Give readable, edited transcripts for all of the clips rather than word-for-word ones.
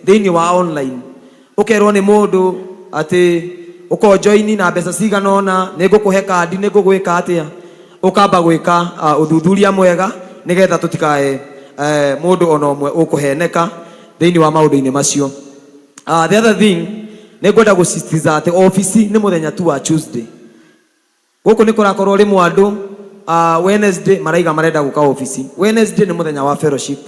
Thĩinĩ wa online ũkerwo nĩ mũndũ atĩ ũkonjoini na mbeca cigana ũna, nĩ ngũkũhe kandi, nĩ ngũgwĩka atĩa. Ũkamba gwĩka ũthuthuria mwega nĩgetha tũtikae mũndũ ona ũmwe ũkũheneka thĩinĩ wa maũndũ-inĩ macio. The other thing, nĩ ngwenda gũsisitiza atĩ obici nĩ mũthenya tu wa Tuesday. Gũkũ nĩ kũrakorwo rĩmwe andũ Wednesday maraiga marenda gũka obici. Wednesday nĩ mũthenya wa fellowship,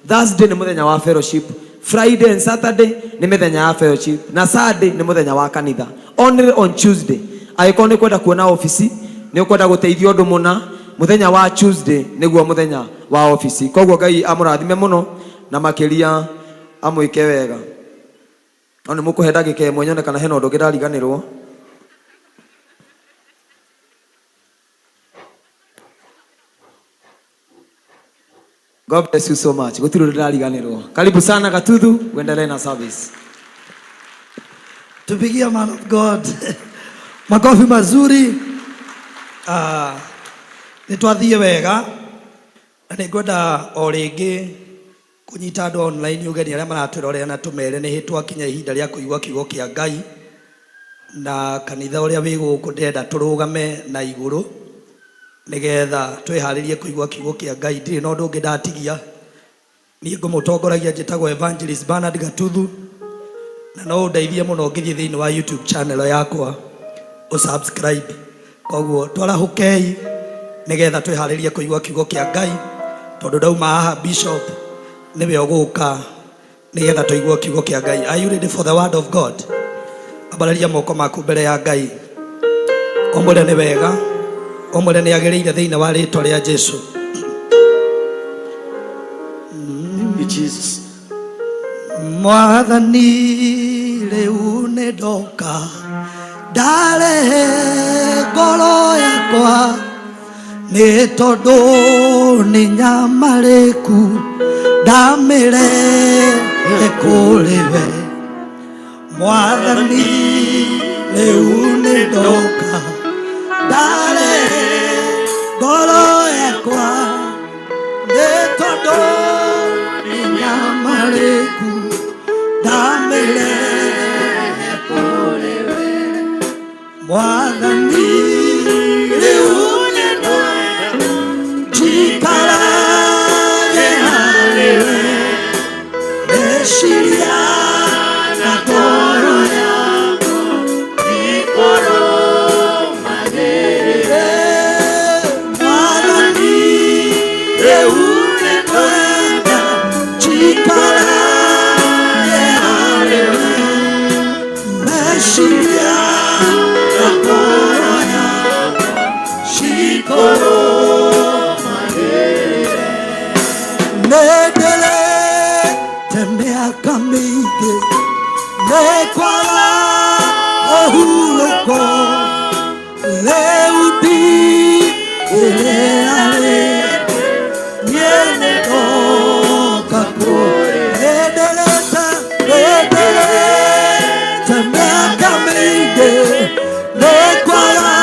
Thursday nĩ mũthenya wa fellowship, Friday and Saturday nĩ mĩthenya ya fellowship, na Sunday nĩ mũthenya wa kanitha. Only on Tuesday, angĩkorwo nĩ kwenda kuona obici, nĩ ũkwenda gũteithio ũndũ mũna, mũthenya wa Tuesday nĩguo mũthenya wa obici. Koguo Ngai amũrathime mũno na makĩria amwĩke wega. No nĩ mũkũhe ndagĩka ĩmwe nyone kana hena ũndũ ũngĩ ndariganĩrwo. God bless you so much. Gũtirĩ ũndũ ndariganĩrwo. Karibu sana Gatuthu, uendelee na service. Tupigie man of God makofi mazuri. Nĩ twathiĩ wega na nĩ ngwenda o rĩngĩ kũnyita andũ online ũgeni arĩa maratwĩrorera na tũmere nĩ twakinya ihinda rĩa kũigua kiugo kĩa Ngai, na kanitha ũrĩa wĩ gũkũ ndĩrenda tũrũgame na igũrũ nĩgetha twĩharĩrie kũigua kiugo kĩa Ngai. Ndirĩ na ũndũ ũngĩ ndatigia, niĩ ngũmũtongoragia, njĩtagwo Evangelist Bernard Gatuthu, na no ũndeithie mũno ũngĩthiĩ thĩinĩ wa YouTube channel yakwa ũsubscribe. Koguo twarahũkei nĩgetha twĩharĩrie kũigua kiugo kĩa Ngai, tondũ ndauma haha bishop nĩwe ũgũka nĩgetha tũigue kiugo kĩa Ngai. Are you ready for the word of God? Ambararia moko maku mbere ya Ngai, ũmwĩre nĩ wega, ũmwĩre nĩ agĩrĩire thĩinĩ wa rĩtwa rĩa Jesu. Thank you, Jesus. Mwathani, rĩu nĩ ndoka ndarehe ngoro yakwa, nĩ tondũ nĩ nyamarĩku, ndamĩrehe kũrĩ we. Mwathani, rĩu nĩ ndoka ndarehe ngoro yakwa, nĩ tondũ nĩ nyamarĩku, ndamĩrehe kũrĩ we. Mwathani, rĩu nĩ ndoka njikarage harĩ we, meciria na ngoro yakwa ikorũmanĩrĩre. Mwathani, rĩu nĩ ngwenda njikarage harĩ we, meciria na ngoro yakwa cikorũmanĩrĩre. Nĩndĩrĩte mĩaka mĩingĩ nĩ kwaga ũhurũko, rĩu ndigĩrĩra rĩngĩ, niĩ nĩ ndoka kũrĩ. Nĩndĩrĩte, nĩndĩrĩte mĩaka mĩingĩ nĩ kwaga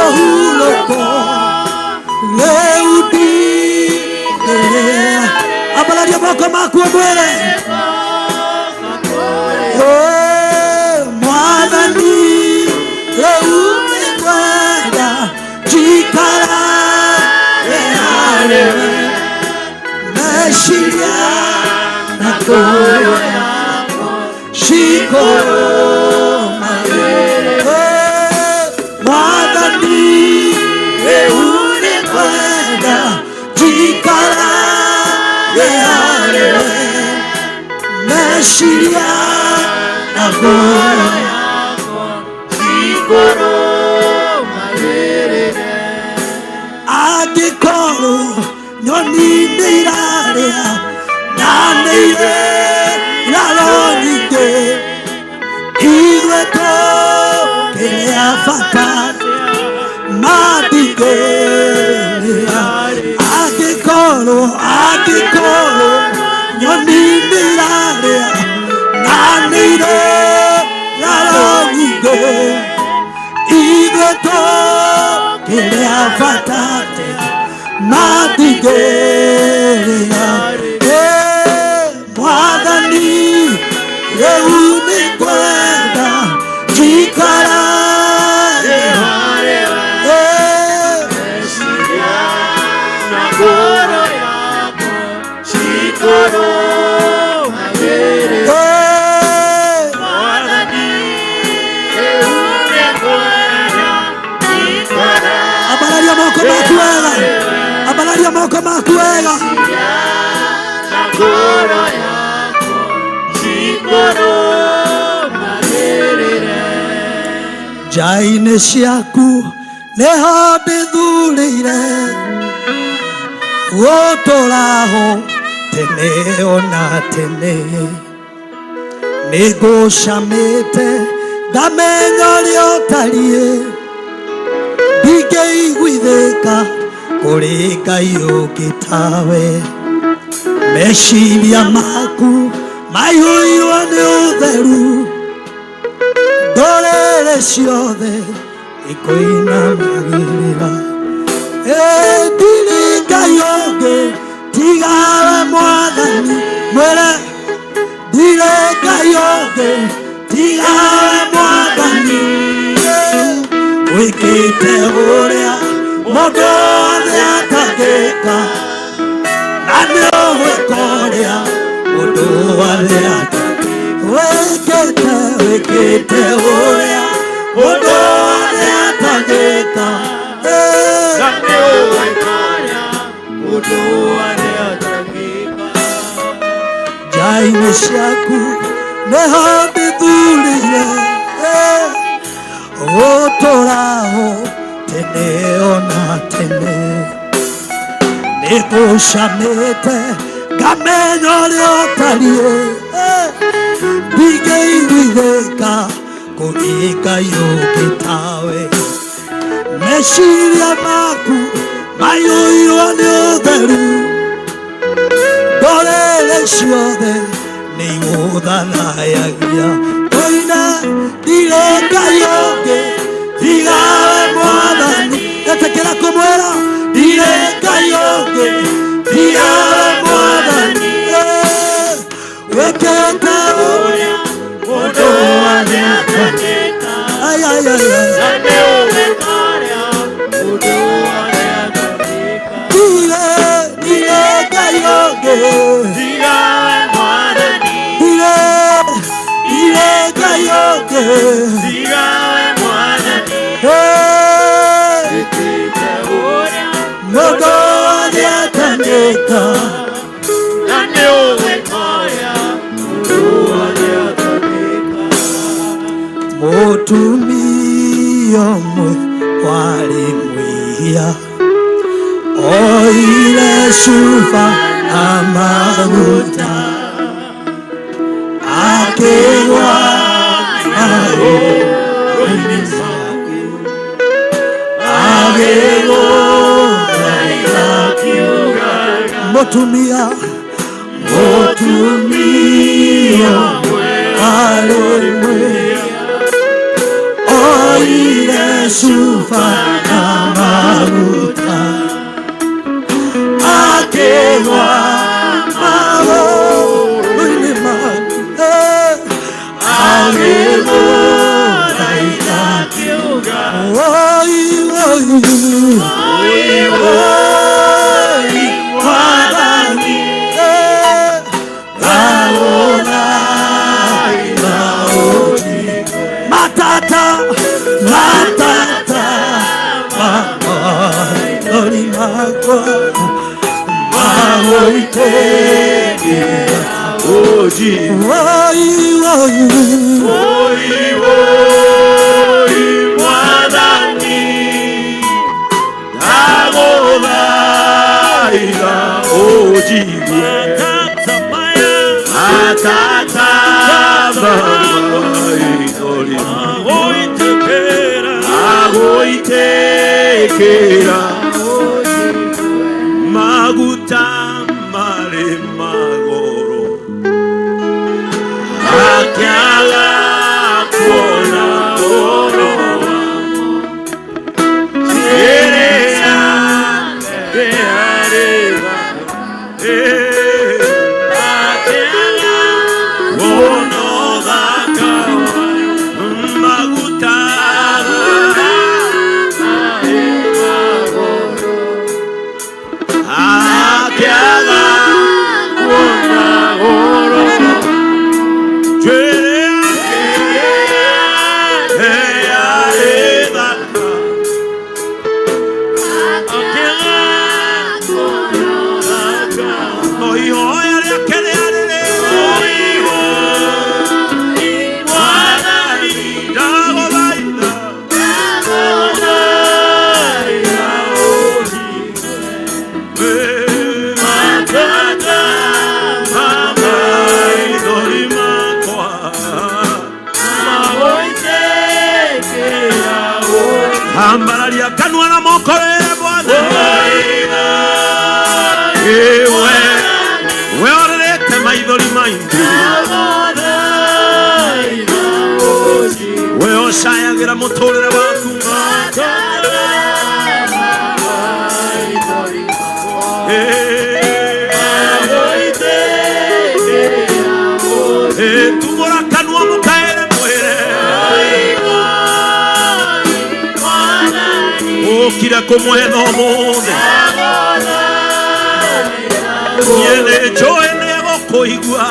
ũhurũko, rĩu ndigĩrĩra. Ambararia moko maku ũmwĩre, "Ĩ, Mwathani, rĩu nĩngwenda njikarage harĩ we, meciria na ngoro yakwa cikorũmanĩrĩre. Mwathani, rĩu nĩngwenda njikarage harĩ we, meciria na ngoro yakwa Cikorũmanĩrĩre. Angĩkorwo nyoni nĩ irarĩa na nĩ irĩ iraro nyingĩ, ithuĩ tũkĩrĩa bata matingĩrĩa. Angĩkorwo, angĩkorwo nyoni nĩ irarĩa na nĩ irĩ iraro nyingĩ, ithuĩ tũkĩrĩa bata matingĩrĩa. Ĩ, Mwathani, Rĩu nĩngwenda njikarage. Eh. Eh. Ambararia moko maku wega, ambararia moko maku wega. Nja-inĩ ciaku nĩho ndĩthurĩire gũtũraho tene ona tene. Nĩngũcamĩte ngamenya ũrĩa ũtariĩ, ndingĩiguithĩka kũrĩ Ngai ũngĩ tawe. Meciria maku maihũirwo nĩ ũtheru, ndũrĩrĩ ciothe ikũinamagĩrĩra. Ndirĩ Ngai ũngĩ tiga we Mwathani, mwĩre ndirĩ Ngai ũngĩ tiga we Mwathani. Wĩkĩte ũrĩa mũndũ wothe atangĩka, na nĩ ũgwĩka ũrĩa mũndũ wothe wĩkĩte, wĩkĩte ũrĩa mũndũ wothe atangĩka. Eh. Nja-inĩ ciaku nĩho ndĩthurĩire gũtũraho tene ona tene. Nĩngũcamĩte ngamenya ũrĩa ũtariĩ, ndingĩiguithĩka kũrĩ Ngai ũngĩ tawe. Meciria maku maiyũirwo nĩ ũtheru, ndũrĩrĩ ciothe nĩ igũthathayagia. Tũine ndirĩ Ngai ũngĩ tiga we Mwathani. Ĩtĩkĩra kũmwĩra ndirĩ Ngai ũngĩ tiga we Mwathani. Eh, wĩkĩte ũrĩa mũndũ wothe atangĩka. Ai, ai, ai, ai. Ndirĩ, ndirĩ Ngai ũngĩ, ndirĩ, ndirĩ Ngai ũngĩ. Eh, mũndũ wothe atangĩka. Mũtumia ũmwe warĩ mwĩhia oire cuba na maguta akĩgwa magũrũ-inĩ maku agĩgũthaitha. Mũtumia, mũtumia ũmwe warĩ mwĩhia oire cuba na maguta akĩgwa magũrũ-inĩ maku, eh, agĩgũthaitha. Oi, oi, oi, Mwathani, eh, ndagũthaitha ũnjigĩre. Matata, matata mathori makwa magũitĩkĩra. Oi, oi, Oi, oi, Mwathani, ndagũthaitha ũnjigue. Matata maithori agũitĩkĩra, maguta marĩ magoro akĩaga kuona ũhoro wamo. Kĩrĩa kĩarĩga, akĩaga kuona. Tumũra kanua mũkaere mwĩre ũkire kũmwetha ũmũthĩ niĩ nĩ njũĩ nĩegũkũigua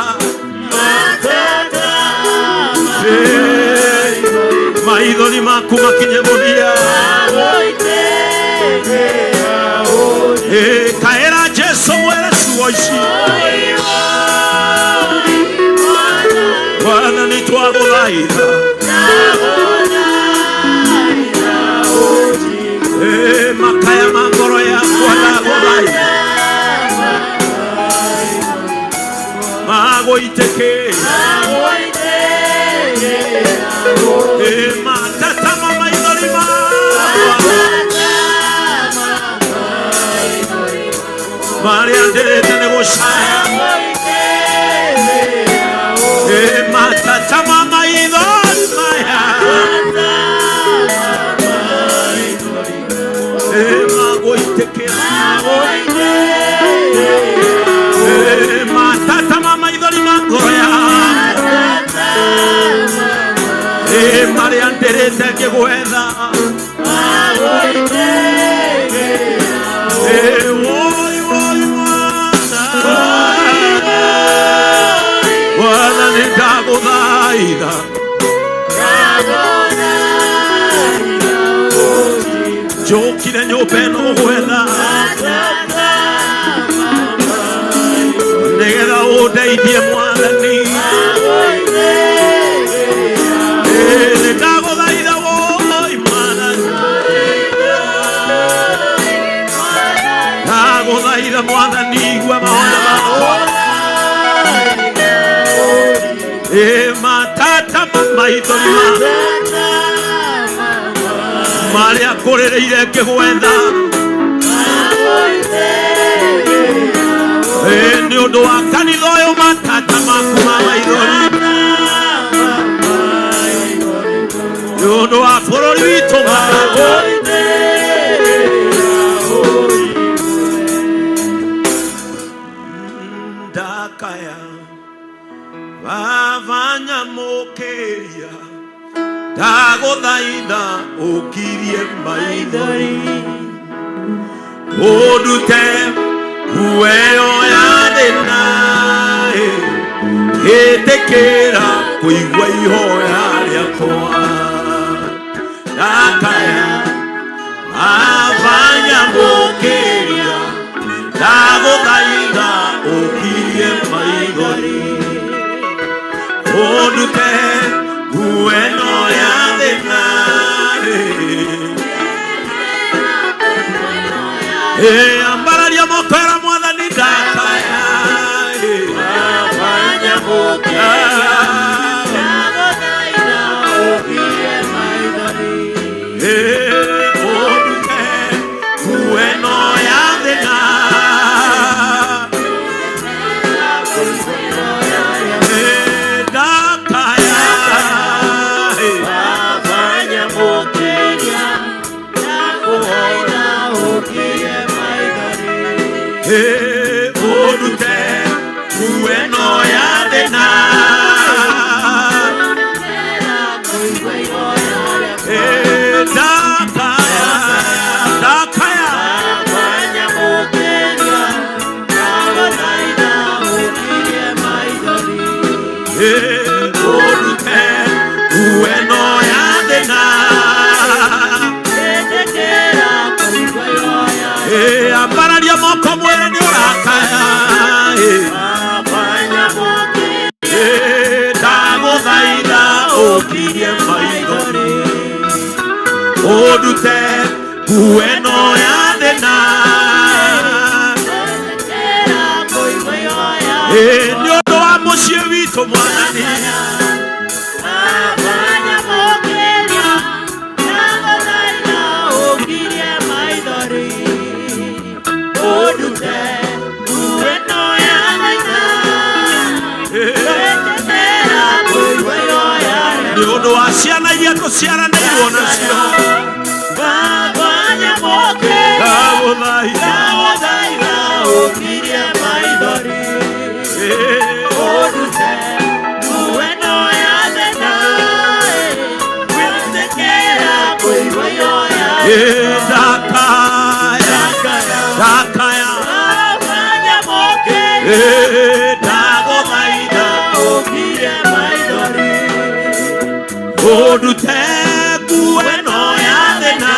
maithori maku makinye mũthia kaĩra Jesũ mwĩre ciugo ici Mwathani twagũthaitha makaya ma ngoro yakwa ndagũthaitha magũitĩkĩra matata ma maithori makwa marĩa ndĩrĩte nĩ gũcaya matata ma maithori maya magũitĩkĩra matata ma maithori ma ngoro yakwa marĩa ndĩrĩte ngĩgwetha woi woi Mwathani ndagũthaitha njũkire nyũmba ĩno gwetha nĩgetha ũndeithie Mwathani ndagũthaitha woi Mwathani ndagũthaitha Mwathani igua mahoya makwa matata ma maithori marĩa ngũrĩrĩire ngĩgwetha nĩ ũndũ wa kanitha ũyũ matata maku ma maithori nĩ ũndũ wa bũrũri witũ matata ndakaya baba nyamũkĩria ndagũthaitha ũkirie maithori ũndute nguo ya thĩna ĩtĩkĩra kũigua ihoya rĩakwa ndakaya baba nyamũkĩria ndagũthaitha ũkirie maithori ũndute nguo ĩno ya thĩna ambararia moko era Mwathani ndakaya ũndute nguo ĩno ya thĩna ndakaya ũndute nguo ĩno ya thĩna ndakaya ndakaya ũndute nguo ĩno ya thĩna ambararia moko mwĩre nĩ ũrakaya ndagũthaitha ũkirie maithori ũndute nguo ĩno ya thĩna nĩ ũndũ wa mũciĩ witũ Mwathani nĩ ũndũ wa ciana iria tũciaranĩirwo nacio ndagũthaitha Ndakaya, ndakaya, ndagũthaitha ũndute nguo ĩno ya thĩna.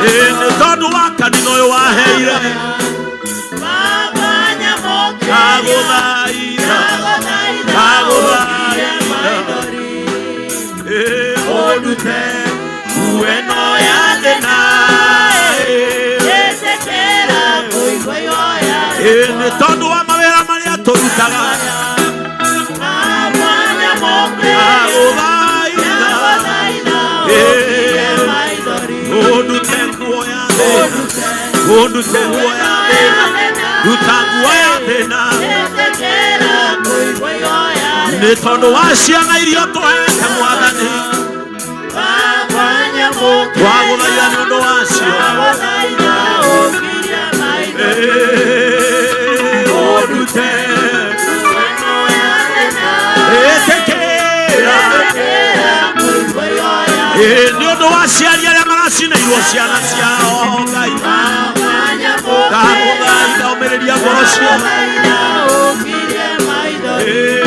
Nĩ tondũ wa kanitha ũyũ waheire. Ndagũthaitha, ndagũthaitha, ũndute nguo ĩno ya thĩna. Nĩ tondũ wa mawĩra marĩa tũrutaga. Ndagũthaitha, ũndute nguo ya thĩna, ũndute nguo ya thĩna, ruta nguo ya thĩna, nĩ tondũ wa ciana iria tũhete Mwathani. Twagũthaitha nĩ ũndũ wacio. Ũndute, ĩtĩkĩra. Nĩ ũndũ wa aciari arĩa maracinĩirwo ciana ciao, Ngai, ndagũthaitha ũmĩrĩria ngoro ciao.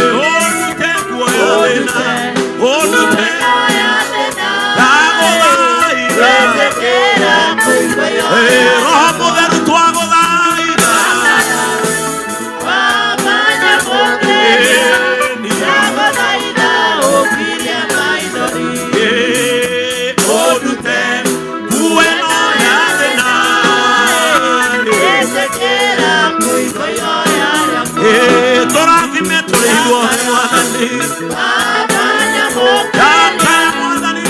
Ũndute nguo ya thĩna, ũndute, ndagũthaitha. Roho Mũtheru, twagũthaitha. Ũndute nguo ĩno ya thĩna. Tũrathime tũrĩ ithuothe, Mwathani. Ndakaya, Mwathani.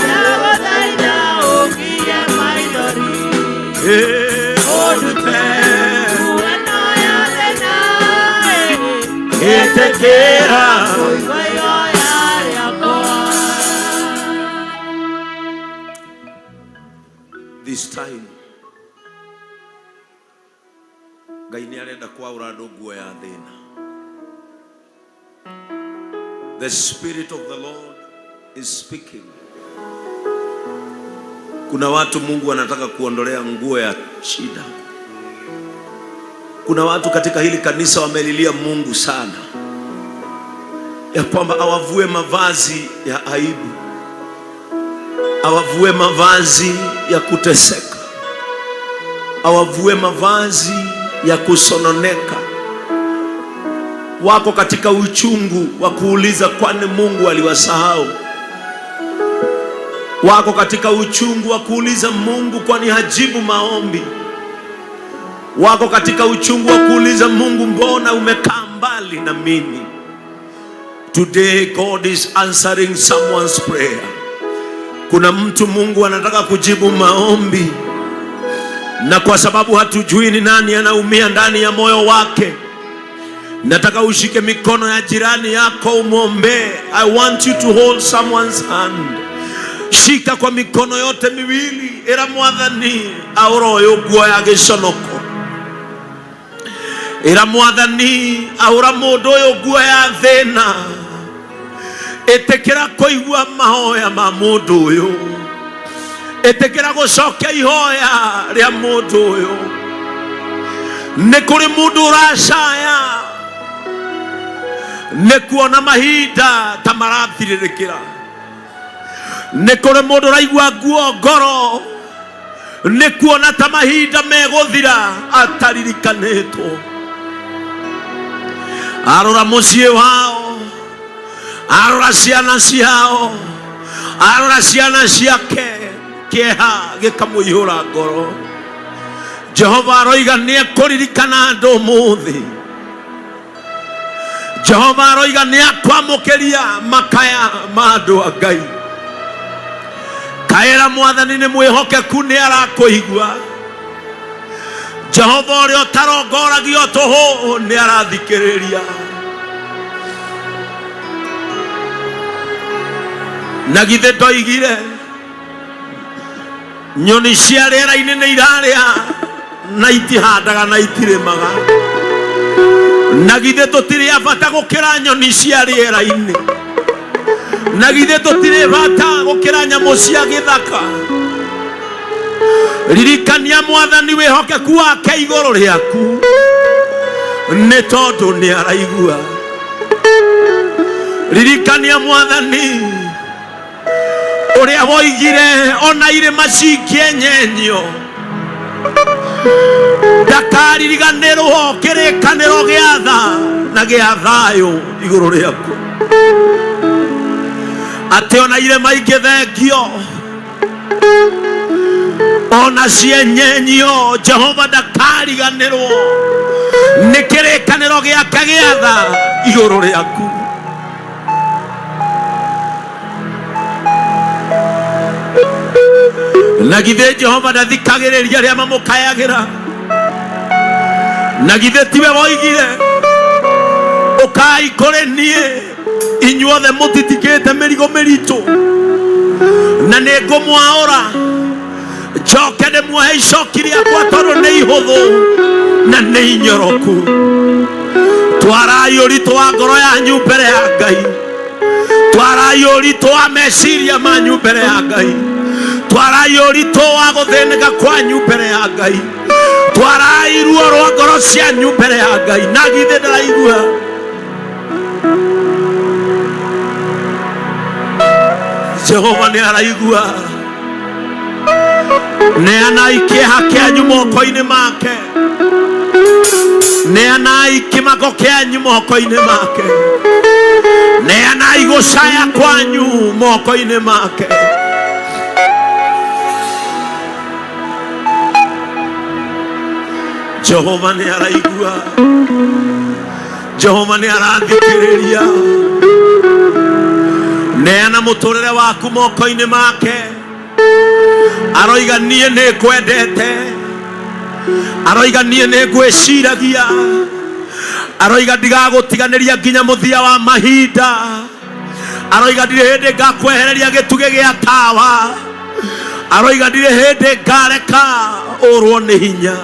Ũndute, ĩtĩkĩra. This time Ngai nĩ arenda kwaũra andũ nguo ya thĩna. The Spirit of the Lord is speaking. Kuna watu Mungu anataka kuondolea nguo ya shida. Kuna watu katika hili kanisa wamelilia Mungu sana ya kwamba awavue mavazi ya aibu, awavue mavazi ya kuteseka, awavue mavazi ya kusononeka. Wako katika uchungu wa kuuliza, kwani Mungu aliwasahau? Wako katika uchungu wa kuuliza, Mungu kwani hajibu maombi? Wako katika uchungu wa kuuliza, Mungu mbona umekaa mbali na mimi? Today God is answering someone's prayer. Kuna mtu Mungu anataka kujibu maombi, na kwa sababu hatujui ni nani anaumia ndani ya moyo wake, nataka ushike mikono ya jirani yako umwombee. I want you to hold someone's hand. Shika kwa mikono yote miwili, ĩra Mwathani aũra ũyũ nguo ya gĩconoko. Ĩra Mwathani aũra mũndũ ũyũ nguo ya thĩna. Ĩtĩkĩra kũigua mahoya ma mũndũ ũyũ, ĩtĩkĩra gũcokia ihoya rĩa mũndũ ũyũ. Nĩ kũrĩ mũndũ ũracaya nĩ kuona mahinda ta marathirĩrĩkĩra. Nĩ kũrĩ mũndũ ũraigua nguo ngoro nĩ kuona ta mahinda megũthira ataririkanĩtwo. Arora mũciĩ wao, arora ciana ciao, arora ciana ciake, kĩeha gĩkamũihũra ngoro. Jehova aroiga nĩ ekũririkana andũ ũmũthĩ. Jehova aroiga nĩ akwamũkĩria makaya ma andũ a Ngai. Kaĩra Mwathani, nĩ mwĩhokeku, nĩ arakũigua. Jehova ũrĩa ũtarongoragio tũhũ nĩ arathikĩrĩria. Na githĩ ndoigire nyoni cia rĩera-inĩ nĩ irarĩa na itihandaga na itirĩmaga? Na githĩ tũtirĩ a bata gũkĩra nyoni cia rĩera-inĩ? Na githĩ tũtirĩ bata gũkĩra nyamũ cia gĩthaka? Ririkania mwathani wĩhokeku wake igũrũ rĩaku, nĩ tondũ nĩ araigua. Ririkania mwathani ũrĩa woigire ona irĩma cingĩenyenyio ndakaririganĩrwo kĩrĩkanĩro gĩa tha na gĩa thayũ igũrũ rĩaku, atĩ ona irĩma ingĩthengio ona cienyenyio Jehova ndakariganĩrwo nĩ kĩrĩkanĩro gĩake gĩa tha igũrũ rĩaku. Na githĩ Jehova ndathikagĩrĩria arĩa mamũkayagĩra? Na githĩ tiwe woigire, ũkai kũrĩ niĩ inyuothe mũtitikĩte mĩrigo mĩritũ, na nĩ ngũmwaũra, njoke ndĩmuohe icoki rĩakwa, tondũ nĩ ihũthũ na nĩ inyoroku. Twarai ũritũ wa ngoro yanyu mbere ya Ngai, twarai ũritũ wa meciria manyu mbere ya Ngai, twarai ũritũ wa gũthĩnĩka kwanyu mbere ya Ngai, twarai ruo rwa ngoro cianyu mbere ya Ngai. Na githĩ ndaraigua? Jehova nĩ araigua. Neanai kĩeha kĩanyu moko-inĩ make, neanai kĩmako kĩanyu moko-inĩ make, neanai gũcaya kwanyu moko-inĩ make. Jehova nĩ araigua, Jehova nĩ arathikĩrĩria. Neana mũtũrĩre waku moko-inĩ make. Aroiga niĩ nĩ ngwendete, aroiga niĩ nĩ ngwĩciragia, aroiga ndigagũtiganĩria nginya mũthia wa mahinda, aroiga ndirĩ hĩndĩ ngakwehereria gĩtugĩ gĩa tawa, aroiga ndirĩ hĩndĩ ngareka ũrwo nĩ hinya.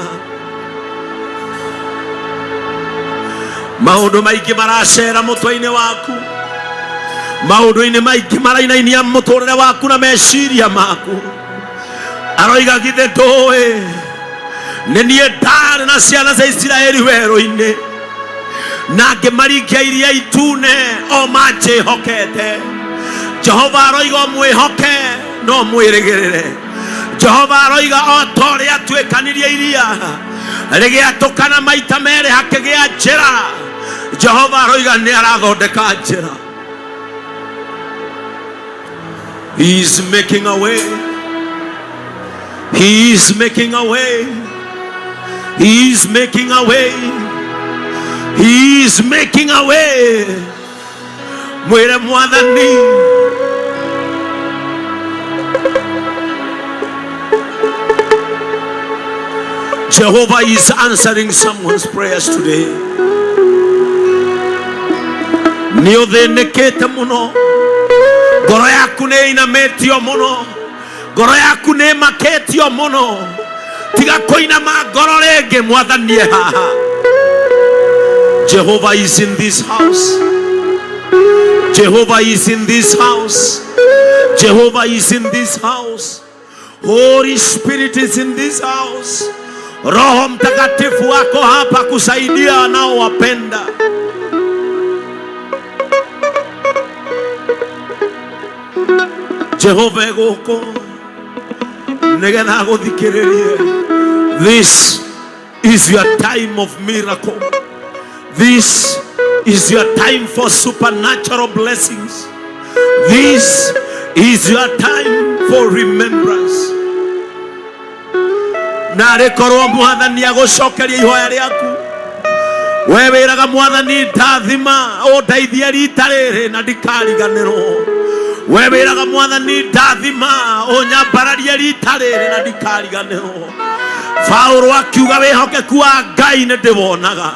Maũndũ maingĩ maracera mũtwe-inĩ waku, maũndũ-inĩ maingĩ marainainia mũtũrĩre waku na meciria maku. Aroiga githĩ ndũĩ nĩ niĩ ndarĩ na ciana cia Isiraeli werũ-inĩ na ngĩmaringia iria itune o manjĩhokete. Jehova aroiga ũmwĩhoke no mwĩrĩgĩrĩre. Jehova aroiga o ta ũrĩa atuĩkanirie iria rĩgĩatũkana maita merĩ hakĩgĩa njĩra, Jehova aroiga nĩ arathondeka njĩra. He is making a way. He is making a way. He is making a way. He is making a way. Mwĩre mwathani Jehovah is answering someone's prayers today. Nĩ ũthĩnĩkĩte mũno, ngoro yaku nĩ ĩinamĩtio mũno, ngoro yaku nĩ ĩmakĩtio mũno. Tiga kũinama ngoro rĩngĩ, mwathani e haha. Jehovah is in this house. Jehovah is in this house. Jehovah is in this house. Holy Spirit is in this house. Roho Mtakatifu wako hapa kusaidia wanaowapenda. Jehova egũkũ nĩgetha agũthikĩrĩrie. This is your time of miracle. This is your time for supernatural blessings. This is your time for remembrance. Narĩ korwo mwathani agũcokeria ihoya rĩaku, we wĩraga mwathani ndathima ũndeithie rita rĩrĩ na ndikariganĩrwo. We wĩraga mwathani ndathima ũnyambararie rita rĩrĩ na ndikariganĩrwo. Paulo akiuga wĩhokeku wa Ngai nĩ ndĩwonaga.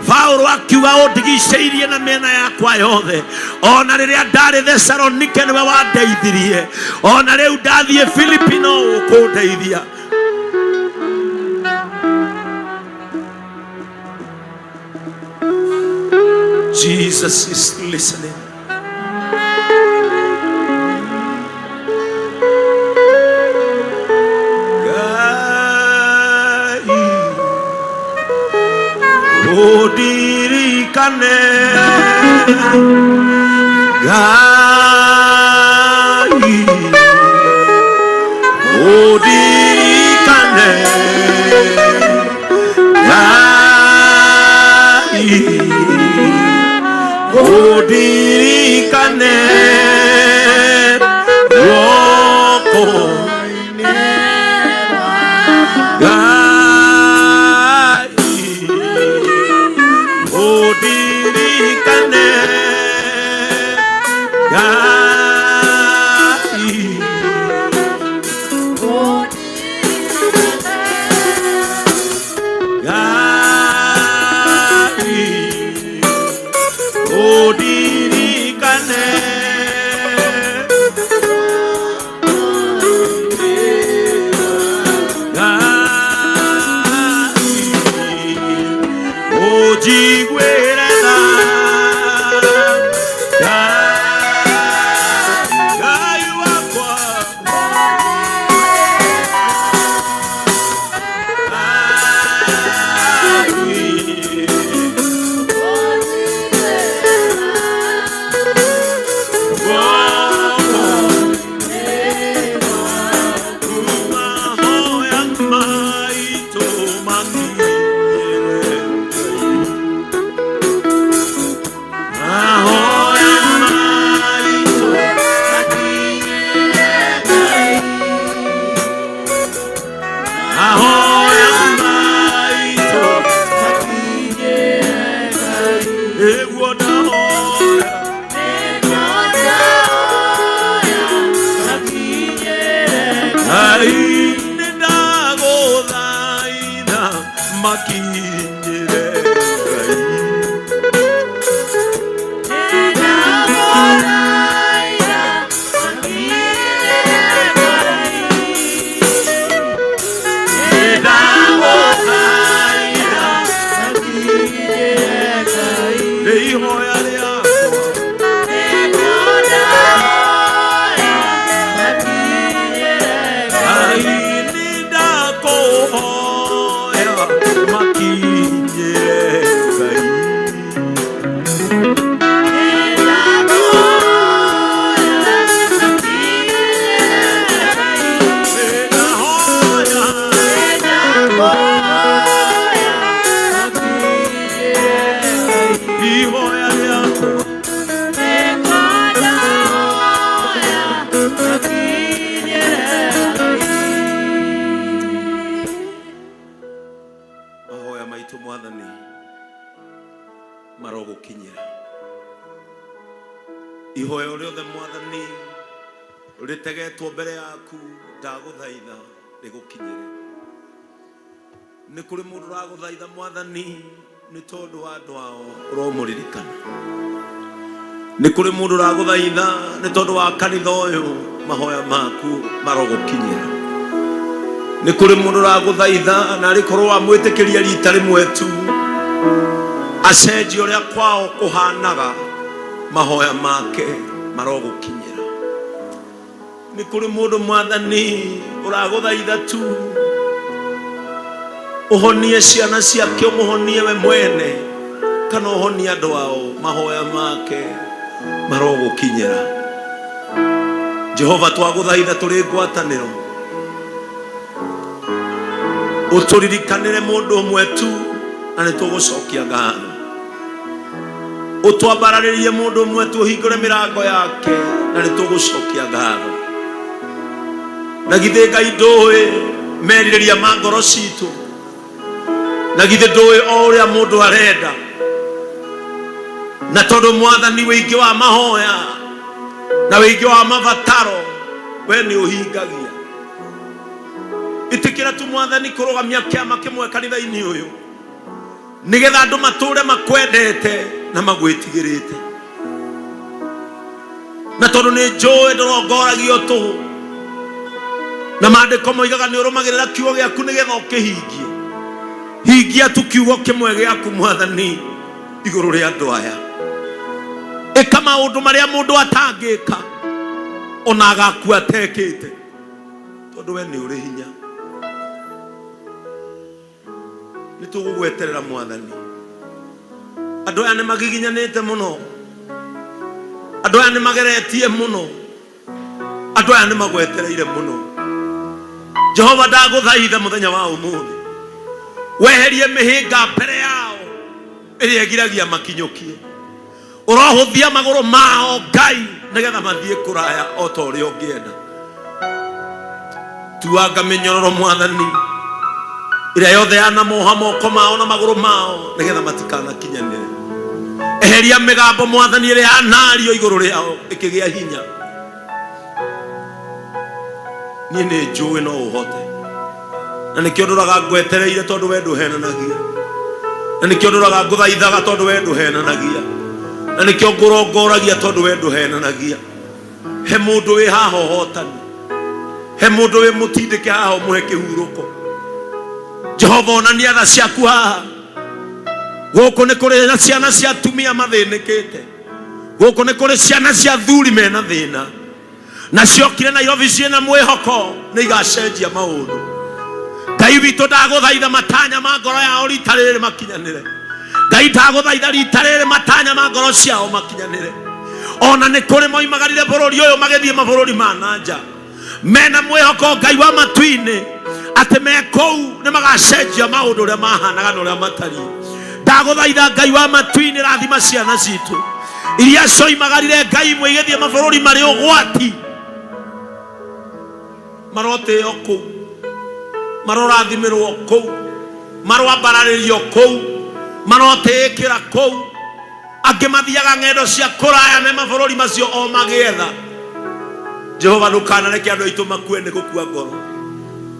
Paulo akiuga ũndigicĩirie na mĩena yakwa yothe, ona rĩrĩa ndarĩ Thesalonike nĩwe wandeithirie, ona rĩu ndathiĩ Filipi no ũkũndeithia. Jesus is listening. Ũndirikane Ngai, ũndirikane Ngai, ũndirikane guoko-inĩ Ngai, ũndirikane Ngai. Ngai, ũndirikane Ngai, ũnjiguĩre tha. Ngai wakwa, Ngai, mahoya maitũ makinyĩre Mahoya maitũ mahoya maitũ nĩguo ndahoya Ngai nĩndagũthaitha makinyĩre Ngai. Nĩndagũthaitha nĩ ihoya rĩakwa. Ngai nĩndakũhoya makinyĩre Ngai. Nĩndahoya ihoya rĩakwa. Mahoya maitũ Mwathani marogũkinyĩra. Ihoya rĩothe Mwathani rĩtegetwo mbere yaku, ndagũthaitha rĩgũkinyĩre. Nĩ kũrĩ mũndũ ũragũthaitha Mwathani nĩ tondũ wa andũ ao, ũromũririkana. Nĩ kũrĩ mũndũ ũragũthaitha nĩ tondũ wa kanitha ũyũ, mahoya maku marogũkinyĩra. Nĩ kũrĩ mũndũ ũragũthaitha na arĩ korwo wamwĩtĩkĩria rita rĩmwe tu acenjie ũrĩa kwao kũhanaga, mahoya make marogũkinyĩra. Nĩ kũrĩ mũndũ Mwathani ũragũthaitha tu ũhonie ciana ciake, ũmũhonie we mwene kana ũhonie andũ ao, mahoya make marogũkinyĩra. Jehova, twagũthaitha tũrĩ ngwatanĩro ũtũririkanĩre mũndũ ũmwe tu na nĩ tũgũcokia ngatho. Ũtwambararĩrie mũndũ ũmwe tu, ũhingũre mĩrango yake na nĩ tũgũcokia ngatho. Na githĩ Ngai ndũĩ merirĩria ma ngoro citũ? Na githĩ ndũĩ o ũrĩa mũndũ arenda? Na tondũ Mwathani wĩingĩ wa mahoya na wĩingĩ wa mabataro we nĩ ũhingagia, ĩtĩkĩra tu Mwathani kũrũgamia kĩama kĩmwe kanitha-inĩ ũyũ nĩgetha andũ matũre makwendete na magwĩtigĩrĩte. Na tondũ nĩ njũĩ ndũrongoragio tũhũ, na maandĩko moigaga nĩ ũrũmagĩrĩra kiugo gĩaku nĩgetha ũkĩhingie, hingia tu kiugo kĩmwe gĩaku Mwathani igũrũ rĩa andũ aya. Ĩka maũndũ marĩa mũndũ atangĩka ona agakua atekĩte, tondũ we nĩ ũrĩ hinya. Nĩ tũgũgweterera Mwathani. Andũ aya nĩ magiginyanĩte mũno, andũ aya nĩ mageretie mũno, andũ aya nĩ magwetereire mũno. Jehova, ndagũthaitha mũthenya wa ũmũthĩ weherie mĩhĩnga mbere yao ĩrĩa ĩgiragia makinyũkie. Ũrohũthia magũrũ mao Ngai, nĩgetha mathiĩ kũraya o ta ũrĩa ũngĩenda. Tuanga mĩnyororo Mwathani ĩrĩa yothe yanamoha moko mao na magũrũ mao, nĩgetha matikanakinyanĩre. Eheria mĩgambo Mwathani ĩrĩa yanario igũrũ rĩao ĩkĩgĩa hinya. Niĩ nĩ njũĩ no ũhote, na nĩkĩo ndũraga ngwetereire, tondũ we ndũhenanagia. Na nĩkĩo ndũraga ngũthaithaga, tondũ we ndũhenanagia. Na nĩkĩo ngũrongoragia, tondũ we ndũhenanagia. He mũndũ wĩ haha ũhotani, he mũndũ wĩ mũtindĩke haha ũmũhe kĩhurũko. Jehova, onania tha ciaku haha. Gũkũ nĩ kũrĩ na ciana cia atumia mathĩnĩkĩte, gũkũ nĩ kũrĩ ciana cia thuri mena thĩna, na ciokire Nairobi ciĩna mwĩhoko nĩ igacenjia maũndũ. Ngai witũ, ndagũthaitha matanya ma ngoro yao rita rĩrĩ makinyanĩre. Ngai, ndagũthaitha rita rĩrĩ matanya ma ngoro ciao makinyanĩre. Ona nĩ kũrĩ moimagarire bũrũri ũyũ magĩthiĩ mabũrũri ma na nja mena mwĩhoko, Ngai wa matu-inĩ, atĩ me kũu nĩ magacenjia maũndũ ũrĩa mahanaga na ũrĩa matariĩ. Ndagũthaitha Ngai wa matu-inĩ, rathima ciana citũ iria cioimagarire Ngai imwe igĩthiĩ mabũrũri marĩ ũgwati. Marotĩo kũu, marorathimĩrwo kũu, maroambararĩrio kũu, marotĩĩkĩra kũu. Angĩ mathiaga ng'endo cia kũraya me mabũrũri macio o magĩetha. Jehova, ndũkanareke andũ aitũ makue nĩ gũkua ngoro,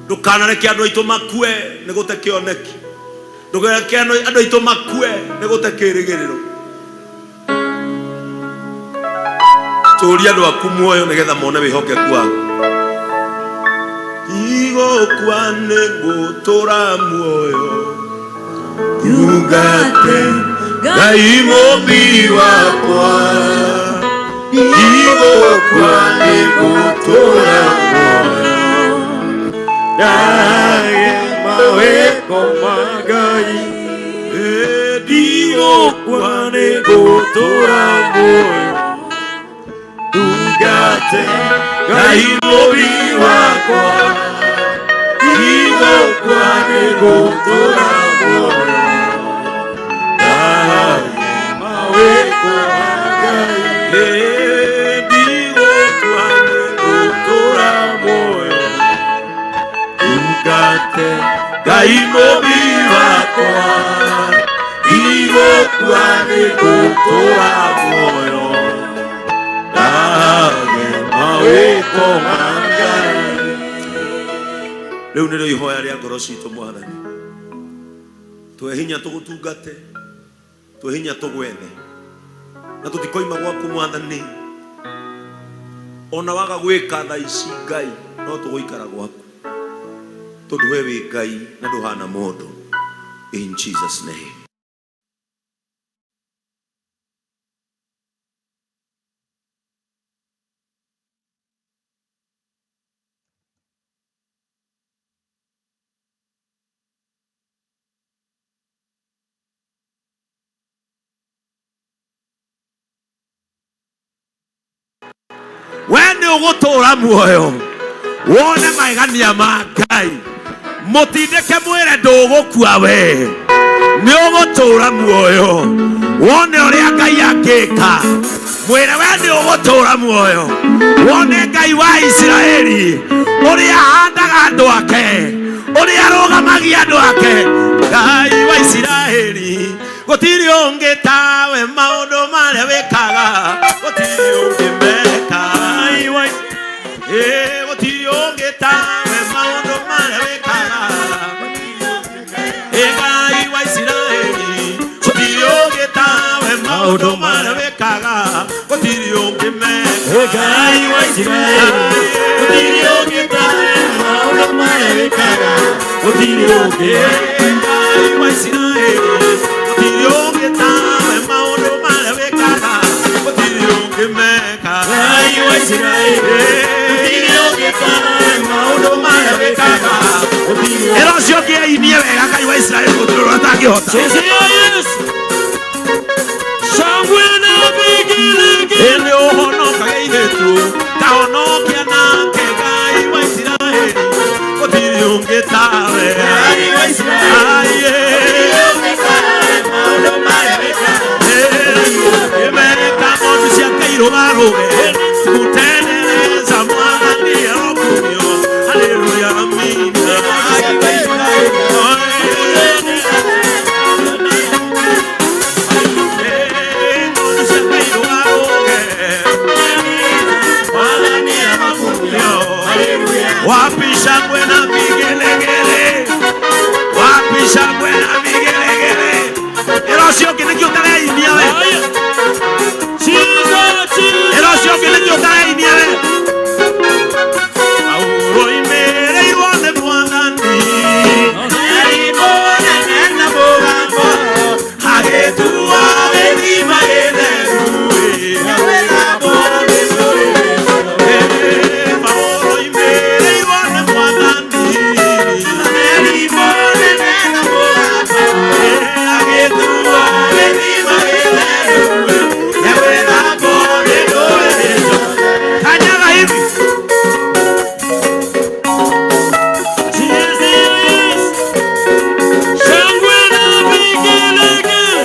ndũkanareke andũ aitũ makue nĩ gũte kĩoneki, ndũkareke andũ aitũ makue nĩ gũte kĩrĩgĩrĩro. Tũria andũ aku muoyo nĩgetha mone wĩhokeku waku. Ndigũkua, nĩ ngũtũra muoyo ndungate Ngai mũmbi wakwa. Ndigũkua, nĩ ngũtũra muoyo ndage mawĩko ma Ngai. Ndigũkua, nĩ ngũtũra muoyo ndungate Ngai mũmbi wakwa. Ndigũkua, nĩ ngũtũra muoyo ndage mawĩko ma Ngai. Ndigũkua, nĩ ngũtũra muoyo ndungate Ngai mũmbi wakwa. Ndigũkua, nĩ ngũtũra muoyo ndage mawĩko ma Ngai. Rĩu nĩrĩo ihoya rĩa ngoro citũ. Mwathani, tũhe hinya tũgũtungate, tũhe hinya tũgwethe, na tũtikoima gwaku Mwathani. Ona waga gwĩka tha ici Ngai, no tũgũikara gwaku, tondũ we wĩ Ngai na ndũhana mũndũ. In Jesus name. We nĩ ũgũtũũra muoyo wone magegania ma Ngai. Mũtindĩke, mwĩre ndũgũkua, we nĩ ũgũtũũra muoyo wone ũrĩa Ngai angĩka. Mwĩre we nĩ ũgũtũũra muoyo wone Ngai wa Isiraeli ũrĩa ahandaga andũ ake, ũrĩa arũgamagia andũ ake. Ngai wa Isiraeli, gũtirĩ ũngĩ tawe, maũndũ marĩa wĩkaga gũtirĩ ũngĩ meka. Ĩ, gũtirĩ ũngĩ tawe, maũndũ marĩa wĩkaga. Ĩ, Ngai wa Isiraeli, gũtirĩ ũngĩ tawe, maũndũ marĩa wĩkaga gũtirĩ ũngĩ meka. Ngai wa Isiraeli, gũtirĩ ũngĩ tawe, maũndũ marĩa wĩkaga gũtirĩ ũngĩ. Ngai wa Isiraeli, gũtirĩ ũngĩ tawe, maũndũ marĩa wĩkaga gũtirĩ ũngĩ meka. Ngai wa Isiraeli, gũtirĩ ũngĩ tawe, maũndũ marĩa wĩkaga gũtirĩ ũngĩ. Ĩra ũcio ũngĩ ainie wega. Ngai wa Isiraeli, gũtirĩ ũrĩa atangĩhota. Yesu. Gĩkuũ kahonokia nake Ngai wa Isiraeli gũtirĩ ũngĩ tawe. Ngai wa Isiraeli. Imeka ng'ondu ciake irũgarũge kutendereza Mwathani arokumio. Haleluya, amina. Ng'ondu ciake irũgarũge Mwathani arokumio. Wapi shangwe na vigelegele? Wapi shangwe na vigelegele? Ĩra ũcio ũngĩ nĩkĩ ũtareinia we? Ĩra ũcio ũngĩ nĩkĩ ũtareinia we? Aũroimĩrĩirwo nĩ Mwathani. Agĩtuo gĩthima gĩtheru. Aũroimĩrĩirwo nĩ Mwathani. Kanyaga hivi. Shangwe na vigelegele.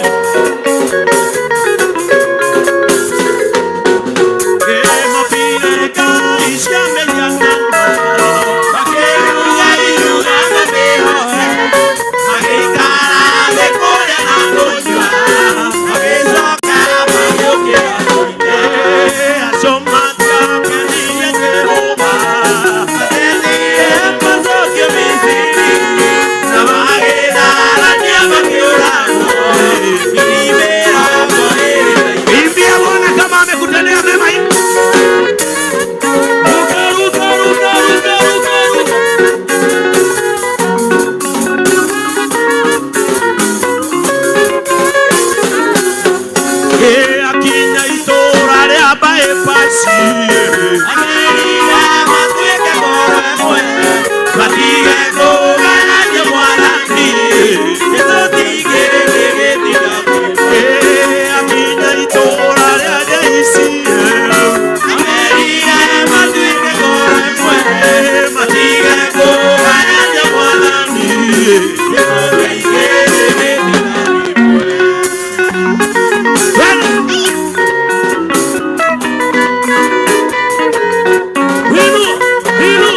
Imbia Bwana kama amekutendea mema hivi. Ruka, ruka, ruka, ruka, ruka, ruka. Akinya itũũra rĩa bypass. Matige kũgania Mwathani. Akinya itũũra rĩa JC. Matige kũgania Mwathani. Winua, winua,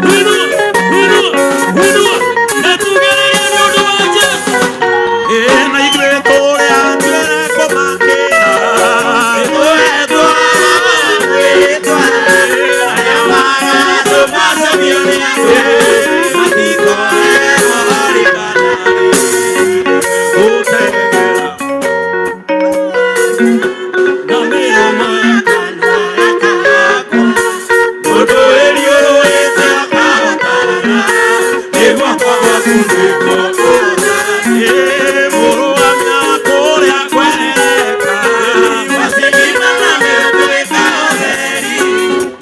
winua, winua, winua. Na tugererie nĩ ũndũ wa Jesũ. Na ithuĩ tũrĩa tuere kũmakĩra. Gũtegera. Na mĩromo ya kanua Mũrũ wa kũrĩa kwereka.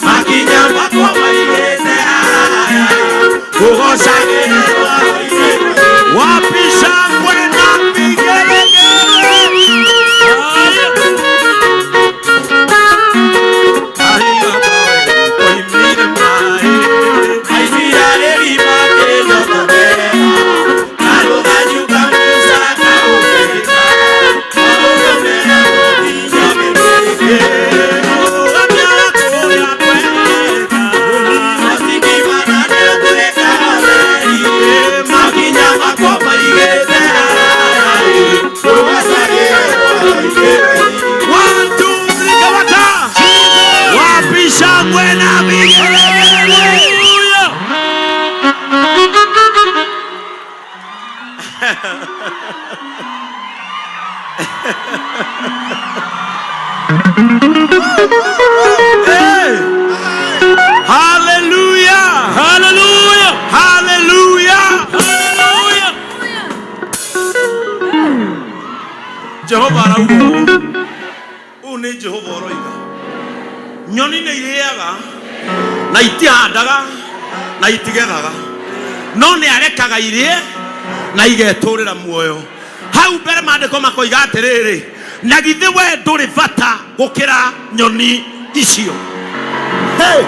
Makinya makwa maigĩte haraya. Kũgocagĩrĩrwo. Wapi shangwe na vigelegele? Oimire maĩ. One, two, three, kawata. Wapi shangwe na vigelegele? Hallelujah. Hey! Hallelujah! Hallelujah. Hallelujah! Hallelujah. Jehova arauga ũũ. Ũũ nĩ Jehova ũroiga. Nyoni nĩ irĩaga na itihandaga na itigethaga, no nĩ arekaga irĩe na igetũrĩra muoyo. Hau mbere maandĩko makoiga atĩrĩrĩ, na githĩ we ndũrĩ bata gũkĩra nyoni icio? Hey,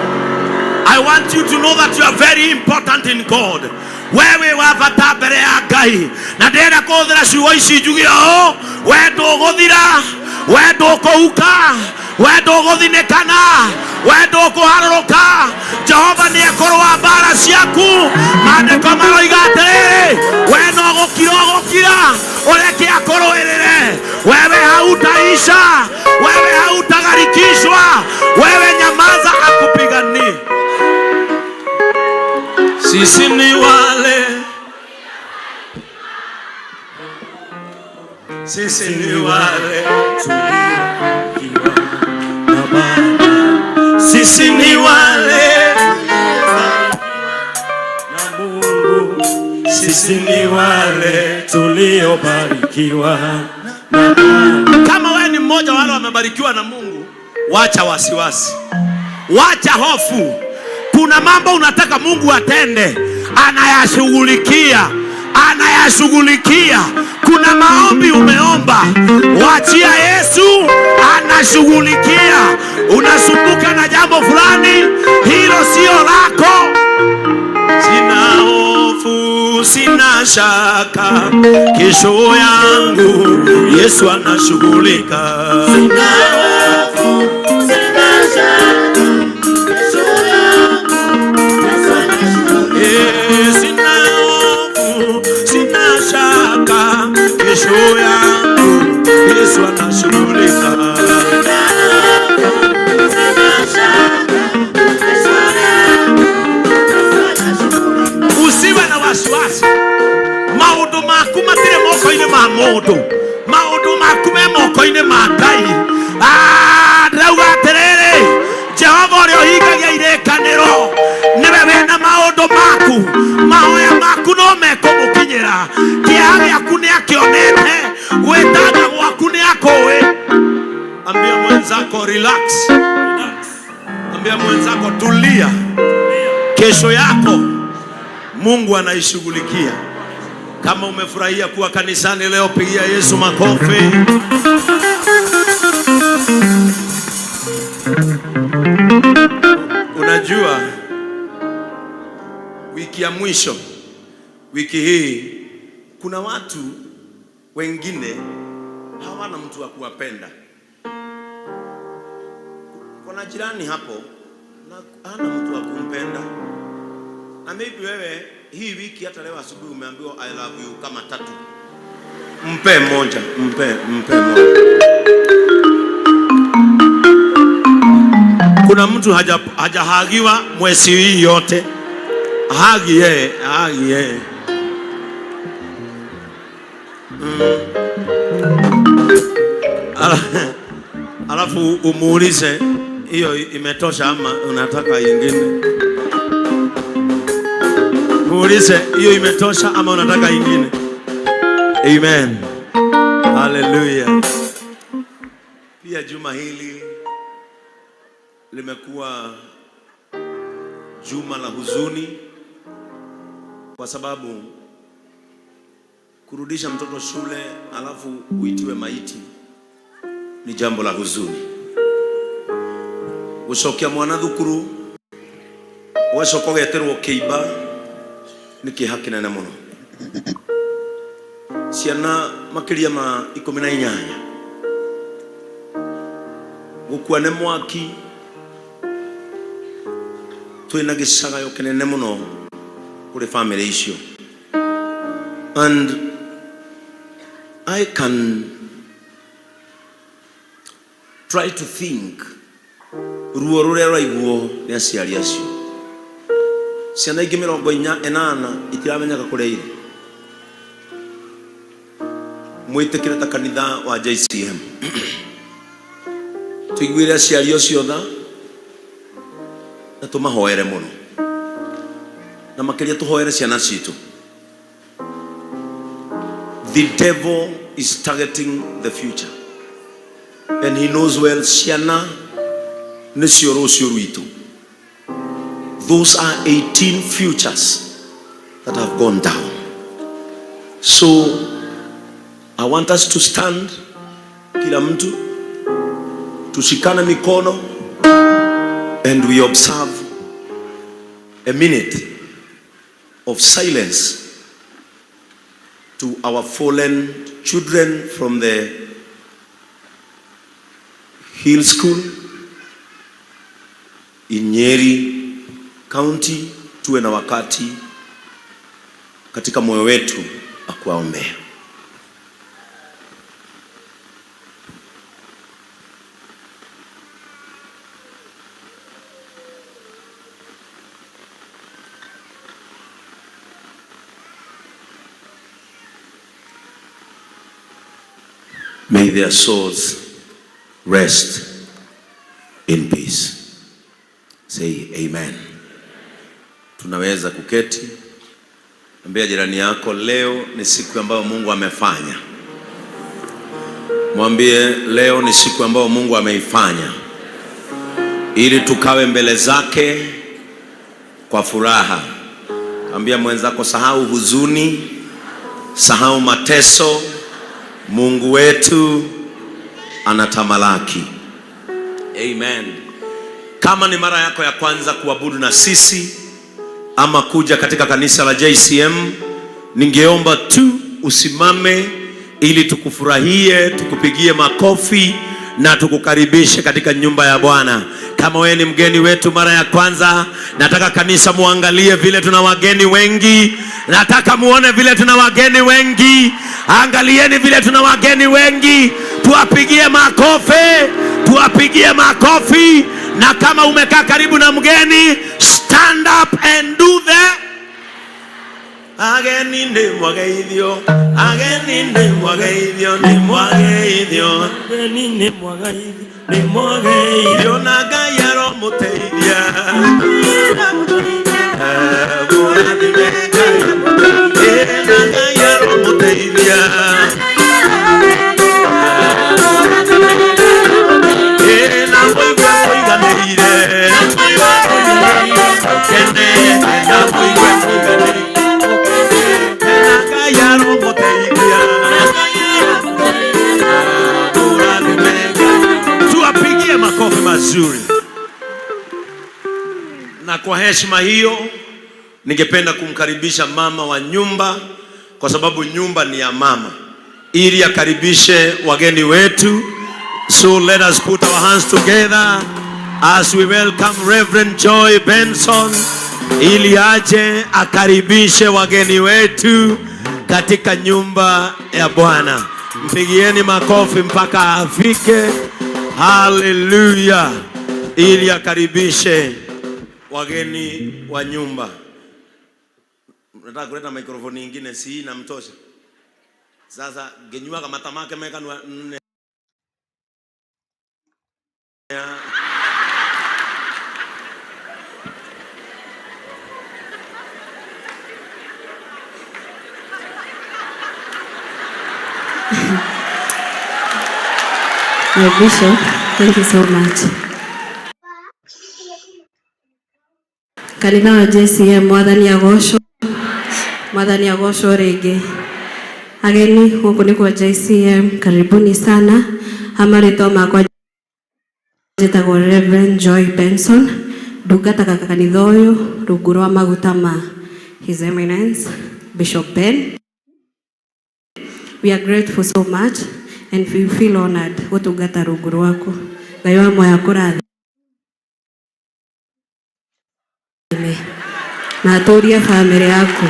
I want you to know that you are very important in God. Wewe wa bata mbere ya Ngai, na ndĩrenda kũhũthĩra ciugo ici njuge ũũ: we ndũgũthira, we ndũkũhuka, we ndũgũthinĩkana, we ndũkũharũrũka. Jehova nĩ ekũrũa mbara ciaku. Maandĩko maroiga atĩrĩrĩ, we no gũkira ũgũkira, ũreke akũrũĩrĩre. Wewe hautaisha, wewe hautagharikishwa, wewe nyamaza akupiganie. Sisi ni wale, sisi ni wale, sisi ni wale na Mungu, sisi ni wale tuliobarikiwa na Baba. Kama wewe ni mmoja wale wamebarikiwa na Mungu, wacha wasiwasi, wacha hofu. Kuna mambo unataka Mungu atende, anayashughulikia, anayashughulikia. Kuna maombi umeomba, wachia Yesu, anashughulikia. Unasumbuka na jambo fulani, hilo sio lako. Sina hofu, sina shaka, kesho yangu Yesu anashughulika. Sina hofu, sina shaka, kesho yangu Yesu anashughulika. Sina hofu, sina shaka, kesho yangu Yesu anashughulika. Sina hofu, sina shaka, kesho yangu Yesu anashughulika. Usiwe na wasiwasi, maundu maku matire moko-inĩ ma mũndũ, maundu maku me moko-inĩ ma Ngai. Ndĩrauga atĩrĩrĩ, Jehova ũrĩa ũhingagia irĩkanĩro nĩwe wĩna maũndũ maku, mahoya maku no mekũmũkinyĩra. Kĩeha gĩaku nĩ akĩonete, gwĩtanga gwaku nĩ akũĩ. Ambia mwenzako relax, ambia mwenzako tulia, kesho yako Mungu anaishughulikia. Kama umefurahia kuwa kanisani leo, pigia Yesu makofi. Unajua, wiki ya mwisho, wiki hii, kuna watu wengine hawana mtu wa kuwapenda. Kuna jirani hapo na hana mtu wa kumpenda, na maybe wewe hii wiki hata leo asubuhi umeambiwa I love you kama tatu. Mpe moja, mpe mpe moja. Kuna mtu hajahagiwa mwezi hii yote, hagi yeye, hagi yeye. Alafu umuulize hiyo imetosha ama unataka ingine? Muulize hiyo imetosha ama unataka ingine? Amen. Hallelujah. Pia juma hili limekuwa juma la huzuni, kwa sababu kurudisha mtoto shule alafu uitiwe maiti ni jambo la huzuni. Gucokia mwana thukuru ugacoka ugeterwo kiimba ni kĩeha kĩnene mũno. Ciana makĩria ma 18 gũkua nĩ mwaki, twĩna gĩcagayo kĩnene mũno kũrĩ family icio. And I can try to think ruo rũrĩa rwaiguo nĩ aciari acio. Ciana ingĩ 48 itiramenyeka kũrĩa irĩ. Mwĩtĩkĩre ta kanitha wa JCM, tũiguĩre aciari acio tha na tũmahoere mũno, na makĩria tũhoere ciana citũ. The devil is targeting the future, and he knows well ciana nĩcio rũciũ rwitũ. Those are 18 futures that have gone down. So I want us to stand, kila mtu tushikane mikono. And we observe a minute of silence to our fallen children from the Hill School in Nyeri County. Tuwe na wakati katika moyo wetu wa kuwaombea. May their souls rest in peace. Say amen. Tunaweza kuketi. Ambia jirani yako, leo ni siku ambayo Mungu amefanya. Mwambie leo ni siku ambayo Mungu ameifanya ili tukawe mbele zake kwa furaha. Ambia mwenzako, sahau huzuni, sahau mateso. Mungu wetu anatamalaki. Amen. Kama ni mara yako ya kwanza kuabudu na sisi ama kuja katika kanisa la JCM, ningeomba tu usimame ili tukufurahie, tukupigie makofi na tukukaribishe katika nyumba ya Bwana. Kama wewe ni mgeni wetu mara ya kwanza, nataka kanisa muangalie vile tuna wageni wengi. Nataka muone vile tuna wageni wengi. Angalieni vile tuna wageni wengi, tuwapigie makofi, tuwapigie makofi. Na kama umekaa karibu na mgeni, stand up and do the ageni nĩ mwageithio, ageni nĩ mwageithio, nĩ mwageithio, Ageni nĩ mwageithio, nĩ mwageithio. Na Ngai aromũteithia. Mũrathime Ngai. Na Ngai aromũteithia. Na mũigue mũiganĩire. Kene, na mũigue mũiganĩire. Na Ngai aromũteithia. Mũrathime Ngai. Tuwapigie makofi mazuri. Na kwa heshima hiyo ningependa kumkaribisha mama wa nyumba, kwa sababu nyumba ni ya mama, ili akaribishe wageni wetu. So let us put our hands together as we welcome Reverend Joy Benson ili aje akaribishe wageni wetu katika nyumba ya Bwana. Mpigieni makofi mpaka afike. Haleluya! Ili akaribishe wageni wa nyumba. Nataka kuleta microphone nyingine, si inamtosha. Sasa genyuaga matamake mekanwa nne. My Bishop, thank you so much. Kanitha wa JCM, Mwathani agocwo, Mwathani agocwo rĩngĩ. Ageni gũkũ nĩ kwa JCM, karibuni sana. Amarĩtwa makwa njĩtagwo Reverend Joy Benson, ndungataga kanitha ũyũ rungu rwa maguta ma His Eminence Bishop Ben. We are grateful so much and we feel honored gũtungata rungu rwaku. Ngai wa muoyo akũrathime na atũrie bamĩrĩ yaku.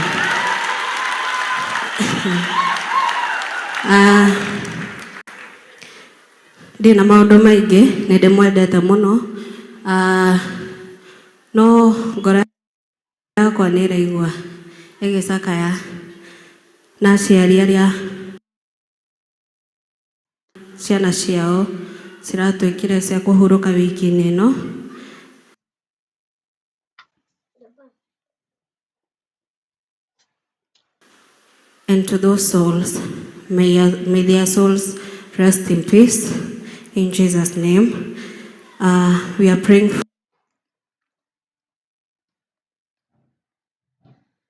Ah, ndĩ na maũndũ maingĩ, nĩ ndĩmwendete mũno. Ah, no ngoro yakwa nĩ ĩraigua ĩgĩcakaya na aciari arĩa ciana ciao ciratuĩkire cia kũhurũka wiki-inĩ ĩno. And to those souls, may their souls rest in peace. In Jesus' name. We are praying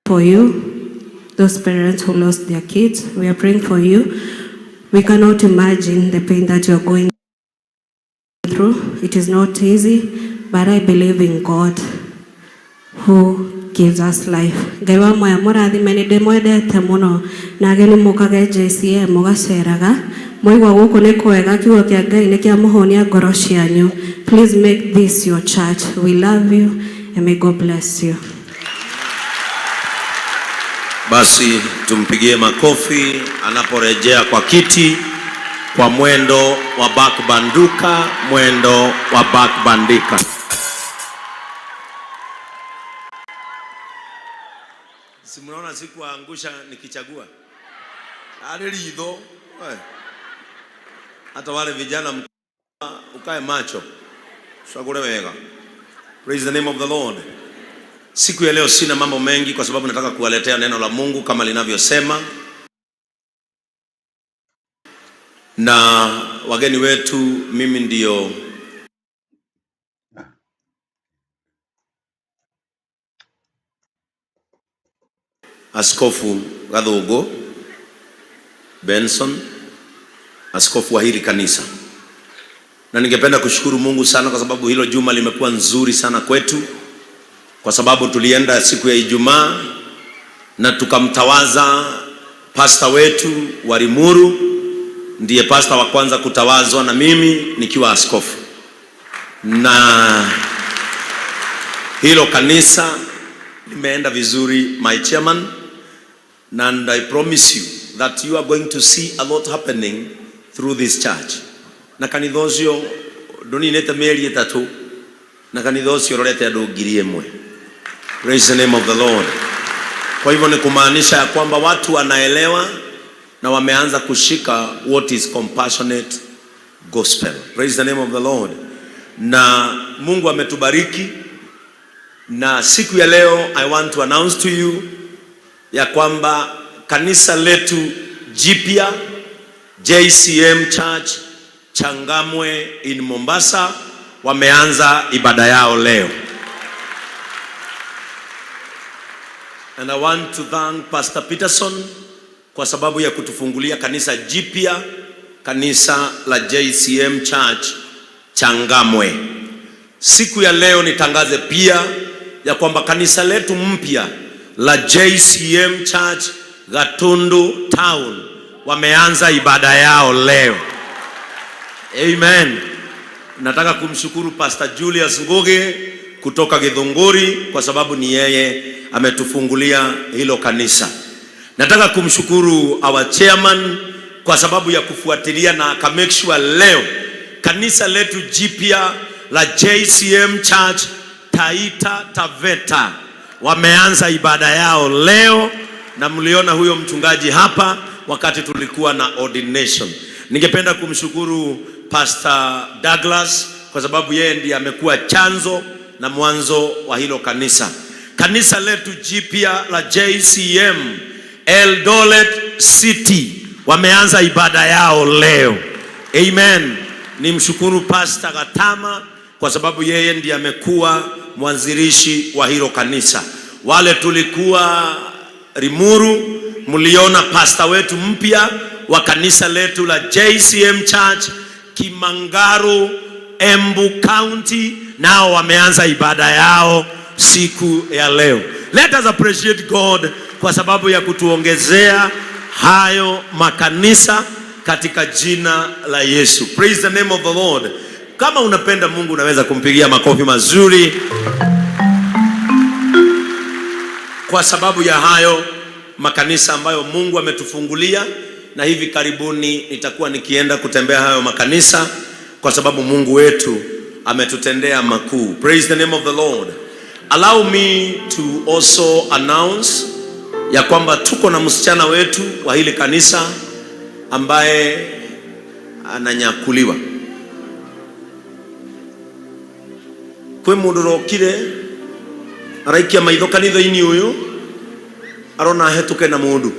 for you, those parents who lost their kids. We are praying for you. We cannot imagine the pain that you are going through. It is not easy. But I believe in God who gives us life. Ngai wa moya mũrathime, nĩ ndĩmwendete mũno, na ageni mũkage JCM mũgaceraga, mwaigua gũkũ nĩ kwega, kiugo kĩa Ngai nĩ kĩamũhũnia ngoro cianyu. Please make this your church. We love you and may God bless you. Basi tumpigie makofi anaporejea kwa kiti kwa mwendo wa back banduka, mwendo wa back bandika. Si mnaona sikuangusha nikichagua ale ritho. Hata wale vijana ukae macho, chagule wega. Praise the name of the Lord. Siku ya leo sina mambo mengi kwa sababu nataka kuwaletea neno la Mungu kama linavyosema, na wageni wetu, mimi ndio Askofu Gathungu Benson, askofu wa hili kanisa, na ningependa kushukuru Mungu sana kwa sababu hilo juma limekuwa nzuri sana kwetu, kwa sababu tulienda siku ya Ijumaa na tukamtawaza pasta wetu wa Limuru. Ndiye pasta wa kwanza kutawazwa na mimi nikiwa askofu, na hilo kanisa limeenda vizuri, my chairman, and I promise you that you are going to see a lot happening through this church. Na kanitha ũcio ndũninĩte mĩeri 3, na kanitha ũcio ũrorete andũ 1000. Praise the name of the Lord. Kwa hivyo ni kumaanisha ya kwamba watu wanaelewa na wameanza kushika what is compassionate gospel. Praise the name of the Lord. Na Mungu ametubariki, na siku ya leo I want to announce to you ya kwamba kanisa letu jipya JCM Church Changamwe in Mombasa wameanza ibada yao leo. And I want to thank Pastor Peterson kwa sababu ya kutufungulia kanisa jipya, kanisa la JCM Church Changamwe. Siku ya leo nitangaze pia ya kwamba kanisa letu mpya la JCM Church Gatundu Town wameanza ibada yao leo. Amen. Nataka kumshukuru Pastor Julius Ngugi kutoka Githunguri kwa sababu ni yeye ametufungulia hilo kanisa. Nataka kumshukuru our chairman kwa sababu ya kufuatilia na aka make sure leo kanisa letu jipya la JCM Church Taita Taveta wameanza ibada yao leo, na mliona huyo mchungaji hapa wakati tulikuwa na ordination. Ningependa kumshukuru Pastor Douglas kwa sababu yeye ndiye amekuwa chanzo na mwanzo wa hilo kanisa. Kanisa letu jipya la JCM Eldoret City wameanza ibada yao leo. Amen. Nimshukuru Pastor Gatama kwa sababu yeye ndiye amekuwa mwanzilishi wa hilo kanisa. Wale tulikuwa Limuru, mliona pastor wetu mpya wa kanisa letu la JCM Church Kimangaru, Embu County, nao wameanza ibada yao siku ya leo. Let us appreciate God kwa sababu ya kutuongezea hayo makanisa katika jina la Yesu. Praise the name of the Lord. Kama unapenda Mungu unaweza kumpigia makofi mazuri kwa sababu ya hayo makanisa ambayo Mungu ametufungulia, na hivi karibuni nitakuwa nikienda kutembea hayo makanisa kwa sababu Mungu wetu ametutendea makuu. Praise the name of the Lord. Allow me to also announce ya kwamba tuko na msichana wetu wa hili kanisa ambaye ananyakuliwa. Kwi mundu rokire araikia maitho kanitha-ini uyu arona hetuke na mundu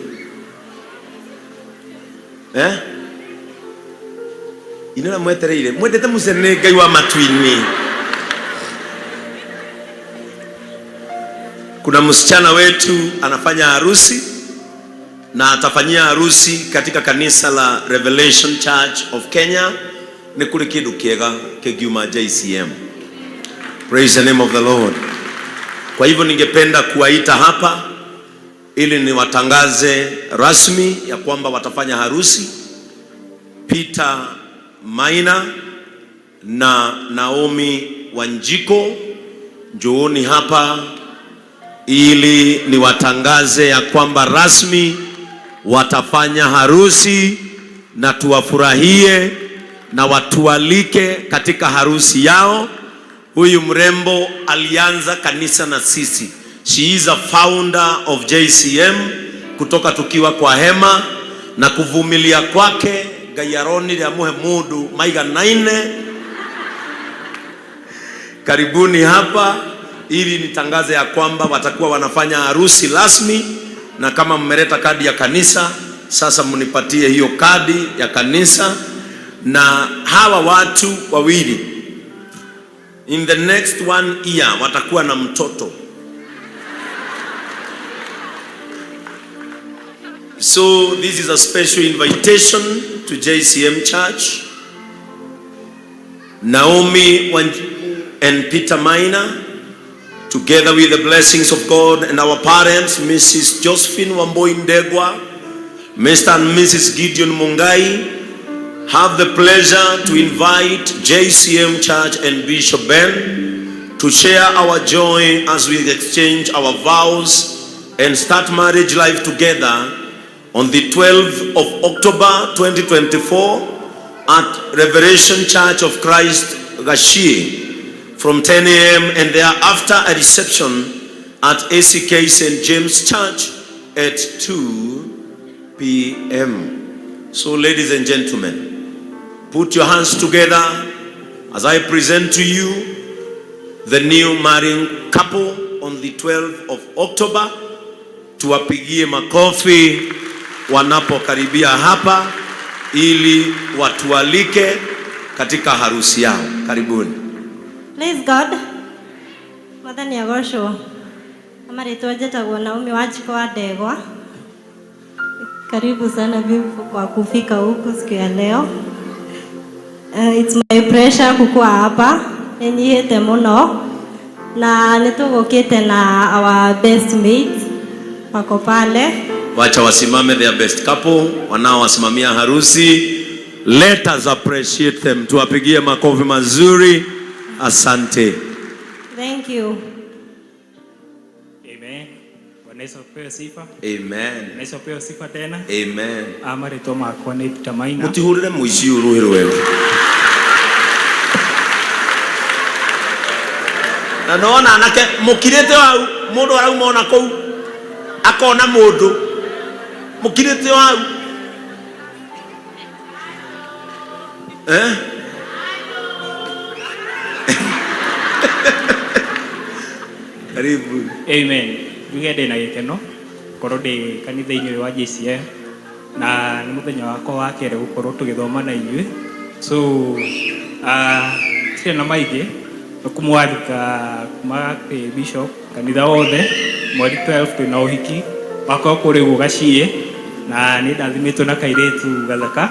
inera mwetereire mwendete mucene Ngai wa matu-ini. Kuna msichana wetu anafanya harusi na atafanyia harusi katika kanisa la Revelation Church of Kenya. Ni kuri kindu kiega kingiuma JCM. Praise the name of the Lord. Kwa hivyo ningependa kuwaita hapa ili niwatangaze rasmi ya kwamba watafanya harusi, Peter Maina na Naomi Wanjiku, njooni hapa ili niwatangaze ya kwamba rasmi watafanya harusi na tuwafurahie na watualike katika harusi yao. Huyu mrembo alianza kanisa na sisi. She is a founder of JCM kutoka tukiwa kwa hema, na kuvumilia kwake Ngai aronire amuhe mundu maiganaine. Karibuni hapa ili nitangaze ya kwamba watakuwa wanafanya harusi rasmi, na kama mmeleta kadi ya kanisa, sasa mnipatie hiyo kadi ya kanisa. Na hawa watu wawili in the next one year watakuwa na mtoto. So this is a special invitation to JCM Church. Naomi Wanjiku and Peter Maina, together with the blessings of God and our parents, Mrs. Josephine Wambui Ndegwa, Mr. and Mrs. Gideon Mungai, have the pleasure to invite JCM Church and Bishop Ben to share our joy as we exchange our vows and start marriage life together on the 12th of October 2024 at Revelation Church of Christ, Gachie, from 10 a.m. and thereafter a reception at ACK St. James Church at 2 p.m. So, ladies and gentlemen, put your hands together as I present to you the new marrying couple on the 12th of October. Tuwapigie makofi wanapokaribia hapa ili watualike katika harusi yao. Karibuni. Praise God. Mwathani agocwo. Marĩtwa njĩtagwo Naomi Wanjikũ wa Ndegwa. Karibu sana beautiful kwa kufika huku siku ya leo. It's my pleasure kukua hapa. Nĩnyihĩte mũno na nĩtũgũkĩte na our best mates wako pale. Wacha wasimame, their best couple wanaowasimamia harusi. Let us appreciate them. Tuwapigie makofi mazuri. Asante. Thank you. Amen. Bwana Yesu apewe sifa. Amen. Bwana Yesu apewe sifa tena. Amen. Marĩtwa makwa nĩ Peter Maina. Mutihurire muici uruhi rweru. Na nona anake mukirite hau mundu arauma ona kuu akona mundu mukirite hau, eh? Karibu. Amen. Njuge ndĩ na gĩkeno korwo ndĩ kanitha-inĩ ũyũ wa JCM na nĩ mũthenya wakwa wa kerĩ gũkorwo tũgĩthoma na inyuĩ, so tirĩ na maingĩ nĩ kũmwarĩka kuma kwĩ bishop kanitha wothe mweri 12 twĩna ũhiki wakwa kũrĩ ũguo Gaciĩ na nĩ ndathimĩtwo na kairĩtu gathaka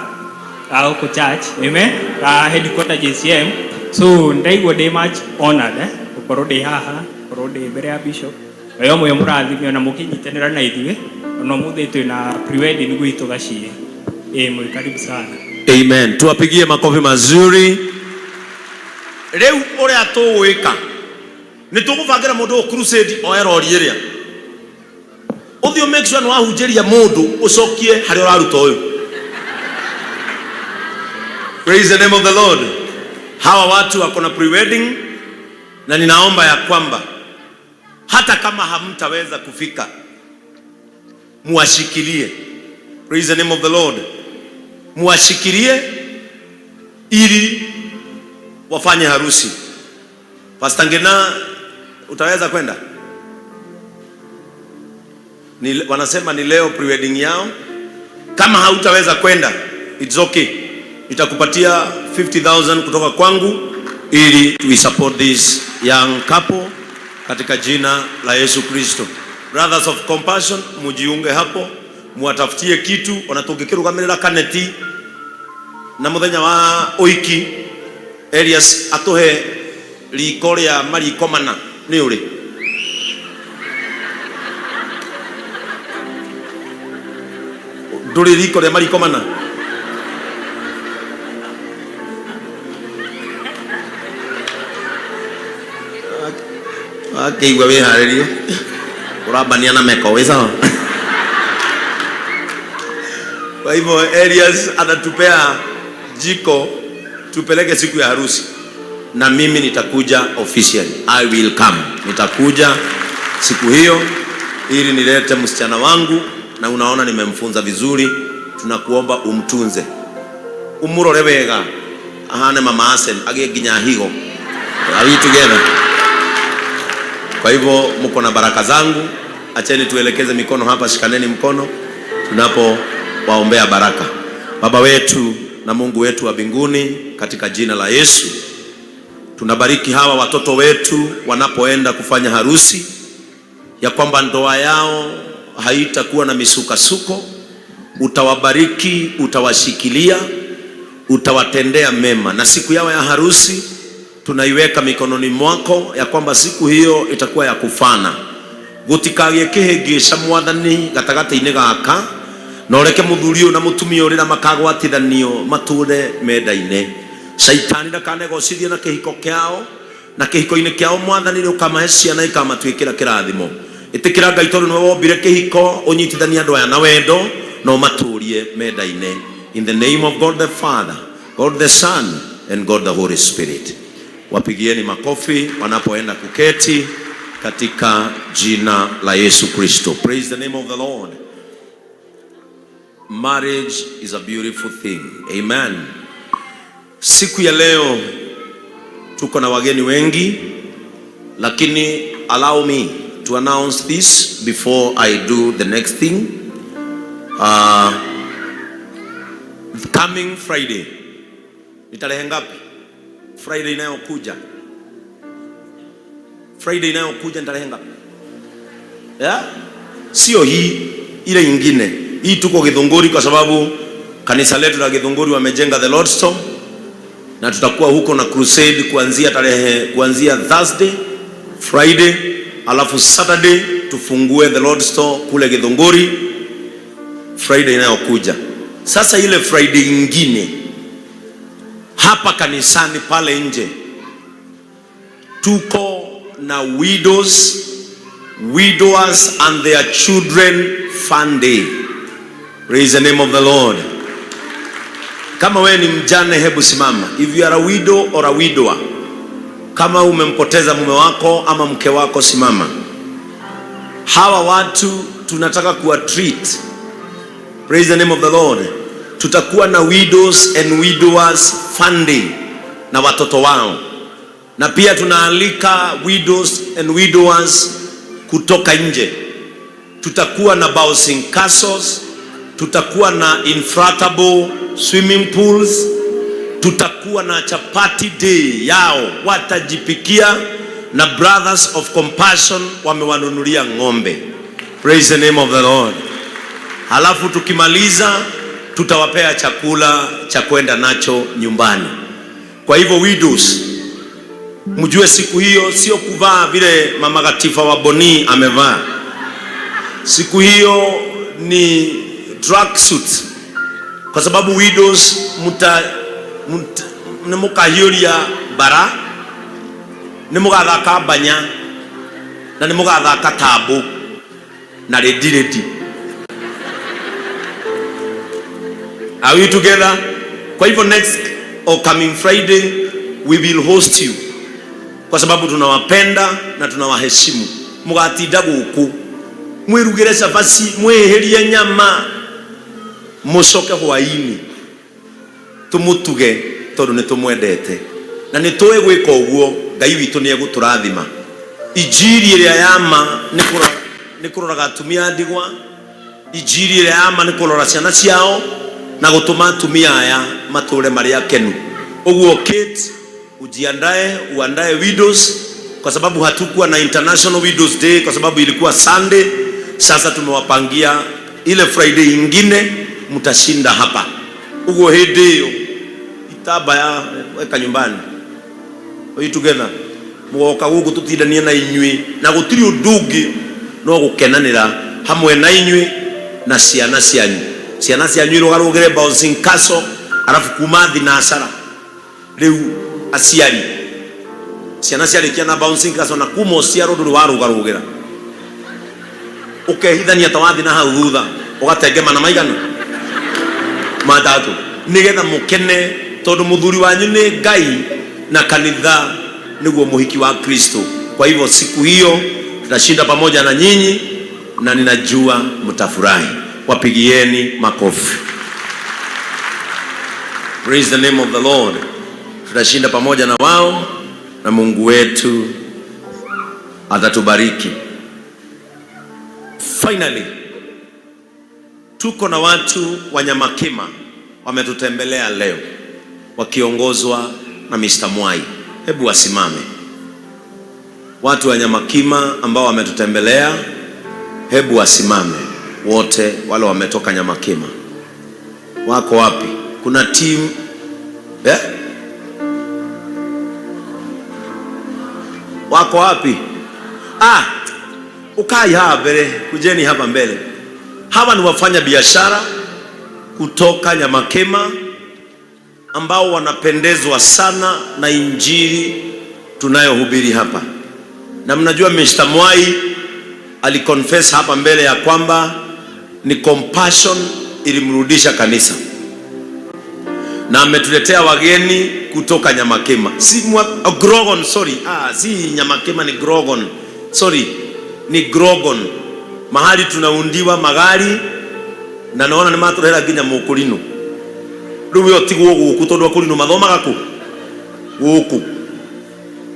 ga gũkũ church, amen, ga headquarter JCM. So ndaigua ndĩ much honored gũkorwo ndĩ haha, gũkorwo ndĩ mbere ya bishop na yo mwe mũrathime na mũkĩnyitanĩra na ithuĩ ona ũmũthĩ twĩna pre-wedding gwitũ Gaciĩ. Ĩ mwĩ karibu sana. Amen. Tuwapigie makofi mazuri. Rĩu ũrĩa tũgwĩka nĩ tũgũbangĩra mũndũ ũyũ crusade oe rori ĩrĩa ũthiĩ make sure nĩ wahunjĩria mũndũ ũcokie harĩa ũraruta ũyũ. Praise the name of the Lord. Hawa watu wako na pre-wedding na ninaomba ya kwamba hata kama hamtaweza kufika muwashikilie. Praise the name of the Lord. Muwashikilie ili wafanye harusi. Pastor Ngena, utaweza kwenda? Ni, wanasema ni leo pre-wedding yao. Kama hautaweza kwenda, it's okay. Nitakupatia 50,000 kutoka kwangu ili we support this young couple katika jina la Yesu Kristo. Brothers of Compassion, mujiunge hapo, muwatafutie kitu ona tũngĩkĩrũgamĩrĩra kaneti na muthenya wa ũiki Elias atuhe Riko rĩa mariko mana nĩ ũrĩ? Ndũrĩ riko rĩa mariko mana? Wakĩigua wĩharĩrie ũrambania na meko wĩ sawa. Kwa hivyo Elias anatupea jiko tupeleke siku ya harusi, na mimi nitakuja officially. I will come, nitakuja siku hiyo ili nilete msichana wangu, na unaona nimemfunza vizuri. Tunakuomba umtunze, umurore wega, ahane mama Asen agie nginya higo. Are we together? Kwa hivyo mko na baraka zangu. Acheni tuelekeze mikono hapa, shikaneni mkono tunapowaombea baraka. Baba wetu na Mungu wetu wa mbinguni, katika jina la Yesu tunabariki hawa watoto wetu wanapoenda kufanya harusi, ya kwamba ndoa yao haitakuwa na misukasuko. Utawabariki, utawashikilia, utawatendea mema, na siku yao ya harusi tunaiweka mikononi mwako, ya kwamba siku hiyo itakuwa ya kufana. Gutikagie kihingica Mwathani gatagatĩ-inĩ gaka, na ũreke mũthuri ũyũ na mũtumia ũyũ rĩrĩa makagwatithanio matũre mendaine. Shaitani ndakanegocithie na kĩhiko kĩao, na kĩhiko-inĩ kĩao Mwathani nĩ ũkamahe ciana ikamatuĩkĩra kĩrathimo. Ĩtĩkĩra Ngai, tondũ nĩwe wombire kĩhiko, ũnyitithanie andũ aya na wendo na ũmatũrie mendaine. In the name of God the Father, God the Son and God the Holy Spirit. Wapigieni makofi wanapoenda kuketi katika jina la Yesu Kristo. Praise the name of the Lord. Marriage is a beautiful thing. Amen. Siku ya leo tuko na wageni wengi, lakini allow me to announce this before I do the next thing. Coming Friday. Ni tarehe ngapi? Friday inayokuja. Friday inayokuja ni tarehe ngapi? Yeah? Sio hii, ile ingine. Hii tuko Githunguri kwa sababu kanisa letu la Githunguri wamejenga the Lord's Store, na tutakuwa huko na crusade kuanzia Thursday, Friday, alafu Saturday tufungue the Lord's Store kule Githunguri Friday inayokuja. Sasa ile Friday ingine hapa kanisani pale nje tuko na widows, widowers and their children fun day. Praise the name of the Lord. Kama wewe ni mjane, hebu simama. If you are a widow or a widower, kama umempoteza mume wako ama mke wako, simama. Hawa watu tunataka kuwa treat. Praise the name of the Lord. Tutakuwa na widows and widowers fun day na watoto wao, na pia tunaalika widows and widowers kutoka nje. Tutakuwa na bouncing castles, tutakuwa na inflatable swimming pools, tutakuwa na chapati day yao, watajipikia, na Brothers of Compassion wamewanunulia ng'ombe. Praise the name of the Lord. Halafu tukimaliza tutawapea chakula cha kwenda nacho nyumbani. Kwa hivyo widows, mjue siku hiyo sio kuvaa vile Mama Gatifa wa Boni amevaa. Siku hiyo ni tracksuit, kwa sababu widows muta, muta nĩ mũkahiũria bara, nĩ mũgathaka banya na nĩ mũgathaka tambu na redi redi. Are we together? Kwa hivyo next or coming Friday we will host you, kwa sababu tunawapenda na tunawaheshimu. Mugatinda guku mwirugire cabaci, mwihirie nyama, mucoke hwaini tumutuge tondu ni tumwendete na ni tuĩ gwĩka ũguo. Ngai witũ nĩ egũtũrathima. Injiri ĩrĩa ya ma nĩ kũroraga atumia a ndigwa. Injiri ĩrĩa ya ma nĩ kũrora ciana ciao na gũtũma atumia aya matũre marĩ akenu. Ũguo Kate, ujiandae, uandae widows, kwa sababu hatukuwa na International Widows Day kwa sababu ilikuwa Sunday. Sasa tumewapangia ile Friday ingine mtashinda hapa. Uguo hĩndĩ ĩyo itambaya weka nyumbani. Are you together? Mũgoka gũkũ tũtindanie na inyuĩ, na gũtirĩ ũndũ ũngĩ no gũkenanĩra hamwe na inyuĩ na ciana cianyu. Ciana cianyu irũgarũgĩre bouncing castle, arabu kuma thinacara rĩu aciari ciana ciarĩkia na bouncing castle, na kuma ũciarwo ndũrĩ warũgarũgĩra, ũkehithania ta wathi na hau thutha ũgatengemana maigana matatũ nigetha mukene, tondu muthuri wanyu ni Ngai na kanitha niguo muhiki wa Kristo. Kwa hivyo siku hiyo tutashinda pamoja na nyinyi na ninajua mtafurahi. Wapigieni makofi. Praise the name of the Lord. Tutashinda pamoja na wao na Mungu wetu atatubariki. Finally, tuko na watu wa Nyamakima wametutembelea leo wakiongozwa na Mr. Mwai. Hebu wasimame. Watu wa Nyamakima ambao wametutembelea, hebu wasimame wote wale wametoka Nyamakima. Wako wapi? Kuna team eh? Wako wapi? Ah, ukai hapa mbele, kujeni hapa mbele. Hawa ni wafanya biashara kutoka Nyamakema ambao wanapendezwa sana na injili tunayohubiri hapa. Na mnajua Mr. Mwai aliconfess hapa mbele ya kwamba ni compassion ilimrudisha kanisa, na ametuletea wageni kutoka Nyamakema, si Grogon, sorry. Ah, si Nyamakema, ni Grogon, sorry, ni Grogon, mahali tunaundiwa magari na naona nĩ matũrehera nginya mũkũrinũ. Rĩu we tigwo gũkũ tondũ akũrinũ mathomaga kũ gũkũ.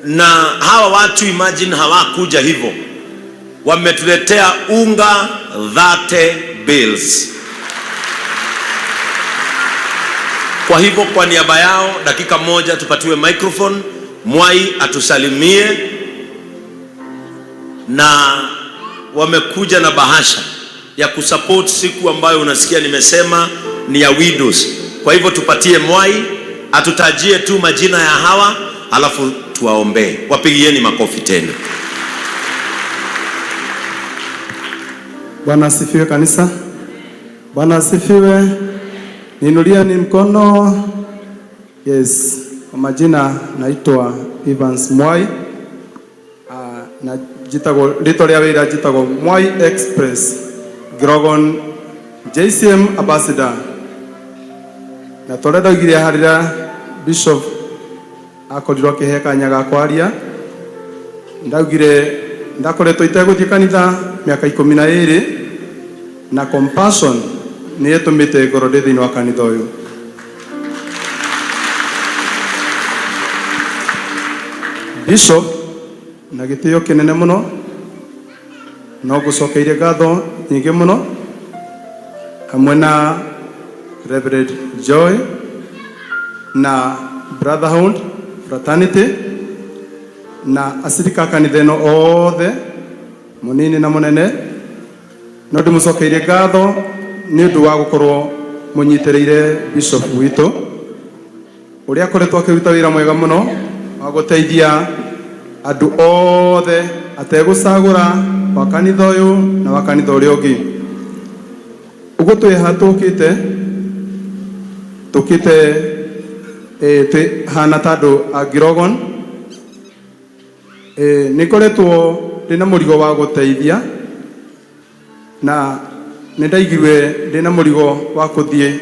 Na hawa watu imagine, hawakuja hivyo, wametuletea unga 30 bales. Kwa hivyo kwa niaba yao, dakika moja tupatiwe microphone, Mwai atusalimie, na wamekuja na bahasha ya kusupport siku ambayo unasikia nimesema ni ya widows. Kwa hivyo tupatie Mwai atutajie tu majina ya hawa, alafu tuwaombee. Wapigieni makofi tena. Bwana asifiwe kanisa. Bwana asifiwe. Niinulieni mkono. Yes, kwa majina naitwa Evans Mwai. Na jitagwo rĩtwa rĩa wĩra njĩtagwo Mwai Express Grogon JCM Ambassador. Na torĩa ndaugire harĩa Bishop akorirwo akĩhe kanya ga kwaria, ndaugire ndakoretwo itegũthiĩ kanitha mĩaka 12, na compassion nĩ ĩtũmĩte ngorwo ndĩ thĩinĩ wa kanitha ũyũ. Bishop, na gĩtĩo kĩnene mũno no ngũcokeirie ngatho nyingĩ mũno hamwe na Reverend Joy na Brotherhood Fraternity na acirika a kanitha ĩno othe, mũnini na mũnene, no ndĩmũcokeirie ngatho nĩ ũndũ wa gũkorwo mũnyitĩrĩire bishop witũ ũrĩa akoretwo akĩruta wĩra mwega mũno wa gũteithia andũ othe ategũcagũra wa kanitha ũyũ na wa kanitha ũrĩa ũngĩ. Ũguo twĩ haha tũkĩte twĩ hana ta andũ a Grogon. Nĩ ngoretwo ndĩna mũrigo wa gũteithia, na nĩ ndaigirwe ndĩna mũrigo wa kũthiĩ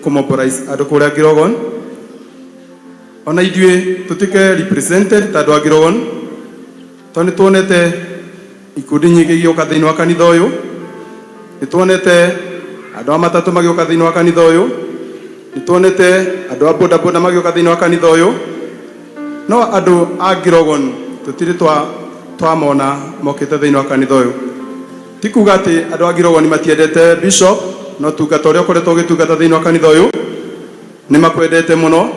kũmobilize andũ kũrĩa Grogon, ona ithuĩ tũtuĩke represented ta andũ a Grogon, tondũ nĩ tuonete ikundi nyingĩ igĩũka thĩinĩ wa kanitha ũyũ, nĩ tuonete andũ a matatũ magĩũka thĩinĩ wa kanitha ũyũ, nĩ tuonete andũ a bodaboda magĩũka thĩinĩ wa kanitha ũyũ, no andũ a Grogon tũtirĩ twamona mokĩte thĩinĩ wa kanitha ũyũ. Ti kuga atĩ andũ a Grogon matiendete bishop, no tungata ũrĩa ũkoretwo ũgĩtungata thĩinĩ wa kanitha ũyũ nĩ makwendete mũno,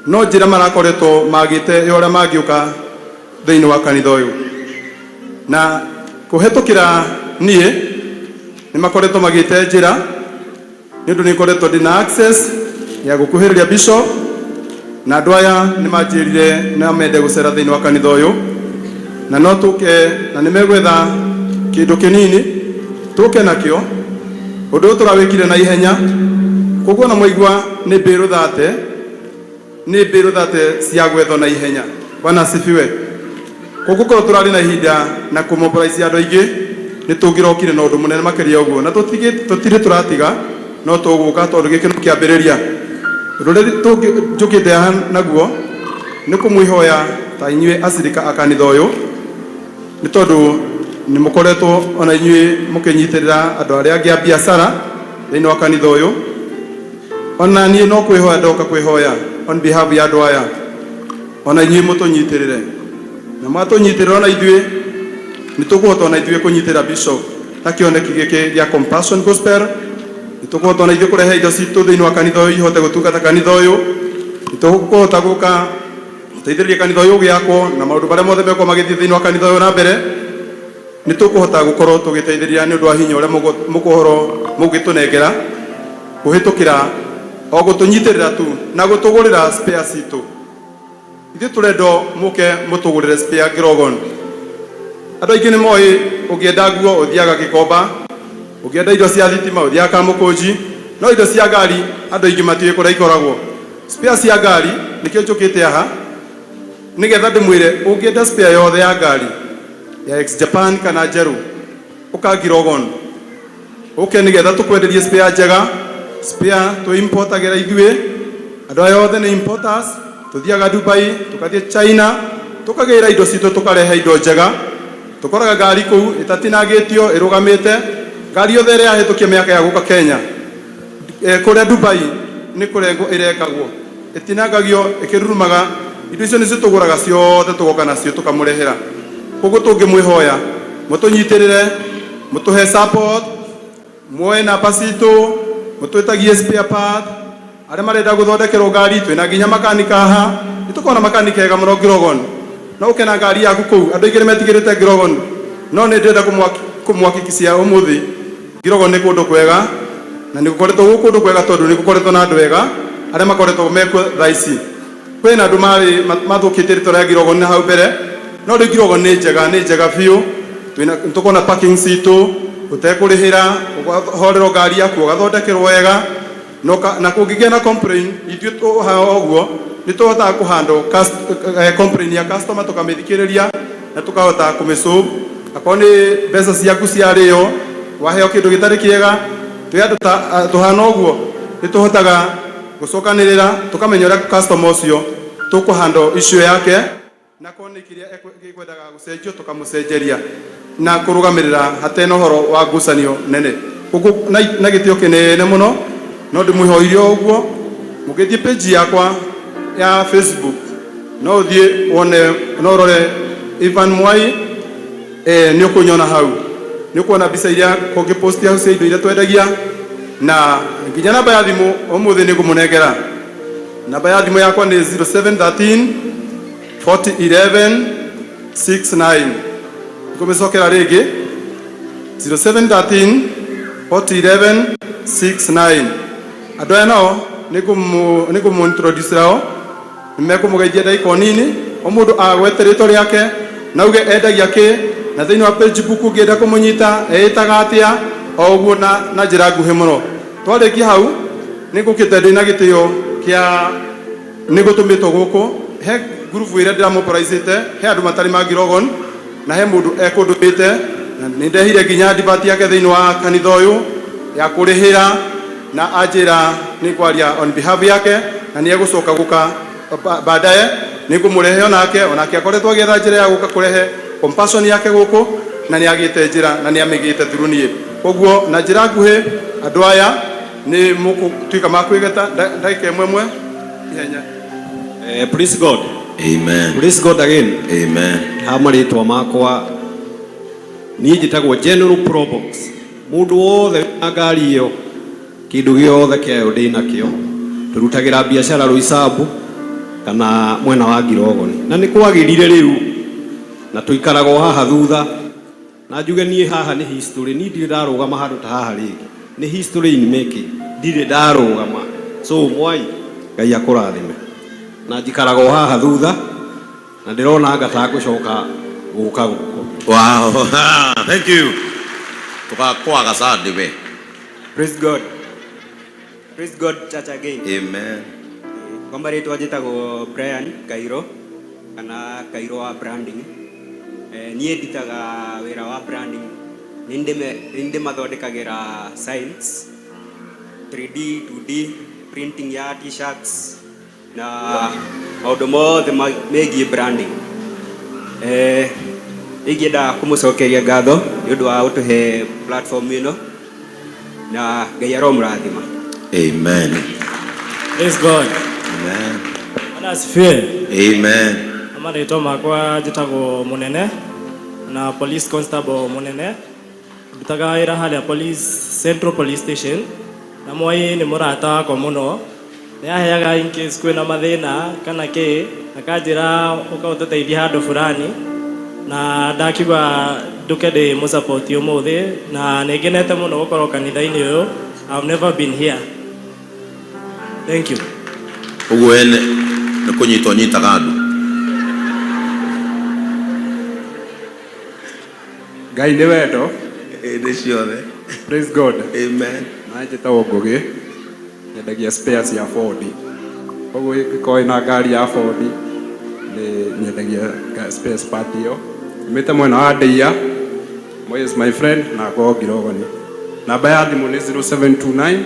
no njĩra marakoretwo magĩte ya ũrĩa mangĩũka thĩinĩ wa kanitha ũyũ na kũhetũkĩra niĩ nĩ makoretwo magĩte njĩra, nĩ ũndũ nĩ ngoretwo ndĩna access ya gũkuhĩrĩria bishop. Na andũ aya nĩ manjĩrire na mende gũcera thĩinĩ wa kanitha ũyũ, na no tũke na nĩ megwetha kĩndũ kĩnini tũke nakĩo. Ũndũ ũyũ tũrawĩkire na ihenya, koguo na mwaigua nĩ mbĩrũ thate, nĩ mbĩrũ thate cia gwethwo na ihenya. Bwana asifiwe. Koguo korwo tũrarĩ na ihinda na kũmobilize andũ aingĩ, nĩ tũngĩrokire na ũndũ mũnene makĩria ũguo, na tũtirĩ tũratiga, no tũgũka tondũ gĩkĩ no kĩambĩrĩria. Ũndũ ũrĩa njũkĩte haha naguo nĩ kũmwĩhoya ta inyuĩ acirika a kanitha ũyũ, nĩ tondũ nĩ mũkoretwo ona inyuĩ mũkĩnyitĩrĩra andũ arĩa angĩ a biacara thĩinĩ wa kanitha ũyũ. Ona niĩ no kwĩhoya ndoka kwĩhoya on behalf ya andũ aya, ona inyuĩ mũtũnyitĩrĩre, na mwatũnyitĩrĩra ona ithuĩ nĩ tũkũhota ona ithuĩ kũnyitĩrĩra bishop na kĩoneki gĩkĩ gĩa Compassion Gospel. Nĩ tũkũhota ona ithuĩ kũrehe indo citũ thĩinĩ wa kanitha ũyũ ihote gũtungata kanitha ũyũ. Nĩ tũkũhota gũka gũteithĩrĩria kanitha ũyũ ũgĩakwo na maũndũ marĩa mothe mekorwo magĩthiĩ thĩinĩ wa kanitha ũyũ na mbere. Nĩ tũkũhota gũkorwo tũgĩteithĩrĩria nĩ ũndũ wa hinya ũrĩa mũkũhoro mũgĩtũnengera kũhĩtũkĩra o gũtũnyitĩrĩra tu na gũtũgũrĩra spare citũ. Ithuĩ tũrenda mũke mũtũgũrĩre spare Grogon. Andũ aingĩ nĩ moĩ ũngĩenda nguo ũthiaga Gĩkomba, ũngĩenda indo cia thitima ũthiaga Kamũkũnji, no indo cia ngari andũ aingĩ matiũĩ kũrĩa ikoragwo. Spare cia ngari nĩkĩo njũkĩte haha nĩgetha ndĩmwĩre ũngĩenda spare yothe ya ngari ya ex Japan kana njerũ, ũka Grogon, ũke nĩgetha tũkwenderie spare njega. Spare twĩ-importagĩra ithuĩ, andũ aya othe nĩ importers. Tũthiaga Dubai, tũkathiĩ China, tũkagĩra indo citũ, tũkarehe indo njega. Tũkoraga ngari kũu ĩtatinangĩtio, ĩrũgamĩte. Ngari yothe ĩrĩa yahĩtũkia mĩaka ya gũka Kenya, kũrĩa Dubai nĩ kũrengwo ĩrengagwo, ĩtinangagio ĩkĩrurumaga. Indo icio nĩcio tũgũraga ciothe, tũgoka nacio tũkamũrehera. Koguo tũngĩmwĩhoya mũtũnyitĩrĩre, mũtũhe support, muoe namba citũ, mũtwĩtagie spare part. Arĩa marenda gũthondekerwo ngari, twĩna nginya makanika haha. Nĩ tũkoragwo na makanika ega mũno Grogon. No ũke na ngari yaku kũu. Andũ aingĩ nĩ metigĩrĩte Grogon, no nĩ ndĩrenda kũmũhakikishia ũmũthĩ Grogon nĩ kũndũ kwega, na nĩ gũkoretwo gwĩ kũndũ kwega tondũ nĩ gũkoretwo na andũ ega arĩa makoretwo mekuo thaa ici. Kwĩna andũ marĩ mathũkĩtie rĩtwa rĩa Grogon na hau mbere, no rĩu Grogon nĩ njega, nĩ njega biũ. Twĩna tũkoragwo na parking citũ ũtekũrĩhĩra, ũkahorerwo ngari yaku ũgathondekerwo wega. Na kũngĩgĩa na complain, ithuĩ tũhaha ũguo nĩ tũhotaga kũhandle complain ya customer, tũkamĩthikĩrĩria na tũkahota kũmĩsolve. Akorwo nĩ mbeca ciaku ciarĩo, waheo kĩndũ gĩtarĩ kĩega, twĩ andũ ta tũhana ũguo nĩ tũhotaga gũcokanĩrĩra, tũkamenya ũrĩa customer ũcio tũkũhandle issue yake, na korwo nĩ kĩrĩa gĩkwendaga gũcenjio tũkamũcenjeria na kũrũgamĩrĩra hatena ũhoro wa ngucanio nene. Koguo na gĩtĩo kĩnene mũno no ndĩmwĩhoire o ũguo, mũngĩthiĩ page yakwa ya Facebook no ũthiĩ wone, no ũrore Ivan Mwai, nĩ ũkũnyona hau, nĩ ũkuona mbica iria kũngĩpost hau cia indo iria twendagia, na nginya namba ya thimũ ũmũthĩ nĩ ngũmũnengera. Namba ya thimũ yakwa nĩ 0713 40 11 69. Ngũmĩcokera rĩngĩ, 0713 40 11 69. Andũ aya nao nĩ ngũmũ-introduce nao, nĩ mekũmũgeithia ndagĩka o nini, o mũndũ agwete rĩtwa rĩake na auge endagia kĩ, na thĩinĩ wa Facebook ũngĩenda kũmũnyita eĩtaga atĩa, o ũguo na njĩra nguhĩ mũno. Twarĩkia hau, nĩ ngũkĩte ndĩna gĩtĩo kĩa nĩ gũtũmĩtwo gũkũ he ngurubu ĩrĩa ndĩramobilizĩte, he andũ matarĩ ma Grogon, na he mũndũ ekũndũmĩte, na nĩ ndehire nginya advert yake thĩinĩ wa kanitha ũyũ ya kũrĩhĩra, na anjĩra nĩ kwaria on behalf yake, na nĩ egũcoka gũka baadaye. Nĩ ngũmũrehe onake akoretwo agĩetha njĩra ya gũka kũrehe compassion yake gũkũ, na nĩ agĩte njĩra na nĩ amĩgĩte through niĩ. Koguo na njĩra nguhĩ, andũ aya nĩ mũgũtuĩka ma kwĩgeta ndagĩka ĩmwe ĩmwe ihenya. Praise God. Amen. Praise God again. Amen. Ha marĩtwa makwa niĩ njĩtagwo General Probox. Mũndũ wothe wĩna ngari ĩyo, kĩndũ gĩothe kĩayo ndĩ nakĩo. Tũrutagĩra biacara Roysambu kana mwena wa Ngirogoni, na nĩ kwagĩrire rĩu, na tũikaraga o haha thutha. Na njuge niĩ haha nĩ history, niĩ ndirĩ ndarũgama handũ ta haha rĩngĩ, nĩ history in making, ndirĩ ndarũgama. So Mwai, Ngai akũrathime. Na njikaraga o haha thutha na ndĩrona anga ta ngũcoka gũka gũkũ. Wow. Thank you. Tũgakwaga Sunday we. Praise God. Praise God church again. Amen. Kwa marĩtwa njĩtagwo Brian Kairo kana Kairo wa branding. Eh, niĩ nditaga wĩra wa branding. Nĩ ndĩmathondekagĩra signs 3D, 2D, printing ya t-shirts na maũndũ mothe megiĩ branding. Eh, ingĩenda kũmũcokeria ngatho nĩ ũndũ wa gũtũhe platform ĩno na Ngai aromũrathima. Amen. Praise God. Amen. Bwana asifiwe. Amen. Marĩtwa makwa njĩtagwo Mũnene na police constable Mũnene, ndutaga wĩra harĩa police Central Police Station, na Mwai nĩ mũrata wakwa mũno, nĩ aheaga in case kwĩna mathĩna kana kĩ, akanjĩra ũka ũtũteithie handũ fulani, na ndakiuga nduke ndĩ mũsupport ũmũthĩ, na nĩ ngenete mũno gũkorwo kanitha-inĩ ũyũ. I've never been here. Thank you. Ũguo ene nĩ kũnyita ũnyitaga andũ. Ngai nĩ wendo. Hĩndĩ ciothe. Praise God. Amen. Na njĩtagwo Ngũgĩ, nyendagia spare cia Ford. Koguo ĩngĩkorwo ĩna ngari ya Ford, nĩ nyendagia spare part ĩyo. Umĩte mwena wa Ndeia, Moi is my friend na ngorwo Ngirogoni. Namba ya thimũ nĩ 0729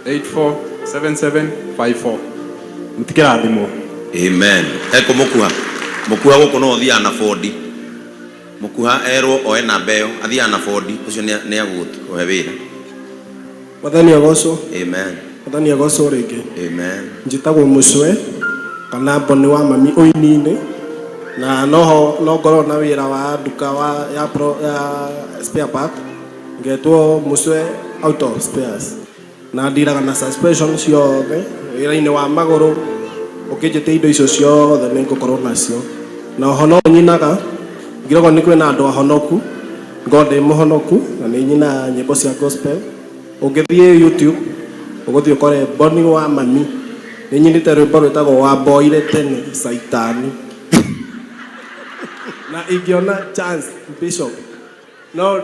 847754. Mũtikĩrathimwo. Amen. Eko mũkuha. Mũkuha gũkũ no ũthiaga na Ford. Mũkuha erwo oe namba ĩyo, athiaga na Ford, ũcio nĩ agũkũhe wĩra. Mwathani agocwo. Amen. Mwathani agocwo rĩngĩ. Amen. Njĩtagwo Mũcwe kana Mboni wa mami ũini-inĩ, na noho no ngorwo na wĩra wa nduka wa ya, pro, ya spare part, ngetwo Mũcwe Auto Spares, na ndiraga na suspension ciothe wĩra-inĩ wa magũrũ. Ũkĩnjĩtia indo icio ciothe nĩ ngũkorwo nacio, na oho no nyinaga ngiragwo nĩ kwĩna andũ ahonoku, ngorwo ndĩ mũhonoku na nĩ nyinaga nyĩmbo cia gospel. Ũngĩthiĩ YouTube ũgũthiĩ ũkore Mboni wa mami, nĩ nyinĩte rwĩmbo rwĩtagwo Wamboire tene Caitani, na ingĩona chance Bishop no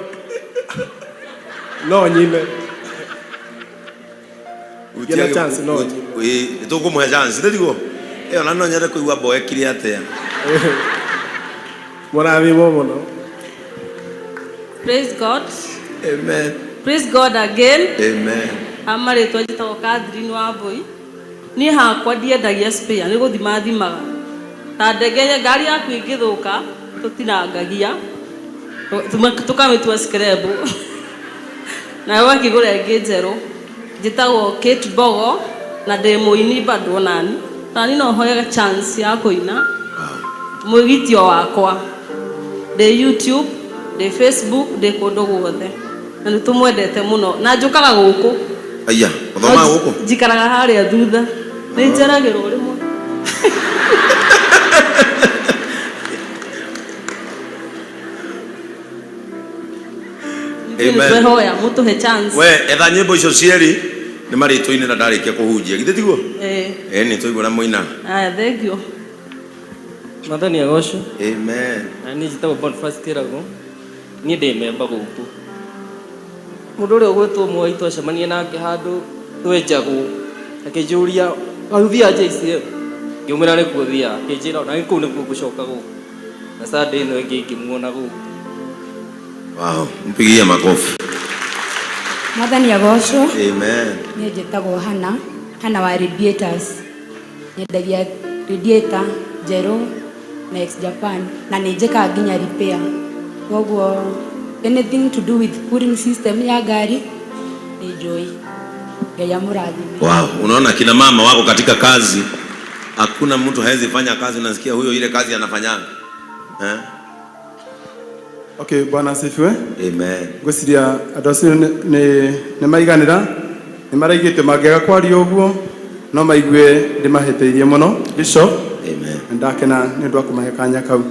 nyine. Ingĩona chance no nyine. Nĩ tũkũmũhe chance nĩ ĩyo, na no nyende kũigua mboekire atĩa. Mũrathimwo mũno. Praise God. Amen. Praise God again. Amen. Amarĩtwa njĩtagwo Catherine Wambui. Niĩ hakwa ndiendagia spare, nĩ gũthima thimaga. Ta ndege ngari yaku ĩngĩthũka tũtinangagia tũkamĩtua scrap nawe ũgakĩgũra ĩngĩ njerũ. Njĩtagwo Kate Bogo na ndĩ mũini bado nani. Nani no hoyaga chance ya kũina mwĩgitio wakwa. Ndĩ YouTube, ndĩ Facebook, ndĩ kũndũ guothe, na nĩ tũmwendete mũno na njũkaga gũkũ. Aya, ũthomaga gũkũ? Njikaraga harĩa thutha, nĩ njeragĩrwo rĩmwe. Nĩ Amen. twehoya mũtũhe chance. We etha nyĩmbo icio cierĩ nĩ marĩtũinĩra ndarĩkia kũhunjia, githĩ tiguo? Eh. Ĩ nĩ tũigua na mũina. Aya, thank you. Mwathani agocwo. Amen. Na niĩ njĩtagwo Boniface Kĩrago, niĩ ndĩ memba gũkũ. Mũndũ ũrĩa ũgwĩtwo Mwai twacemania nake handũ twenjagwo, akĩnjũria kaĩ ũthiaga JCM, ngĩmwĩra nĩkuo thiaga, akĩnjĩra ona kũu nĩkuo ngũcoka gũkũ, na Sunday ĩno ĩngĩ ngĩmuona gũkũ. Wow, mpigie makofi. Mwathani agocwo. Amen. Niĩ njĩtagwo Hana, Hana wa radiators. Nyendagia radiator njerũ na ex Japan, na nĩ njĩkaga nginya repair. Koguo anything to do with cooling system ya ngari nĩ njũĩ. Ngai amũrathime. Wow, unaona kina mama wako katika kazi. Hakuna mtu hawezi fanya kazi, unasikia huyo ile kazi anafanyanga. Eh? Okay, Bwana asifiwe. Amen. Ngwĩciria andũ acio nĩ maiganĩra, nĩ maraigĩte mangĩaga kwaria ũguo no maigue ndĩmahĩtĩirie mũno Bishop. Amen. Nĩ ndakena nĩ ũndũ wa kũmahe kanya kau.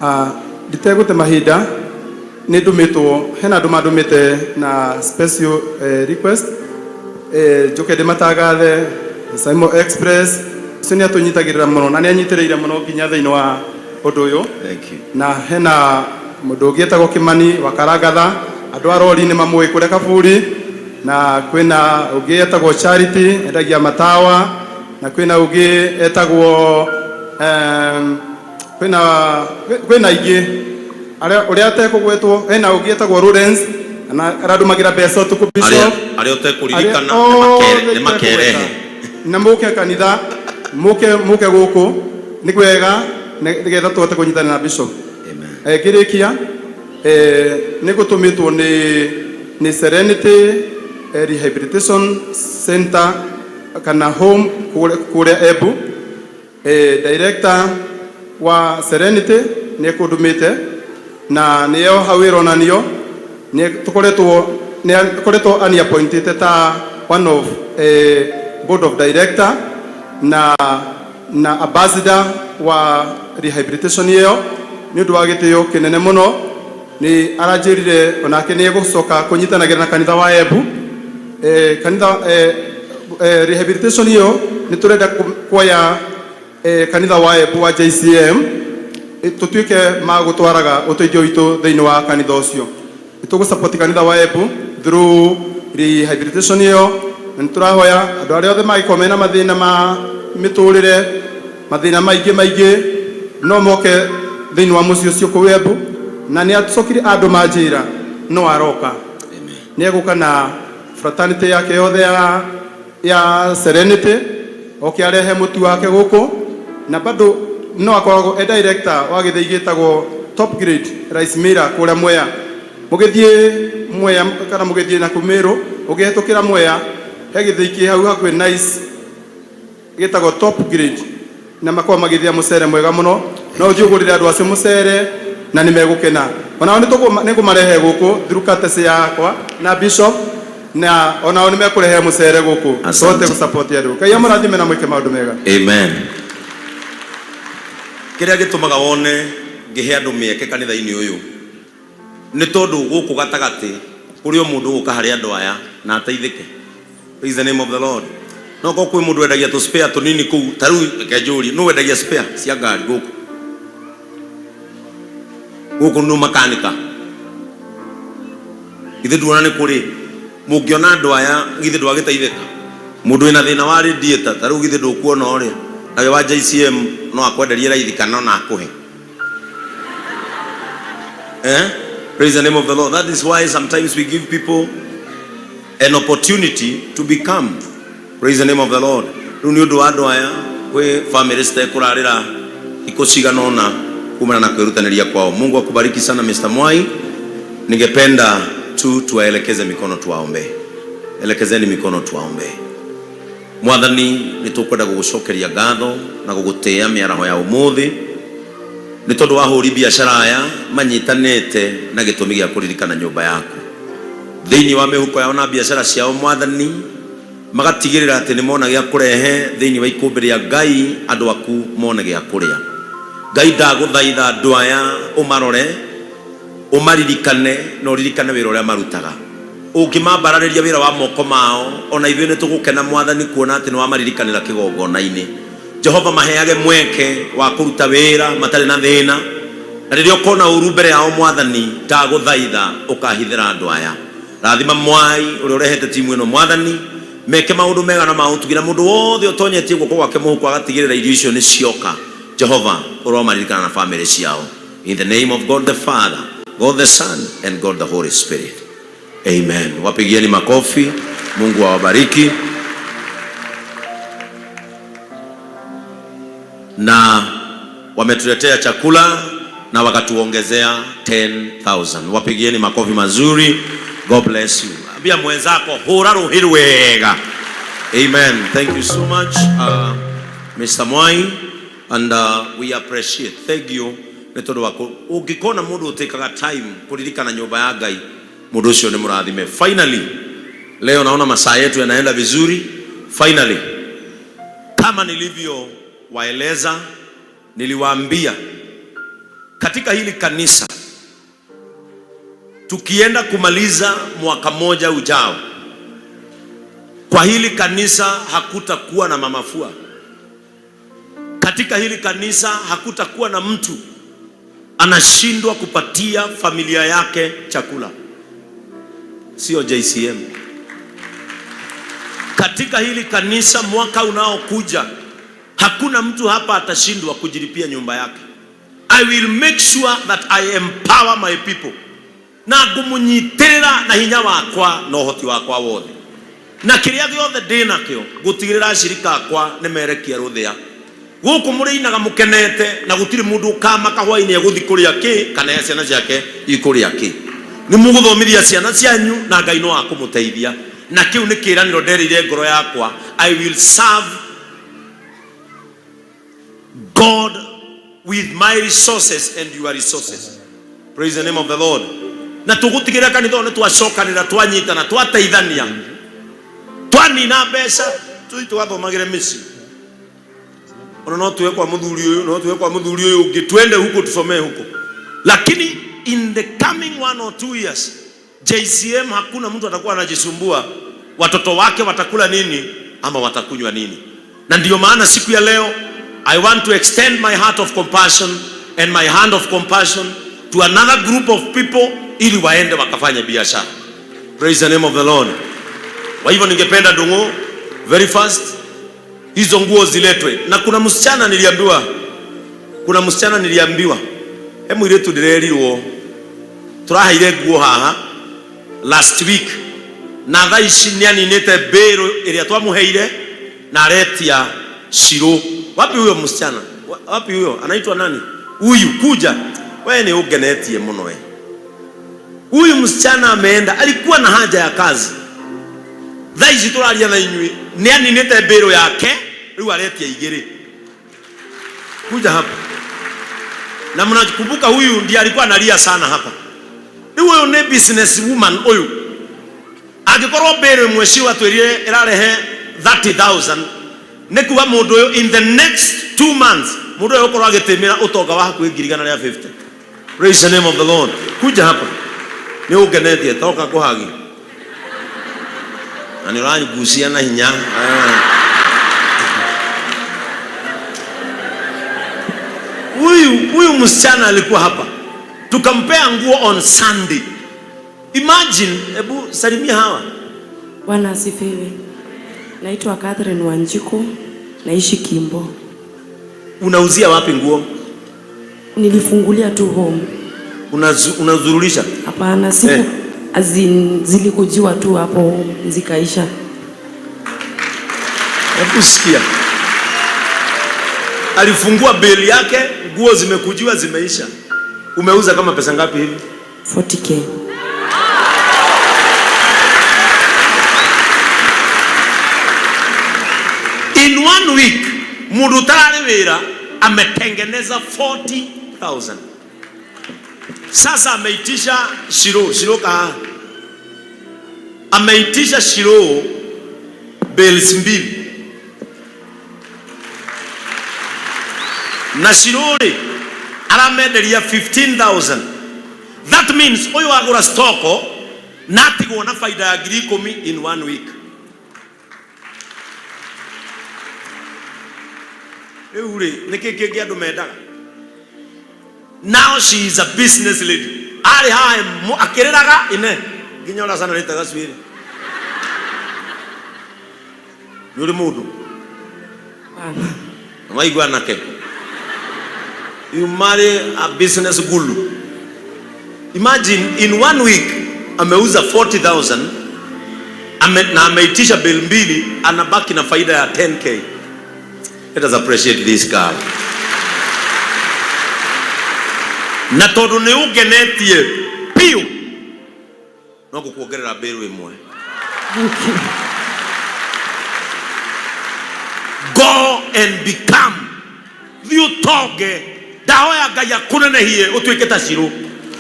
Ah, nditegũte mahinda, nĩ ndũmĩtwo, hena andũ mandũmĩte na special request, njoke ndĩmatangathe Simon Express. Ũcio nĩ atũnyitagĩrĩra mũno na nĩ anyitĩrĩire mũno nginya thĩinĩ wa ũndũ ũyũ. Thank you. Na hena mũndũ ũngĩ etagwo Kĩmani wa Karangatha, andũ a rori nĩ mamũĩ kũrĩa Kaburi, na kwĩna ũngĩ etagwo Charity endagia matawa, na kwĩna ũngĩ etagwo kwĩna kwĩna ingĩ arĩa ũrĩa atekũgwetwo, hena ũngĩ etagwo Lawrence na arandũmagĩra mbeca ũtukũ Arĩa Bishop. arĩa ũtekũririkana Arĩa nĩ makerehe. Na mũke kanitha, mũke mũke gũkũ nĩ kwega nĩgetha tũhote kũnyitanĩra na Bishop. Amen. Ngĩrĩkia nĩ gũtũmĩtwo nĩ Serenity Rehabilitation Center kana home kũrĩa Embu. Director wa Serenity nĩ ekũndũmĩte na nĩyo hau ĩronanio nĩ tũkoretwo nĩ akoretwo ani appointed ta one of board of director na ambassador wa rehabilitation ĩyo. Nĩ ũndũ wa gĩtĩo kĩnene mũno nĩ aranjĩrire onake nĩ egũcoka kũnyitanagĩra na kanitha wa Embu. Kanitha rehabilitation ĩyo nĩ tũrenda kuoya kanitha wa Embu wa JCM, tũtuĩke ma gũtwaraga ũteithio witũ thĩinĩ wa kanitha ũcio. Nĩ tũgũsupport kanitha wa Embu through rehabilitation ĩyo, na nĩ tũrahoya andũ arĩa othe mangĩkorwo mena mathĩna ma mĩtũrĩre, mathĩna maingĩ maingĩ, no moke thĩinĩ wa mũciĩ ũcio kũu Embu. Na nĩ acokire andũ manjĩra no aroka, nĩ egũka na fraternity yake yothe ya Serenity, oke arehe mũtu wake gũkũ, na bado no akoragwo e director wa gĩthĩi gĩtagwo Top Grade Rice Miller kũrĩa Mwea. Mũgĩthiĩ Mwea kana mũgĩthiĩ na Meru, ũngĩhetũkĩra Mwea he gĩthĩi kĩ hau hakuhĩ nice gĩtagwo Top Grade, na makoragwo magĩthĩa mũcere mwega mũno. No ũthiĩ ũgũrĩre andũ acio mũcere na nĩ megũkena. Onao nĩ ngũmarehe gũkũ through courtesy yakwa na Bishop, na onao nĩ mekũrehe mũcere gũkũ Asante. tũhote gũsupport andũ. Ngai amũrathime na mwĩke maũndũ mega. Amen. Kĩrĩa gĩtũmaga wone ngĩhe andũ mĩeke kanitha-inĩ ũyũ nĩ tondũ gũkũ gatagatĩ kũrĩ o mũndũ ũgũka harĩ andũ aya na ateithĩke. Praise the name of the Lord. No korwo kwĩ mũndũ wendagia tũ spare tũnini kũu, ta rĩu reke njũrie, nũ wendagia spare cia ngari gũkũ? Gũkũ nũ makanika? Githĩ nduona nĩ kũrĩ mũngĩona andũ aya, githĩ ndwagĩteithĩka? Mũndũ wĩna thĩna wa radiator ta rĩu githĩ ndũkuona ũrĩa nawe wa JCM no akwenderie raithi kana ona akũhe. Praise the name of the Lord. That is why sometimes we give people an opportunity to become. Praise the name of the Lord. Rĩu nĩ ũndũ wa andũ aya kwĩ family citekũrarĩra thikũ cigana ũna kumana na kwĩrutanĩria kwao. Mungu akubariki sana Mr. Mwai. Ningependa tu tuwaelekeze mikono tuwaombee. Elekezeni mikono tuwaombee. Mwathani, nĩ tũkwenda gũgũcokeria ngatho na gũgũtĩĩa mĩaraho ya ũmũthĩ nĩ tondũ wa ahũri biacara aya manyitanĩte na gĩtũmi gĩa kũririkana nyũmba yaku thĩinĩ wa mĩhuko yao na biacara ciao. Mwathani, magatigĩrĩra atĩ nĩ mona gĩa kũrehe thĩinĩ wa ikũmbĩ rĩa Ngai, andũ aku mone gĩa kũrĩa. Ngai, ndagũthaitha andũ aya ũmarore, ũmaririkane na ũririkane wĩra ũrĩa marutaga. Ũngĩmambararĩria wĩra wa moko mao, ona ithuĩ nĩ tũgũkena Mwathani kuona atĩ nĩ wamaririkanĩra kĩgongona-inĩ. Jehova, maheage mweke wa kũruta wĩra matarĩ na thĩna, na rĩrĩa ũkona ũru mbere yao Mwathani, ndagũthaitha ũkahithĩra andũ aya. Rathima Mwai ũrĩa ũrehete timu ĩno Mwathani, meke maũndũ mega na ma ũtugi, na mũndũ wothe ũtonyetie guoko gwake mũhuko agatigĩrĩra irio icio nĩ cioka. Jehova, ũromaririkana na famĩlĩ ciao. In the name of God the Father, God the Son, and God the Holy Spirit. Amen. Wapigieni makofi. Mungu awabariki. Na wametuletea chakula na wakatuongezea 10,000. Wapigieni makofi mazuri. God bless you. Ambia mwenzako hura ruhi rwega. Amen. Thank you so much, Mr. Mwai, and we appreciate. Thank you. Nĩ tondũ wa ũngĩkona mũndũ ũtĩkaga time kũririkana nyũmba ya Ngai, mũndũ ũcio nĩ mũrathime. Finally, leo naona masaa yetu yanaenda vizuri. Finally, kama nilivyowaeleza, niliwaambia katika hili kanisa tukienda kumaliza mwaka mmoja ujao, kwa hili kanisa hakutakuwa na mamafua. Katika hili kanisa hakutakuwa na mtu anashindwa kupatia familia yake chakula, sio JCM. Katika hili kanisa mwaka unaokuja hakuna mtu hapa atashindwa kujilipia nyumba yake. I will make sure that I empower my people na ngũmũnyitĩrĩra na hinya wakwa na ũhoti wakwa wothe na kĩrĩa gĩothe ndĩ nakĩo ngũtigĩrĩra ashirika akwa nĩ merekia rũthĩa gũkũ mũrĩinaga mũkenete na gũtirĩ mũndũ ũkamaka hwainĩ egũthi kũrĩa kĩ kana ciana ciake ikũrĩa kĩ. Nĩ mũgũthomithia ciana cianyu na Ngai no akũmũteithia, na kĩu nĩ kĩĩranĩro nderĩire ngoro yakwa, I will serve God with my resources and your resources. Praise the name of the Lord. Na tũgũtigĩrĩra kanitha ũyũ nĩ twacokanĩra, twanyitana, twateithania, twanina mbeca tũthiĩ tũgathomagĩre mĩciĩ. Ona no tuwe kwa muthuri uyu, no tuwe kwa muthuri uyu ungi, twende huko tusomee huko. Lakini in the coming 1 or 2 years JCM hakuna mtu atakuwa anajisumbua watoto wake watakula nini ama watakunywa nini. Na ndio maana siku ya leo I want to extend my heart of compassion and my hand of compassion to another group of people ili waende wakafanye biashara. Praise the name of the Lord. Kwa hivyo ningependa Ndung'u very fast hizo nguo ziletwe. Na kuna msichana niliambiwa, kuna msichana niliambiwa, he mwiritu ndirerirwo turaheire nguo haha last week na thaa ici nĩaninĩte mbĩrũ ĩrĩa twamuheire na aretia Shiro. Wapi huyo msichana? Wapi huyo? Anaitwa nani? Huyu kuja. Wewe ni ungenetie muno we. Huyu msichana ameenda, alikuwa na haja ya kazi. Thaa ici tũraria na inyuĩ nĩaninĩte mbĩrũ yake, rĩu aretia igĩrĩ. Kuja hapa. Na mnakumbuka huyu ndiye alikuwa analia sana hapa. Rĩu ũyũ nĩ business woman ũyũ. Angĩkorwo mbĩrũ ĩmwe Shiro atwĩrire ĩrarehe 30,000, nĩ kuga mũndũ ũyũ in the next 2 months mũndũ ũyũ ũkorwo agĩtĩmĩra ũtonga wa hakuhĩ ngiri igana rĩa 50. Praise the name of the Lord. Kuja hapa. Nĩ ũngenetie toka kũhagi. Na nĩ ũrangucia na hinya. Huyu msichana alikuwa hapa. Tukampea nguo on Sunday. Imagine, hebu salimia hawa. Bwana asifiwe. Naitwa Catherine Wanjiku, naishi Kimbo. Unauzia wapi nguo? Nilifungulia tu home. Unazurulisha? Hapana, siku azin zilikujiwa tu hapo home zikaisha. Hebu sikia. Alifungua beli yake, nguo zimekujiwa zimeisha. Umeuza kama pesa ngapi hivi? 40k. In 1 week, mundu utarari wira ametengeneza 40,000. Sasa ameitisha Shiro, Shiro ka. Ameitisha Shiro bales mbili. Na Shiro ri aramenderia 15,000. That means uyu agura stoko na atigwo na faida ya ngiri ikũmi in 1 week. Rĩu rĩ, nĩ kĩ kĩngĩ andũ mendaga? Now she is a business lady. Arĩ haha akĩrĩraga ine nginya ũracanarĩte gacuĩrĩ. Nĩ ũrĩ mũndũ? Waigua anake? You marry a business guru. Imagine in 1 week ameuza 40,000 na ameitisha bill mbili, anabaki na faida ya 10k. Let us appreciate this guy. Na tondu ni ungenetie piu no gukuongerera bill imwe. Thank you. Go and become. Thiĩ ũtonge. Ndahoya Ngai akũnenehie ũtuĩke ta Shiro.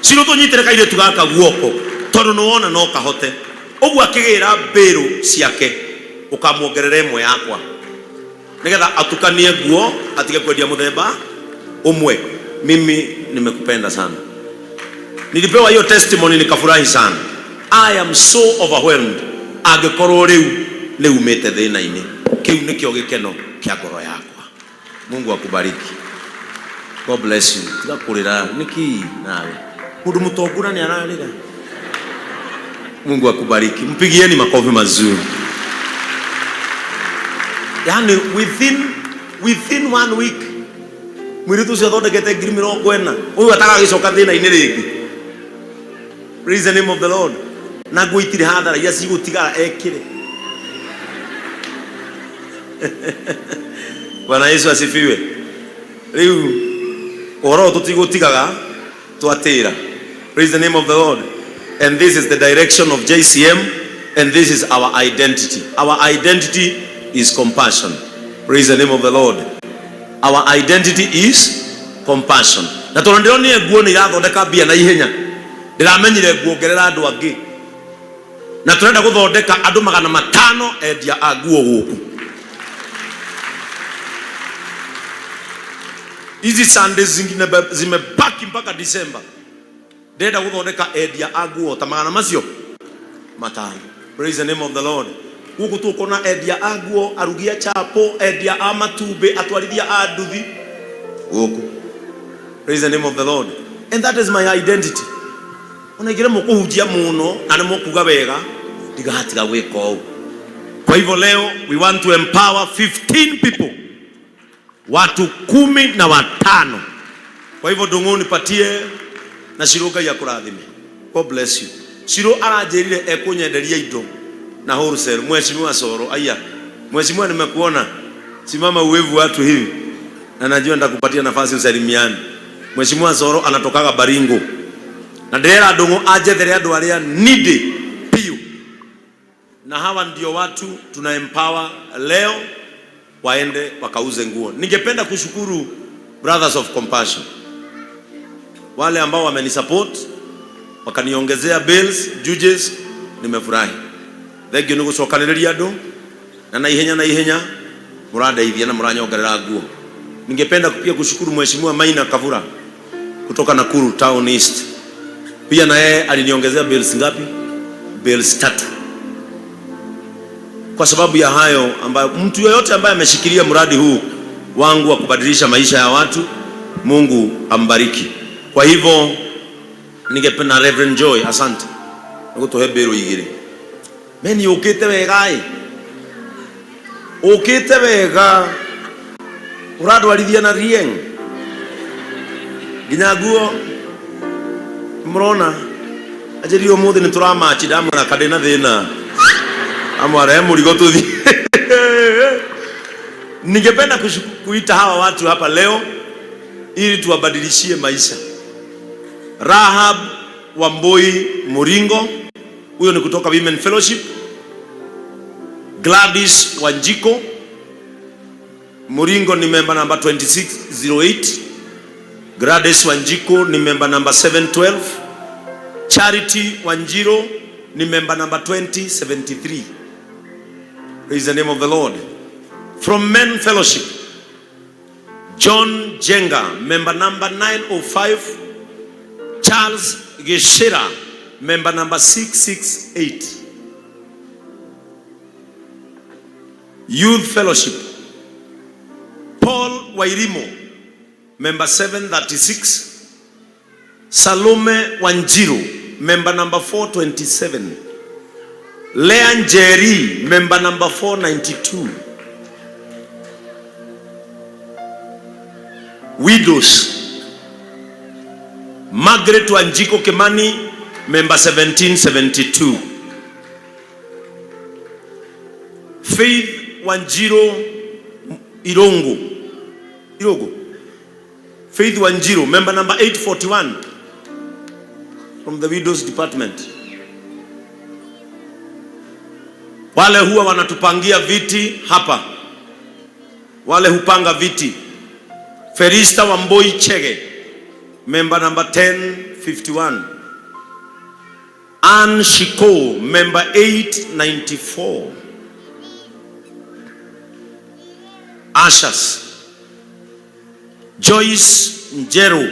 Shiro tũnyitĩre kairĩtu gaka guoko tondũ nĩ wona no kahote. Ũguo akĩgĩra mbĩrũ ciake ũkamuongerera ĩmwe yakwa nĩgetha atukanie nguo atige kwendia mũthemba ũmwe. Mimi nimekupenda sana. Nilipewa hiyo testimony nikafurahi sana. I am so overwhelmed. Angĩkorwo rĩu nĩ umĩte thĩna-inĩ, kĩu nĩkĩo gĩkeno kĩa ngoro yakwa. Mungu akubariki. God bless you. Tiga kurira niki nawe. Mundu mutongu na ni ararira. Mungu akubariki. Mpigieni makofi mazuri. Yaani within 1 week mwiritu ucio athondekete 40,000 uyu atagagicoka thina-inĩ rĩngĩ. Praise the name of the Lord. Na nguo itirĩ hathara iria cigũtigara ekĩre. Bwana Yesu asifiwe. Rĩu ũhoro ũyũ tũtigũtigaga twatĩra. Praise the name of the Lord. And this is the direction of JCM, and this is our identity. Our identity is compassion. Praise the name of the Lord. Our identity is compassion. Na tondũ ndĩronire nguo nĩ irathondeka mbia na ihenya, ndĩramenyire nguongerera andũ angĩ, na tũrenda gũthondeka andũ 500 endia a nguo gũkũ. Hizi Sundays zingine zimebaki mpaka December. Ndĩrenda gũthondeka endia a nguo ta 500. Praise the name of the Lord. Gũkũ tũkona endia a nguo, arugi a chapo, endia a matumbĩ, atwarithia a nduthi gũkũ. Praise the name of the Lord. And that is my identity. Ona ingĩremwo mũkũhunjia mũno na nĩ mũkuga wega, ndigatiga gwĩka ũũ. Kwa hivyo leo we want to empower 15 people, watu 15. Kwa hivyo Ndung'u nipatie na Shiro, Ngai akũrathime. God bless you. Shiro aranjĩrire ekũnyenderia indo na wholesale. Mheshimiwa Soro, aya. Mheshimiwa, nimekuona. Simama uwevu watu hivi. Na najua nitakupatia nafasi usalimiane. Mheshimiwa Soro anatokaga Baringo. Na ndĩrera Ndung'u anjethere andũ arĩa needy piũ. Na hawa ndio watu tuna empower leo waende wakauze nguo. Ningependa kushukuru Brothers of Compassion, wale ambao wamenisupport wakaniongezea bills, judges, nimefurahi. Thank you nĩ gũcokanĩrĩria andũ na naihenya naihenya mũrandeithia na mũranyongerera nguo. Ningependa pia kushukuru Mheshimiwa Maina Kavura kutoka Nakuru Town East. Pia na yeye aliniongezea bills ngapi? Bills 3. Kwa sababu ya hayo, ambayo mtu yoyote ambaye ameshikilia mradi huu wangu wa kubadilisha maisha ya watu, Mungu ambariki. Kwa hivyo ningependa Reverend Joy, asante. Nigutuhe biro igiri. Meni ukite wega ĩ. Ukite wega. Ũrandwarithia na rieng. Nginya nguo mũrona anjĩrire ũmũthĩ nĩ tũramachi, ndamwĩra kandĩ na thĩna amware mũrigo tũthiĩ. Ningependa kuita hawa watu hapa leo ili tuwabadilishie maisha. Rahab Wambui Muringo, huyo ni kutoka Women Fellowship. Gladys Wanjiko Muringo ni member number 2608. Gladys Wanjiko ni member number 712. Charity Wanjiro ni member number 2073. Praise the name of the Lord. From Men Fellowship, John Jenga, member number 905. Charles Geshera, member number 668. Youth Fellowship, Paul Wairimo, member 736. Salome Wanjiru, member number 427. Leon Jerry, member number 492. Widows, Margaret Wanjiko Kimani, member 1772. Faith Wanjiro Irongo. Irogo. Faith Wanjiro, member number 841 from the Widows Department. Wale huwa wanatupangia viti hapa, wale hupanga viti. Felista Wamboi Chege, member number 1051. Ann Shiko, member 894. Ashas. Joyce Njeru.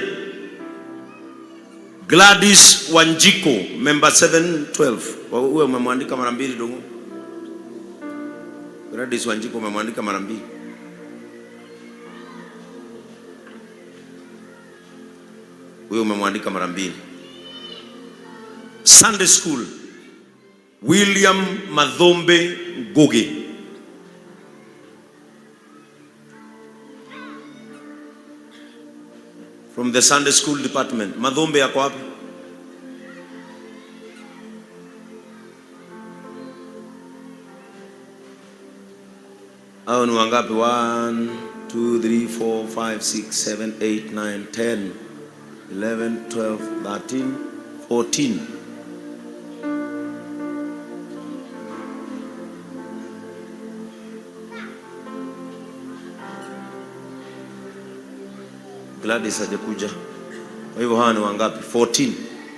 Gladys Wanjiko, member 712. Wewe umemwandika mara mbili dongo. Gladys Wanjiko umemwandika mara mbili. Huyo umemwandika mara mbili. Sunday School, William Mathombe Ngugi. From the Sunday School department. Mathombe yako wapi? Hao ni wangapi? 1 2 3 4 5 6 7 8 9 10 11 12 13 14. Gladys hajakuja. Kwa hivyo hawa ni wangapi? 14.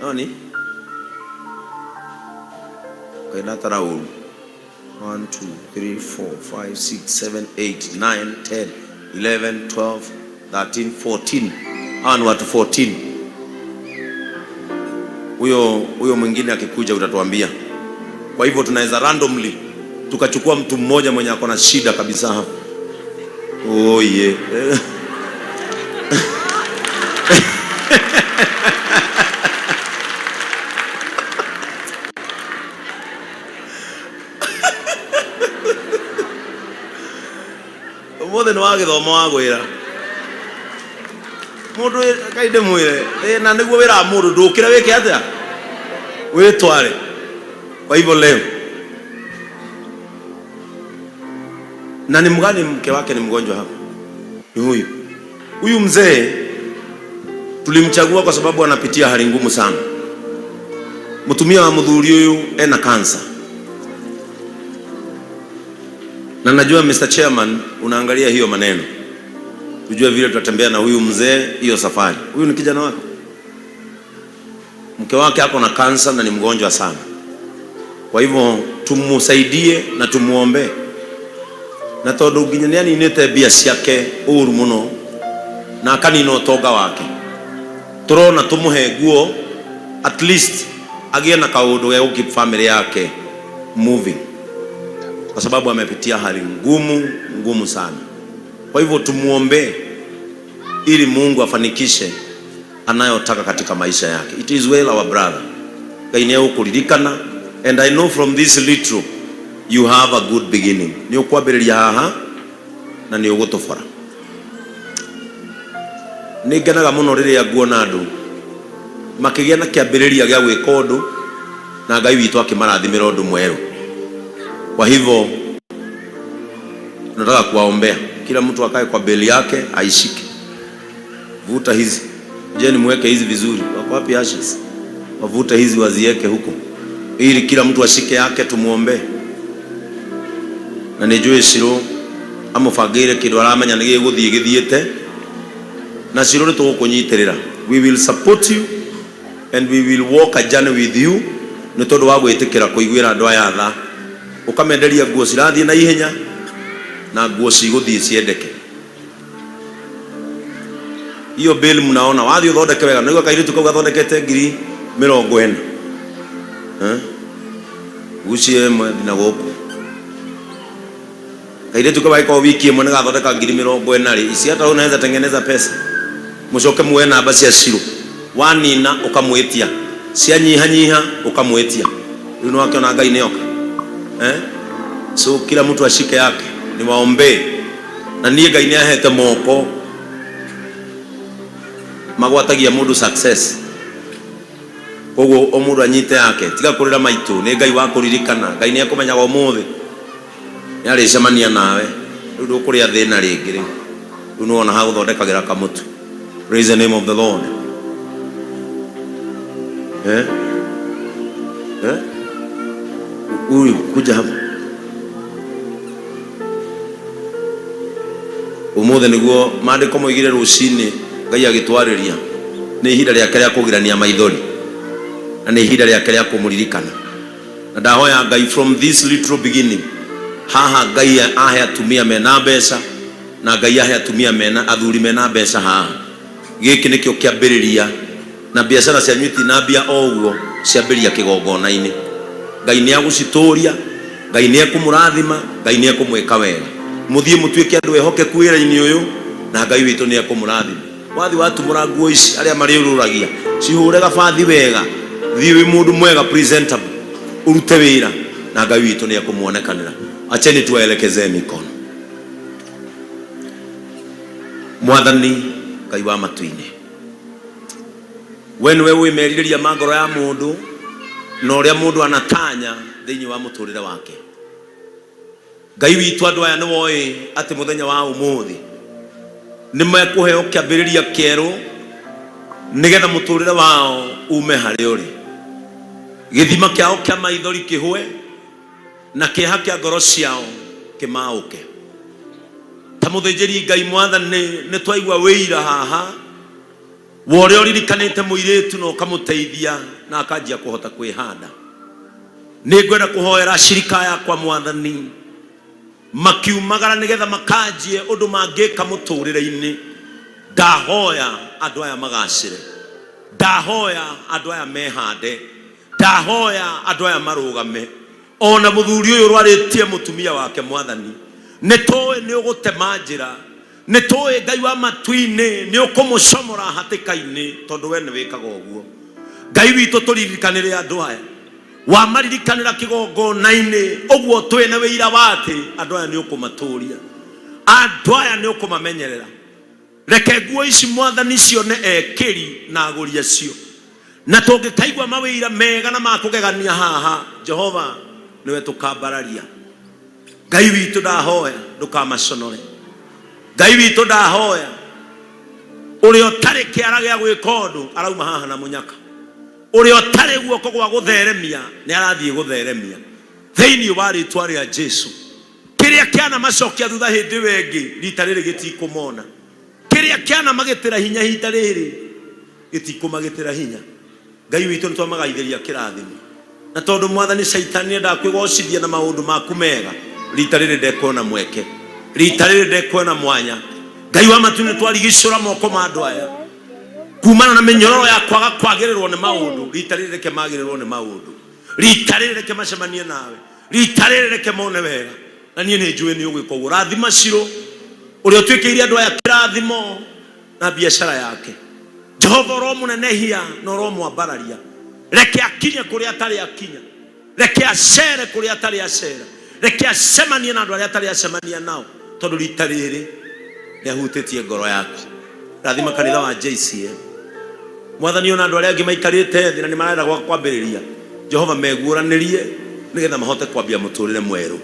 Hao ni kaina taraulu. 1 2 3 4 5 6 7 8 9 10 11 12 13 14. Hawa ni watu 14. Huyo mwingine akikuja utatuambia. Kwa hivyo tunaweza randomly tukachukua mtu mmoja mwenye ako na shida kabisa hapa. Oh yeah. Umuthi ni wagithoma wagwira mundu kai ndimwire na niguo wira wa mundu ndukire wike atia witware. Kwa hivyo leo na ni mgani mke wake ni mgonjwa hapa? Ni huyu. Huyu mzee tulimchagua kwa sababu anapitia hali ngumu sana. Mutumia wa muthuri uyu ena kansa. Na najua Mr. Chairman unaangalia hiyo maneno. Tujue vile tutatembea na huyu mzee hiyo safari. Huyu ni kijana wake. Mke wake ako na kansa na ni mgonjwa sana. Kwa hivyo tumusaidie na tumuombe. Na tondu nginya nĩaninĩte mbia ciake ũru mũno na akanina ũtonga wake, tũrona tũmũhe nguo at least agĩe na kaũndũ ge gũ keep family yake moving, kwa sababu amepitia hali ngumu ngumu sana. Kwa hivyo tumuombe ili Mungu afanikishe anayotaka katika maisha yake. It is well our brother. Ngai nĩegũkũririkana, and I know from this little you have a good beginning. Nĩ ũkwambĩrĩria haha na nĩ ũgũtũbora. Nĩ ngenaga mũno rĩrĩa nguona andũ makĩgĩa na kĩambĩrĩria gĩa gwĩka ũndũ na Ngai witũ akĩmarathimĩra ũndũ mwerũ. Kwa hivyo tunataka kuwaombea, kila mtu akae kwa beli yake aishike. Vuta hizi, je, ni muweke hizi vizuri. Wako wapi ashes? Wavute hizi wazieke huko ili kila mtu ashike yake, tumuombe. Na nijue Shiro amubangĩire kĩndũ aramenya nĩ gĩgũthiĩ gĩthiĩte, na Shiro nĩ tũgũkũnyitĩrĩra. We will support you and we will walk a journey with you, nĩ tondũ wa gwĩtĩkĩra kũiguĩra andũ aya tha, ũkamenderia nguo cirathiĩ na ihenya na nguo cigũthiĩ ciendeke. Hiyo bill mnaona wathiĩ ũthondeke wega, nĩguo kairĩtu kau gathondekete ngiri mĩrongo ĩna. Gucie ĩmwe nginya gũkũ kairĩtu kau angĩkorwo wiki ĩmwe nĩgathondeka ngiri mĩrongo ĩna rĩ, ici hata unaweza tengeneza pesa. Mũcoke muoe namba cia Shiro, wanina ũkamwĩtia, cianyihanyiha ũkamwĩtia. Rĩu nĩwakĩona Ngai nĩoka. So kila mtu ashike yake, niwaombee. Na niĩ Ngai nĩahete moko magwatagia mũndũ success. Koguo o mũndũ anyite yake, tiga kũrĩra maitũ, nĩ Ngai wa kũririkana. Ngai nĩekũmenyaga ũmũthĩ nĩarĩcemania nawe. Rĩu ndũkũrĩa thĩna rĩngĩ rĩu. Rĩu nĩwona ha gũthondekagĩra kamũtu. Praise the name of the Lord. Huyu kuja hapa. Ũmũthĩ nĩguo maandĩko moigire rũcinĩ Ngai agĩtwarĩria nĩ ihinda rĩake rĩa kũgirania maithori na nĩ ihinda rĩake rĩa kũmũririkana. Na ndahoya Ngai from this little beginning haha Ngai ahe atumia mena mbeca na Ngai ahe atumia mena athuri mena mbeca haha. Gĩkĩ nĩkĩo kĩambĩrĩria na biacara cianyu itinambia o ũguo, ciambĩrĩria kĩgongona-inĩ. Ngai nĩ agũcitũria, Ngai nĩ ekũmũrathima, Ngai nĩ ekũmwĩka wega. Mũthiĩ mũtuĩke andũ ehokeku wĩra-inĩ ũyũ na Ngai witũ nĩ ekũmũrathima. Wathi watumũra nguo ici arĩa marĩũrũragia cihũre gabathi wega, thiĩ wĩ mũndũ mwega presentable, ũrute wĩra na Ngai witũ nĩ ekũmuonekanĩra. Acheni tuwaelekezee mikono. Mwathani Ngai wa matu-inĩ, we nĩwe ũĩ merirĩria ma ngoro ya mũndũ na ũrĩa mũndũ anatanya thĩinĩ wa mũtũrĩre wake. Ngai witũ, andũ aya nĩ woĩ atĩ mũthenya wa ũmũthĩ nĩ mekũheo kĩambĩrĩria kĩerũ nĩgetha mũtũrĩre wao ume harĩa ũrĩ, gĩthima kĩao kĩa maithori kĩhũe na kĩeha kĩa ngoro ciao kĩmaũke. Ta mũthĩnjĩri Ngai Mwathani, nĩ twaigua wĩira haha wa ũrĩa ũririkanĩte mũirĩtu na ũkamũteithia na akanjia kũhota kwĩhanda. Nĩ ngwenda kũhoera ashirika aya akwa Mwathani, makiumagara nĩgetha makanjie ũndũ mangĩka mũtũrĩre-inĩ. Ndahoya andũ aya magacĩre, ndahoya andũ aya mehande, ndahoya andũ aya marũgame. Ona mũthuri ũyũ ũrwarĩtie mũtumia wake Mwathani, nĩ tũĩ nĩ ũgũtema njĩra, nĩ tũĩ Ngai wa matu-inĩ nĩ ũkũmũcomora hatĩka-inĩ, tondũ we nĩ wĩkaga ũguo. Ngai witũ, tũririkanĩre andũ aya, wamaririkanĩra kĩgongona-inĩ ũguo twĩ na wĩira wa atĩ andũ aya nĩ ũkũmatũria, andũ aya nĩ ũkũmamenyerera. Reke nguo ici Mwathani cione ekĩri na agũri acio, na tũngĩkaigua mawĩira mega na ma kũgegania haha, Jehova nĩwe tũkambararia. Ngai witũ ndahoya ndũkamaconore. Ngai witũ ndahoya ũrĩa ũtarĩ kĩara gĩa gwĩka ũndũ arauma haha na mũnyaka, ũrĩa ũtarĩ guoko gwa gũtheremia nĩ arathiĩ gũtheremia thĩinĩ wa rĩtwa rĩa Jesu. Kĩrĩa kĩanamacokia thutha hĩndĩ ĩyo ĩngĩ rita rĩrĩ gĩtikũmona, kĩrĩa kĩanamagĩtĩra hinya ihinda rĩrĩ gĩtikũmagĩtĩra hinya. Ngai witũ, nĩ twamagaithĩria kĩrathimo, na tondũ Mwathani Caitani endaga kwĩgocithia na maũndũ maku mega, rita rĩrĩ ndekuona mweke, rita rĩrĩ ndekuona mwanya. Ngai wa matu, nĩ twarigicũra moko ma andũ aya kumana na mĩnyororo ya kwaga kwagĩrĩrwo nĩ maũndũ. Rita rĩrĩ reke magĩrĩrwo nĩ maũndũ, rita rĩrĩ reke macemanie nawe, rita rĩrĩ reke mone wega. Na niĩ nĩ njũĩ nĩ ũgwĩka ũguo. Rathima Shilo ũrĩa ũtuĩkĩire andũ aya kĩrathimo na biacara yake. Jehova ũromũnenehia na ũromwambararia. Reke akinye kũrĩa atarĩ akinya, reke acere kũrĩa atarĩ acera, reke acemanie na andũ arĩa atarĩ acemania nao, tondũ rita rĩrĩ nĩ ahutĩtie ngoro yaku. Rathima kanitha wa JCM Mwathani, ona andũ arĩa angĩ maikarĩte thĩ na nĩ marenda gwa kwambĩrĩria, Jehova meguũranĩrie nĩgetha mahote kwambia mũtũrĩre mwerũ,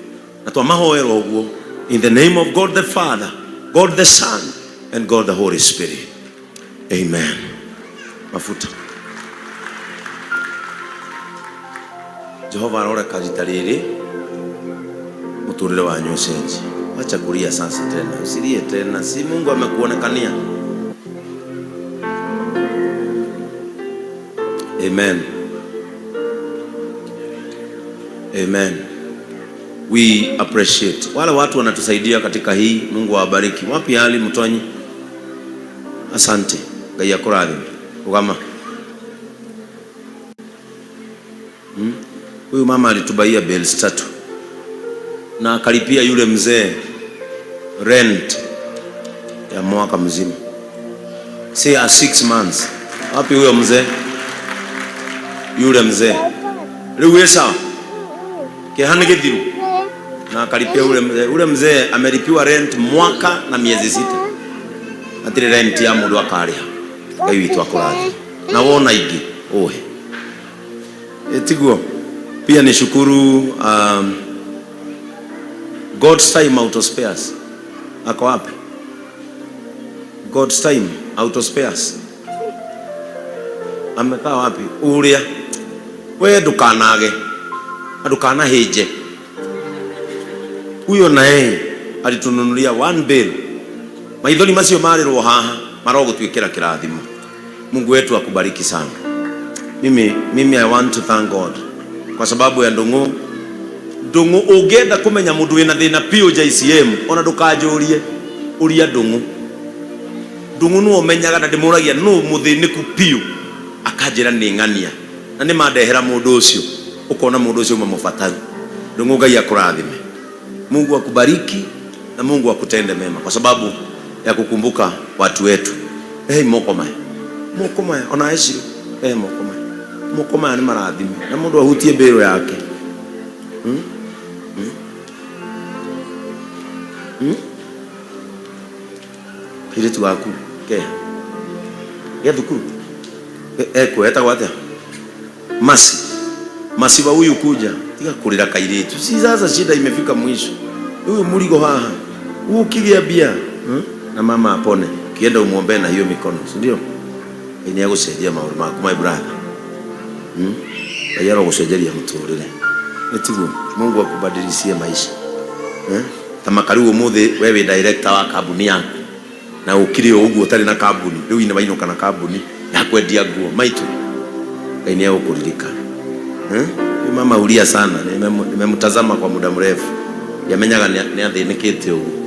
na twamahoera ũguo in the name of God the Father, God the Son and God the Holy Spirit, amen. Mafuta Jehova aroreka rita rĩrĩ mũtũrĩre wanyu ũcenjie. Wacha kulia sasa tena, usilie tena, si Mungu amekuonekania. Amen. Amen. We appreciate wale watu wanatusaidia katika hii. Mungu awabariki. Wapi hali Mtonyi? Asante. Ngai akũrathime. Rũgama. Huyu mama alitubaia bales tatu na akalipia yule mzee rent ya mwaka mzima, si ya 6 months. Wapi huyo mzee? Yule mzee rĩu wĩ sawa, kĩeha nĩ gĩthiru, na akalipia yule mzee. Yule mzee amelipiwa rent mwaka na miezi sita, hatirĩ rent ya mũndũ akarĩha. Ngai witũ akũrathime na wona ingĩ ũhe Tiguo pia ni shukuru God's time auto spares ako wapi? God's time auto spares amekaa wapi? Uria we ndukanage na ndukanahinje. Huyo naye alitununulia one bill. Maithori macio marĩrwo haha marogũtuĩkĩra kĩrathimo. Mungu wetu akubariki sana. Mimi, mimi I want to thank God kwa sababu ya Ndung'u. Ndung'u ũngĩenda kũmenya mũndũ wĩna thĩna piũ JCM ona ndũkanjũrie, ũria Ndung'u. Ndung'u nĩwe ũmenyaga na ndĩmũragia nũ mũthĩnĩku piũ, akanjĩra nĩ ng'ania, na nĩ mandehera mũndũ ũcio ũkona mũndũ ũcio uma mũbataru. Ndung'u, Ngai akũrathime. Mungu akubariki na Mungu akutende mema kwa sababu ya kukumbuka watu wetu. Hey, moko maya, moko maya, ona eci hey, moko maya, moko maya nĩ marathime na mũndũ ahutie mbĩrũ yake. Hmm? Hmm? Hmm? Kairĩtu gaku ke gĩa thukuru ekwo etagwo atĩa? Masi masi wa huyu kuja tiga kurira kairĩtu, si sasa shida imefika mwisho, huyu murigo haha ukigia bia, Na mama apone, kienda umuombe na hiyo mikono, si ndio? Ngai nĩ maũndũ maku my brother, Ngai arogũcenjeria mũtũrĩre, nĩ tiguo? Mungu akubadilishie maisha, eh? Ta makariu ũmũthĩ we wĩ director wa kambuni yaku na ũkire o ũguo ũtarĩ na kambuni, rĩu nĩ wainũka na kambuni ya kwendia nguo maitu, Ngai nĩ egũkũririkana, eh? Huyu mama ulia sana, nimemtazama kwa muda mrefu, ndiamenyaga nĩ athĩnĩkĩte ũguo.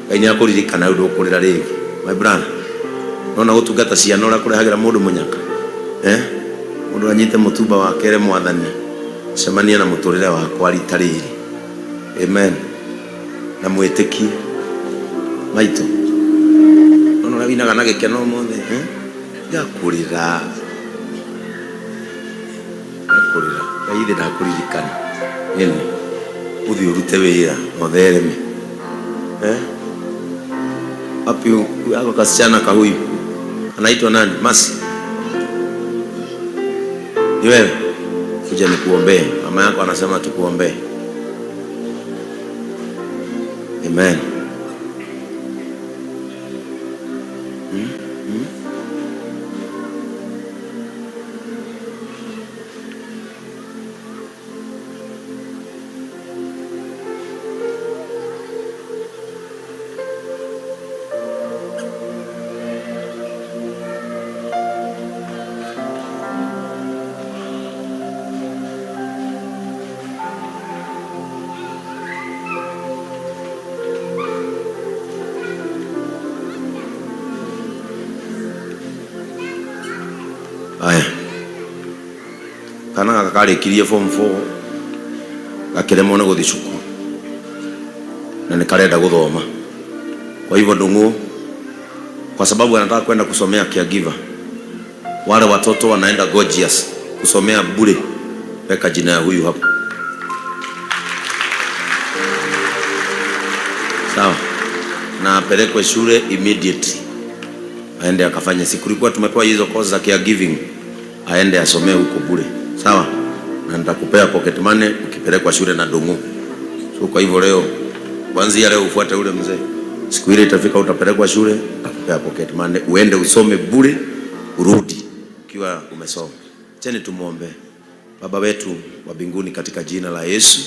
Ngai nĩ akũririkana, rĩu ndũkũrĩra rĩngĩ my brother. Nona gũtungata ciana ũrĩa kũrehagĩra mũndũ mũnyaka, eh? Mũndũ anyite mũtumba wake ere mwathani cemania na mũtũrĩre wakwa rita rĩrĩ, amen, na mwĩtĩkie maitũ. Nona ũrĩa winaga na gĩkeno ũmũthĩ, eh? Tiga kũrĩra, tiga kũrĩra, Ngai ithe ndakũririkana ĩni, ũthiĩ ũrute wĩra na ũthereme, eh? Wapi ako kasichana ka huyu anaitwa nani? Masi, ni wewe? Kuja nikuombee. Mama yako anasema tukuombee. Amen. Hmm? Hmm? Aya, kana gaka karĩkirie form 4 gakĩremwo nĩ gũthiĩ cukuru na nĩ karenda gũthoma, kwa hivyo Ndung'u, kwa sababu anataka kwenda kusomea caregiver, wale watoto wanaenda Gorgeous kusomea bure, weka jina ya huyu hapo, sawa, na apelekwe shule immediately, aende akafanye. Siku kulikuwa tumepewa hizo course za caregiving, aende asomee huko bure, sawa, na nitakupea pocket money ukipelekwa shule na Ndung'u. So kwa hivyo leo, kuanzia leo ufuate ule mzee, siku ile itafika utapelekwa shule, nitakupea pocket money uende usome bure, urudi ukiwa umesoma. Cheni tumuombe. Baba wetu wa mbinguni, katika jina la Yesu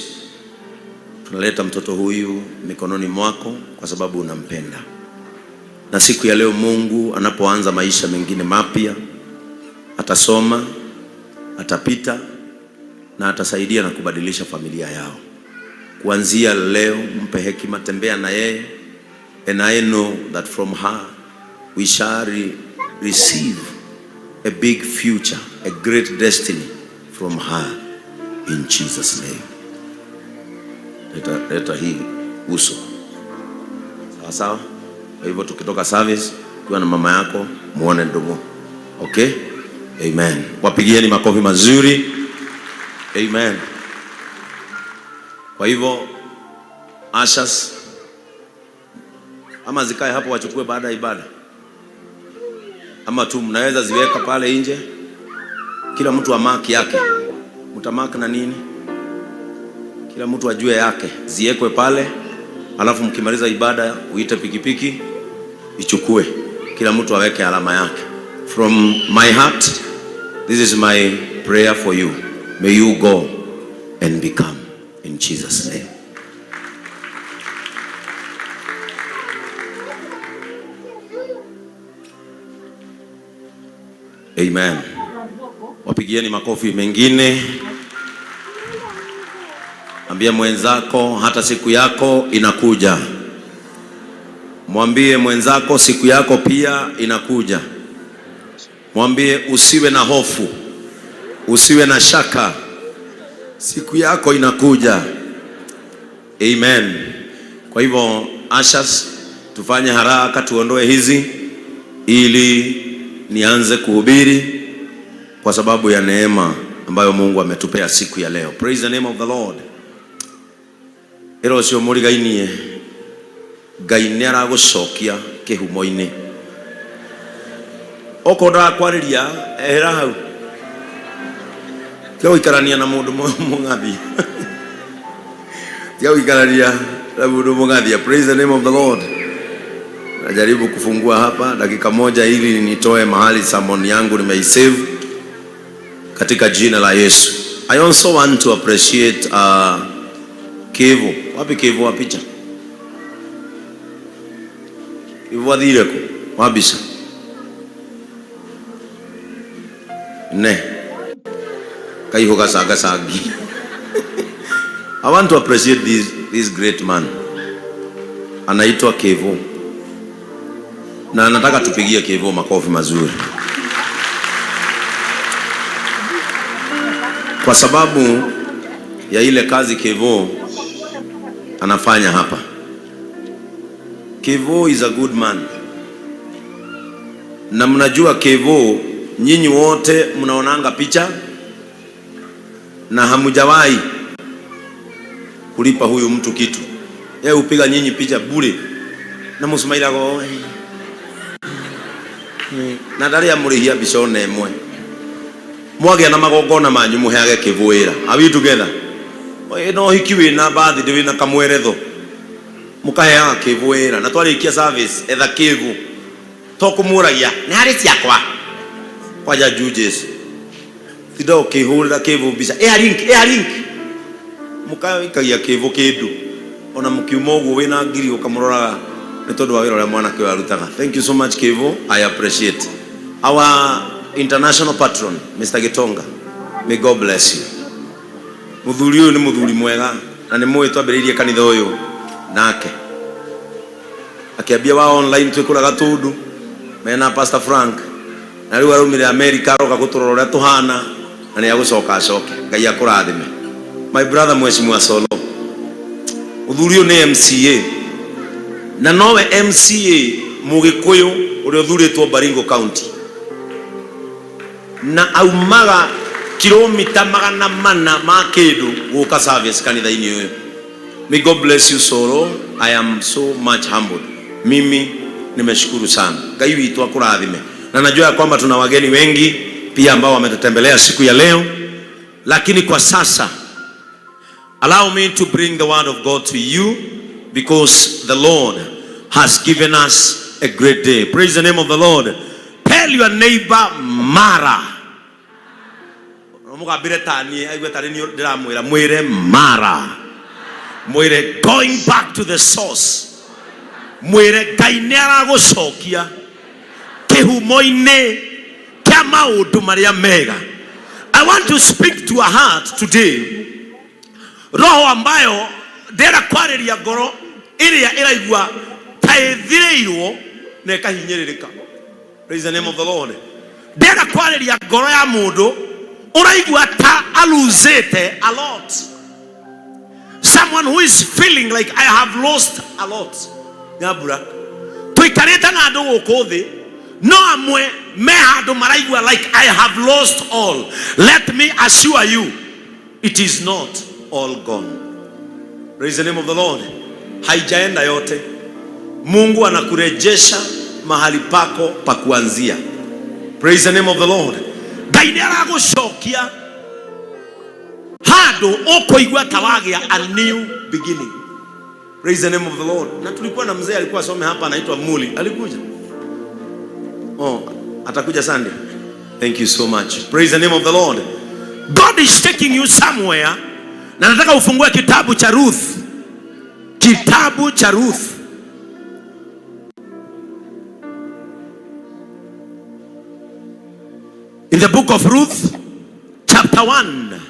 tunaleta mtoto huyu mikononi mwako kwa sababu unampenda, na siku ya leo Mungu anapoanza maisha mengine mapya, atasoma, atapita na atasaidia na kubadilisha familia yao. Kuanzia leo mpe hekima, tembea na yeye, and I know that from her we shall receive a big future, a great destiny from her in Jesus name. Leta, leta hii uso. Sawa sawa. Kwa hivyo tukitoka service, ukiwa na mama yako muone Ndung'u. Okay? Amen. Wapigieni makofi mazuri. Amen. Kwa hivyo ushers ama zikae hapo wachukue baada ya ibada, ama tu mnaweza ziweka pale nje, kila mtu amark yake. Mtamark na nini? Kila mtu ajue yake, ziwekwe pale, alafu mkimaliza ibada uite pikipiki ichukue, kila mtu aweke alama yake. From my heart, this is my prayer for you. May you go and become in Jesus name. Amen. Wapigieni makofi mengine. Ambia mwenzako hata siku yako inakuja. Mwambie mwenzako siku yako pia inakuja. Mwambie usiwe na hofu, usiwe na shaka, siku yako inakuja. Amen. Kwa hivyo ushers, tufanye haraka tuondoe hizi. ili nianze kuhubiri kwa sababu ya neema ambayo Mungu ametupea siku ya leo. Praise the name of the Lord. Ĩra ũcio mũrigainie, Ngai nĩ aragũcokia kĩhumo-inĩ. Okorwo ndarakwarĩria, ehera hau. Tiga gũikarania na mũndũ mũng'athia. Tiga gũikarania na mũndũ mũng'athia. Praise the name of the Lord. Najaribu kufungua hapa dakika moja ili nitoe mahali sermon yangu nimeisave katika jina la Yesu. I also want to appreciate Kevo. Wapi Kevo wa picha? Kevo athire kũ? Wa mbica? Ne. Kaihu gacangacangi. I want to appreciate this great man. Anaitwa Kevo. Na nataka tupigie Kevo makofi mazuri. Kwa sababu ya ile kazi Kevo anafanya hapa. Kevo is a good man. Na mnajua Kevo, nyinyi wote mnaonanga picha na hamujawahi kulipa huyu mtu kitu. Yeye hupiga nyinyi picha bure na musmairago na ndarĩ amũrĩhia mbica ona ĩmwe. Mwagĩa na magongona manyu mũheage Kevo wĩra. Are we together? No hiki wĩna birthday wĩna kamweretho, mũkaheaga Kevo wĩra, na twarĩkia service etha Kevo, to kũmũragia nĩ harĩ ciakwa kwanja jujes tinda ũkĩhũrĩra Kevo mbica ĩha link, ĩha link, mũkaikagia Kevo kĩndũ ona mũkiuma ũguo wĩna ngiri ũkamũroraga nĩ tondũ wa wĩra ũrĩa mwanake ũyũ arutaga. Thank you so much, Kevo. I appreciate our international patron, Mr. Gitonga. May God bless you. Mũthuri ũyũ nĩ mũthuri mwega na nĩ mũĩ twambĩrĩirie kanitha ũyũ nake akĩambia wa online twĩkũraga Gatũndũ mena Pastor Frank, na rĩu araumire America aroka gũtũrora ũrĩa tũhana na nĩ agũcoka acoke. Ngai akũrathime, my brother Mheshimiwa Solo. Mũthuri ũyũ nĩ MCA na nowe MCA Mũgĩkũyũ ũrĩa ũthurĩtwo Baringo County, na aumaga kilomita 400 ma kĩndũ gũka service kanitha-inĩ ũyũ. May God bless you, Solo. I am so much humbled. Mimi nimeshukuru sana. Ngai witũ akũrathime. Na najua ya kwamba tuna wageni wengi pia ambao wametutembelea siku ya leo, lakini kwa sasa allow me to bring the word of God to you because the Lord has given us a great day. Praise the name of the Lord. Tell your neighbor, Mara. Mugambire tani aigue tarĩ niĩ ndĩramwĩra, mwĩre Mara, mwĩre going back to the source, mwĩre Ngai nĩ aragũcokia kĩhumo-inĩ kĩa maũndũ marĩa mega. I want to speak to a heart today, roho ambayo ndĩrenda kwarĩria ngoro ĩrĩa ĩraigua ta ĩthirĩirwo na ĩkahinyĩrĩrĩka. Praise the name of the Lord. Ndĩrenda kwarĩria ngoro ya mũndũ ũraigua ta aluzĩte a lot, someone who is feeling like I have lost a lot. Nyambura tũikarĩte na andũ gũkũ thĩ, no amwe me handũ maraigua like I have lost all. Let me assure you, it is not all gone. Praise the name of the Lord. Haijaenda yote. Mungu anakurejesha mahali pako pa kuanzia. Praise the name of the Lord. Ngai nĩ aragũcokia handũ ũkũigua ta wagĩa a new beginning. Praise the name of the Lord. Na tulikuwa na mzee alikuwa asome hapa anaitwa Muli. Alikuja? Oh, atakuja Sunday. Thank you so much. Praise the name of the Lord. God is taking you somewhere. Na nataka ufungue kitabu cha Ruth. Kitabu cha Ruth. In the book of Ruth, chapter 1.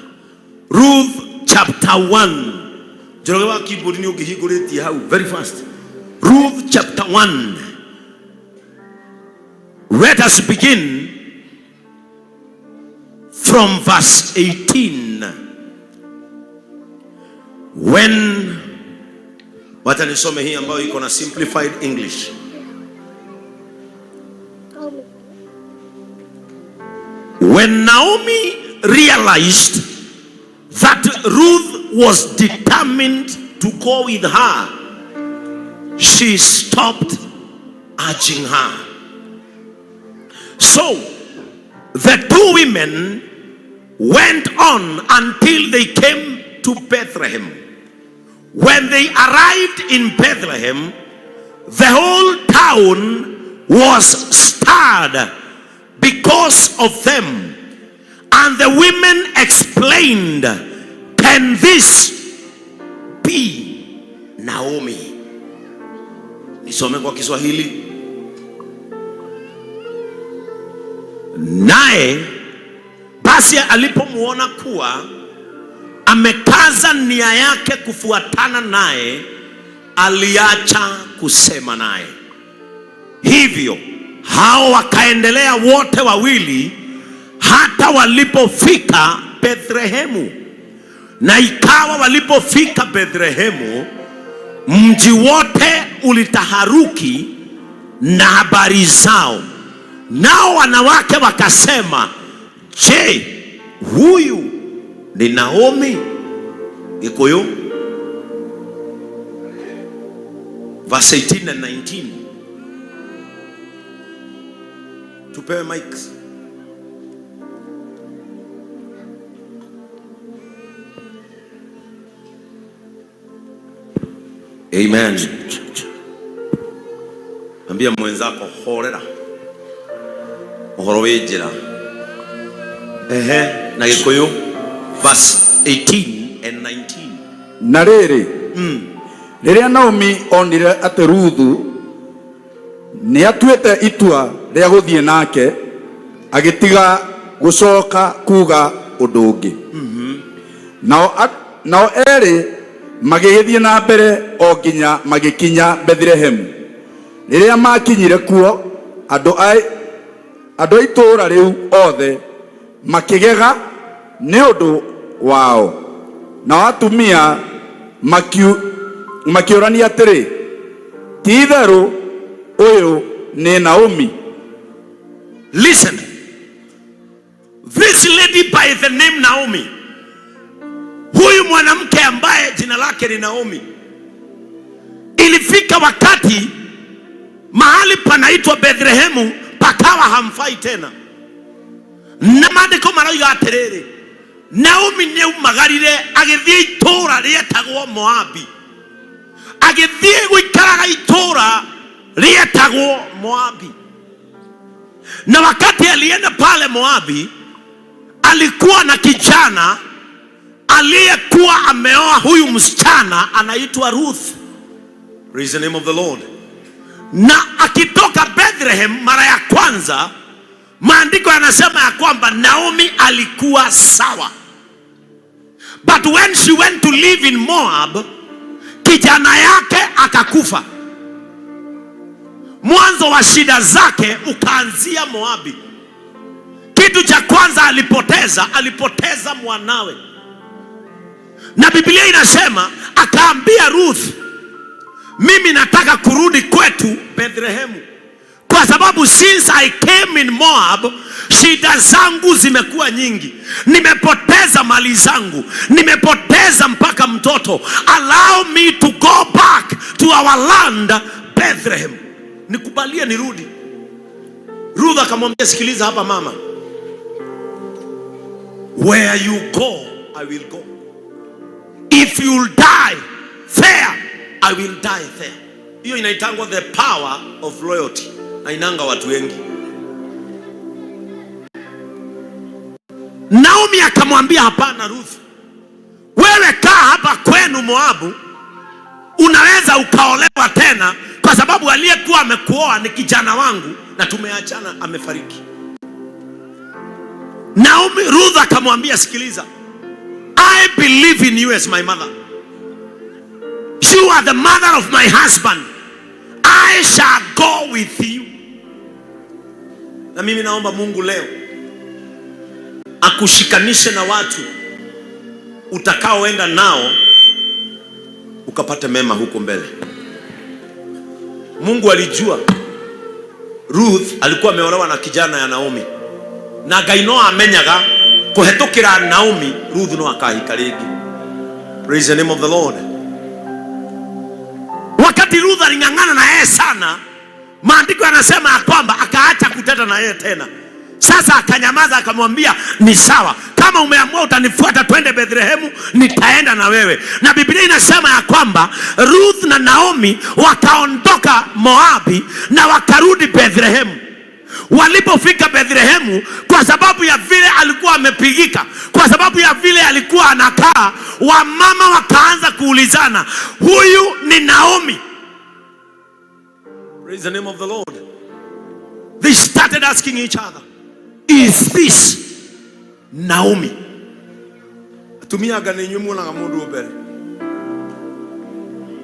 Ruth chapter 1. Njoroge wa keyboard ni ũngĩhingũrĩtie hau very fast. Ruth chapter 1. Let us begin from verse 18. When, wacha nisome hii ambayo iko na simplified English. When Naomi realized that Ruth was determined to go with her, she stopped urging her. So the two women went on until they came to Bethlehem. When they arrived in Bethlehem, the whole town was stirred because of them. And the women explained, "Can this be Naomi?" Nisome kwa Kiswahili. Naye basi alipomuona kuwa amekaza nia yake kufuatana naye, aliacha kusema naye. Hivyo hao wakaendelea wote wawili hata walipofika Bethlehemu. Na ikawa walipofika Bethlehemu, mji wote ulitaharuki na habari zao. Nao wanawake wakasema, "Je, huyu ni Naomi?" Gikuyu verse 18 and 19. Tupewe mics. Amen. Ambia mwenzako horera uhoro wi njira. Ehe, na Gikuyu verse 18 and 19. Na rĩrĩ, rĩrĩa Naomi onire atĩ Ruthu nĩatuĩte itua rĩa gũthiĩ nake, agĩtiga gũcoka kuga ũndũ ũngĩ. Nao erĩ magĩgĩthiĩ na mbere o nginya magĩkinya Bethlehemu. Rĩrĩa makinyire kuo, andũ a itũũra rĩu othe makĩgega nĩ ũndũ wao. Nao atumia makĩũrania atĩrĩ, ti itherũ ũyũ nĩ Naomi? Listen, this lady by the name Naomi, huyu mwanamke ambaye jina lake ni Naomi, ilifika wakati mahali panaitwa Bethlehemu pakawa hamfai tena. Na maandĩko marauga atĩrĩrĩ, Naomi nĩaumagarire agĩthiĩ itũũra rĩetagwo Moabi, agĩthiĩ gũikaraga itũũra rĩetagwo Moabi. Na wakati alienda pale Moabi, alikuwa na kijana aliyekuwa ameoa huyu msichana anaitwa Ruth. Praise the name of the Lord. Na akitoka Bethlehem mara ya kwanza, maandiko yanasema ya kwamba Naomi alikuwa sawa. But when she went to live in Moab, kijana yake akakufa. Mwanzo wa shida zake ukaanzia Moabi. Kitu cha kwanza alipoteza mwanawe. Na Biblia inasema akaambia Ruth, mimi nataka kurudi kwetu Bethlehemu, kwa sababu since I came in Moab, shida zangu zimekuwa nyingi. Nimepoteza mali zangu, nimepoteza mpaka mtoto. Allow me to go back to our land Bethlehem. Nikubalie nirudi. Ruth akamwambia, sikiliza hapa mama, where you go I will go. If you'll die there, I will die there. Hiyo inaitangwa the power of loyalty. Na inanga watu wengi. Naomi akamwambia, hapana Ruth, wewe kaa hapa kwenu Moabu, unaweza ukaolewa tena, kwa sababu aliyekuwa amekuoa ni kijana wangu na tumeachana, amefariki. Naomi, Ruth akamwambia, sikiliza, I believe in you as my mother. You are the mother of my husband. I shall go with you. Na mimi naomba Mungu leo akushikanishe na watu utakaoenda nao ukapate mema huko mbele. Mungu alijua Ruth alikuwa ameolewa na kijana ya Naomi. Na Ngai no amenyaga kũhetũkĩra Naomi Ruth no akahika rĩngĩ. Praise the name of the Lord. Wakati Ruth aling'ang'ana na yeye sana, maandiko yanasema ya kwamba akaacha kuteta na yeye tena. Sasa akanyamaza, akamwambia ni sawa, kama umeamua utanifuata twende Bethlehemu, nitaenda na wewe. Na Biblia inasema ya kwamba Ruth na Naomi wakaondoka Moabi na wakarudi Bethlehemu. Walipofika Bethlehemu, kwa sababu ya vile alikuwa amepigika, kwa sababu ya vile alikuwa anakaa, wamama wakaanza kuulizana, huyu ni Naomi? Praise the name of the Lord. They started asking each other, is this Naomi? Atumia anga nĩ inyuĩ muonaga mũndũ mbere,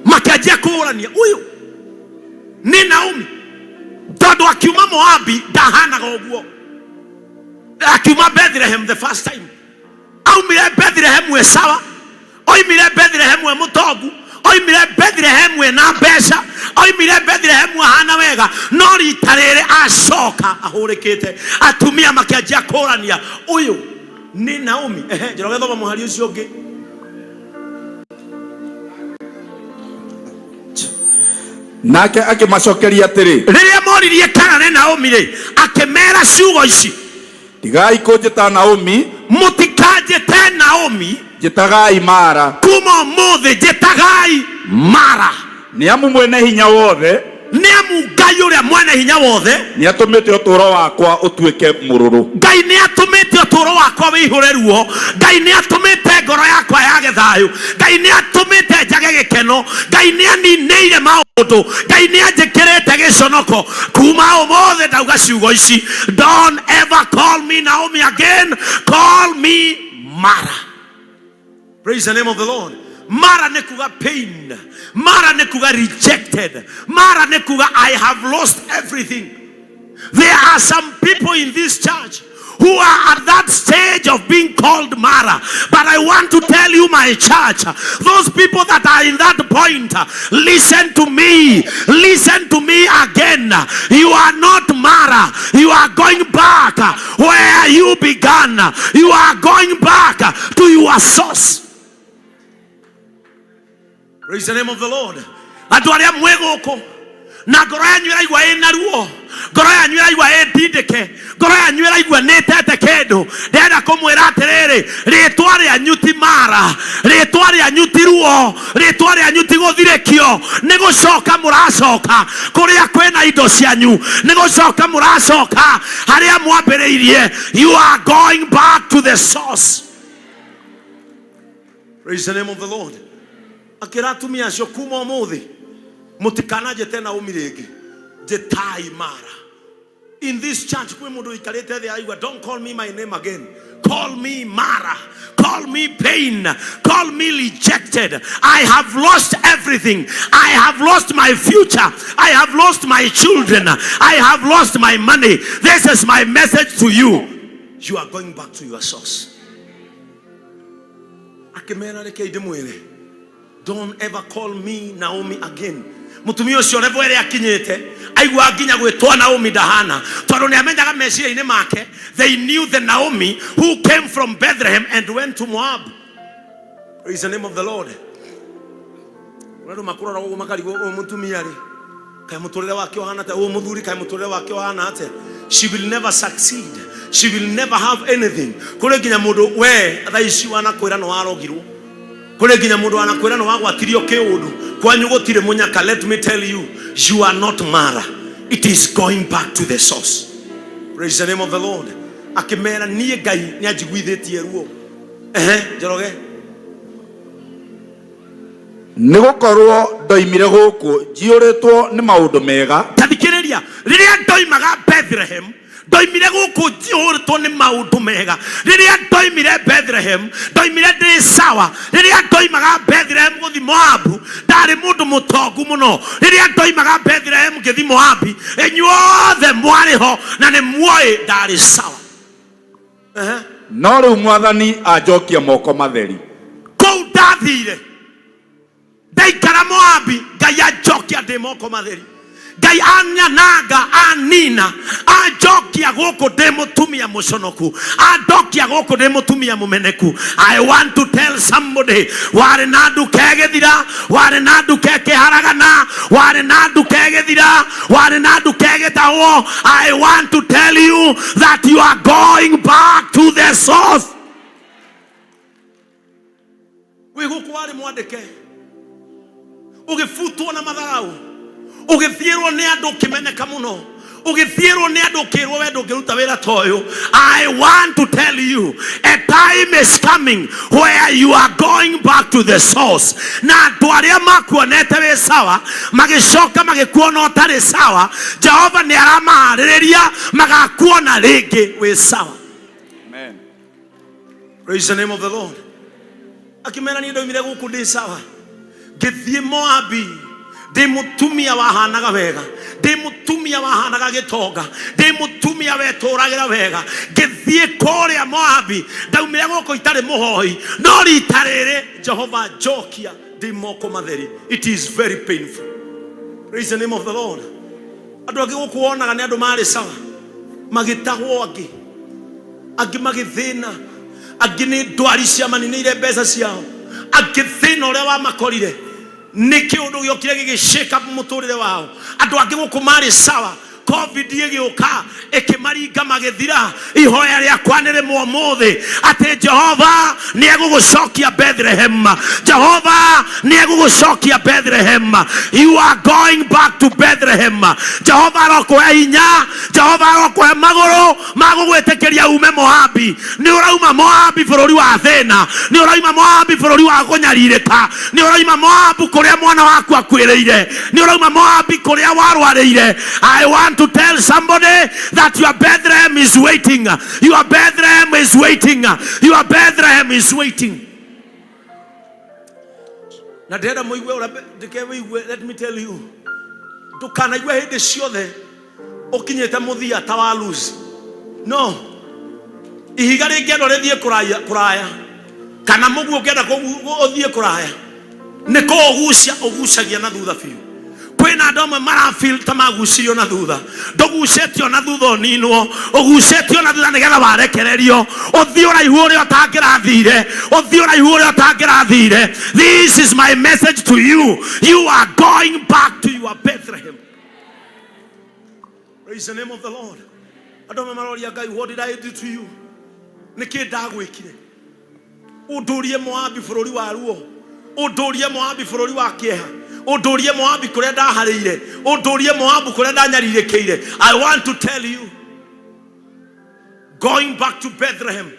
makĩanjia kũũrania, ũyũ nĩ Naomi? Tondũ akiuma Moabi ndahanaga ũguo. Akiuma Bethlehem the first time, aumire Bethlehem e sawa, oimire Bethlehem e mũtongu, oimire Bethlehem ena mbeca, oimire Bethlehem ahana wega, no rita rĩrĩ acoka ahũrĩkĩte. Atumia makĩanjia kũrania, ũyũ nĩ Naomi? Ehe, Njoroge, thoma mũhari ũcio ũngĩ. Nake akĩmacokeria atĩrĩ, Rĩrĩa moririe kana nĩ Naomi rĩ, akĩmera ciugo ici, tigai kũnjĩta Naomi, mũtikanjĩte Naomi, njĩtagai Mara, kuma ũmũthĩ njĩtagai Mara, nĩ amu mwene hinya wothe nĩ amu Ngai ũrĩa mwene hinya wothe nĩ atũmĩte ũtũũro wakwa ũtuĩke mũrũrũ. Ngai nĩ atũmĩte ũtũũro wakwa wĩihũre ruo. Ngai nĩ atũmĩte ngoro yakwa yage thayũ. Ngai nĩ atũmĩte njage gĩkeno. Ngai nĩ aninĩire maũndũ. Ngai nĩ anjĩkĩrĩte gĩconoko. Kuma ũmũthĩ ndauga ciugo ici, don't ever call me Naomi again, call me Mara. Praise the name of the Lord. Mara nĩ kuga pain. Mara nĩ kuga rejected. Mara nĩ kuga I have lost everything. There are some people in this church who are at that stage of being called Mara. But I want to tell you, my church, those people that are in that point, listen to me. Listen to me again. You are not Mara. You are going back where you began. You are going back to your source. Praise the name of the Lord. Andũ arĩa mwĩ gũkũ na ngoro yanyu ĩraigua ĩna ruo, ngoro yanyu ĩraigua ĩ ndindĩke, ngoro yanyu ĩraigua nĩ ĩtete kĩndũ, ndĩrenda kũmwĩra atĩrĩrĩ, rĩtwa rĩanyu ti Mara, rĩtwa rĩanyu ti ruo, rĩtwa rĩanyu ti gũthirĩkio. Nĩ gũcoka mũracoka kũrĩa kwĩna indo cianyu, nĩ gũcoka mũracoka harĩa mwambĩrĩirie. You are going back to the source. Praise the name of the Lord. Akĩra atumia acio, kuma ũmũthĩ mũtikananjĩte Naomi rĩngĩ, njĩtai Mara. In this church kwĩ mũndũ ũikarĩte thĩ araigua, don't call me my name again, call me Mara, call me pain, call me rejected. I have lost everything. I have lost my future. I have lost my children. I have lost my money. This is my message to you. You are going back to your source. Akĩmera, rekei ndĩmwĩre, don't ever call me Naomi again. Mũtumia ũcio level ĩrĩa akinyĩte aigua nginya gwĩtwo Naomi ndahana, tondũ nĩ amenyaga meciria-inĩ make they knew the Naomi who came from Bethlehem and went to Moab. Praise the name of the Lord. Andũ makũrora ũguo makarigwo, ũyũ mũtumia rĩ, kaĩ mũtũrĩre wake ũhana atĩa? Ũyũ mũthuri, kaĩ mũtũrĩre wake ũhana atĩa? She will never succeed, she will never have anything. Kũrĩ nginya mũndũ we thaa ici wanakwĩra nĩ warogirwo, kũrĩ nginya mũndũ wanakwĩra nĩ wagwatirio kĩũndũ, kwanyu gũtirĩ mũnyaka. Let me tell you, you are not Mara. It is going back to the source. Praise the name of the Lord. Akĩmera, niĩ Ngai nĩ anjiguithĩtie ruo. Ehe, Njoroge. Nĩ gũkorwo ndoimire gũkũ njiyũrĩtwo nĩ maũndũ mega. Tathikĩrĩria, rĩrĩa ndoimaga Bethlehem, ndoimire gũkũ njihũrĩtwo nĩ maũndũ mega. Rĩrĩa ndoimire Bethlehem, ndoimire ndĩ sawa. Rĩrĩa ndoimaga Bethlehem gũthi Moabu, ndarĩ mũndũ mũtongu mũno. Rĩrĩa ndoimaga Bethlehem ngĩthi Moabi, inyuothe mwarĩ ho na nĩ muoĩ ndarĩ sawa. Ehe. No rĩu Mwathani anjokia moko matheri. Kũu ndathire ndaikara Moabi, Ngai anjokia ndĩ moko matheri. Ngai anyananga, anina, anjokia. Andokia gũkũ ndĩ mũtumia mũconoku, andokia gũkũ ndĩ mũtumia mũmeneku. I want to tell somebody, warĩ na nduka ĩgĩthira, warĩ na nduka ĩkĩharagana, warĩ na nduka ĩgĩthira, warĩ na nduka ĩgĩtahwo. I want to tell you that you are going back to the source. Wĩ gũkũ warĩ mwandĩke, ũgĩbutwo na matharau, ũgĩthiĩrwo nĩ andũ, ũkĩmeneka mũno, ũgĩthiĩrwo nĩ andũ, ũkĩrwo we ndũngĩruta wĩra ta ũyũ. I want to tell you, a time is coming where you are going back to the source. Na andũ arĩa makuonete wĩ sawa magĩcoka magĩkuona ũtarĩ sawa, Jehova nĩ aramaharĩrĩria magakuona rĩngĩ wĩ sawa. Amen. Praise the name of the Lord. Akĩmera niĩ ndaumire gũkũ ndĩ sawa, ngĩthiĩ Moabi ndĩ mũtumia wahanaga wega, ndĩ mũtumia wahanaga gĩtonga, ndĩ mũtumia wetũragĩra wega. Ngĩthiĩ kũrĩa Moabi, ndaumire gũkũ itarĩ mũhoi, no rita rĩrĩ Jehova njokia ndĩ moko matheri. It is very painful. Praise the name of the Lord. Andũ angĩ gũkũ wonaga nĩ andũ marĩ sawa, magĩtahwo, angĩ angĩ magĩthĩna, angĩ nĩ ndwari ciamaninĩire mbeca ciao, angĩ thĩna ũrĩa wamakorire nĩ kĩũndũ gĩokire gĩgĩshake up mũtũrĩre wao. Andũ angĩ gũkũ marĩ sawa, COVID ĩgĩũka ĩkĩmaringa magĩthira. Ihoya rĩakwa nĩ rĩmwe ũmũthĩ, atĩ Jehova nĩ egũgũcokia Bethlehem. Jehova nĩ egũgũcokia Bethlehem. You are going back to Bethlehem. Jehova arokũhe hinya, Jehova arokũhe magũrũ magũgwĩtĩkĩria ume Moabi. Nĩ ũrauma Moabi, bũrũri wa thĩna. Nĩ ũrauma Moabi, bũrũri wa kũnyarirĩka. Nĩ ũrauma Moabu kũrĩa mwana waku akuĩrĩire. Nĩ ũrauma Moabi kũrĩa warwarĩire. I want to tell somebody that your Bethlehem is waiting. Your Bethlehem is waiting. Your Bethlehem is waiting. Na ndĩrenda mũigue ũrĩa ndĩke wĩigue. Let me tell you, ndũkanaigue hĩndĩ ciothe ũkinyĩte mũthia ta wa lose. No ihiga rĩngĩendwo rĩthiĩ kũraya kũraya, kana mũguo ũngĩenda ũthiĩ kũraya, nĩ kũũgucia ũgucagia na thutha biũ. Kwĩna andũ amwe marafeel ta magucirio na thutha. Ndũgucĩtio na thutha ũninwo, ũgucĩtio na thutha nĩgetha warekererio ũthiĩ ũraihu ũrĩa ũtangĩrathire, ũthiĩ ũraihu ũrĩa ũtangĩrathire. This is my message to you: you are going back to your Bethlehem. Praise the name of the Lord. Andũ amwe maroria Ngai, "What did I do to you? Nĩkĩ ndagwĩkire ũndũrie Moabi, bũrũri wa ruo, ũndũrie Moabi, bũrũri wa kĩeha, ũndũrie Moabi kũrĩa ndaharĩire, ũndũrie Moabu kũrĩa ndanyarirĩkĩire?" I want to tell you, going back to Bethlehem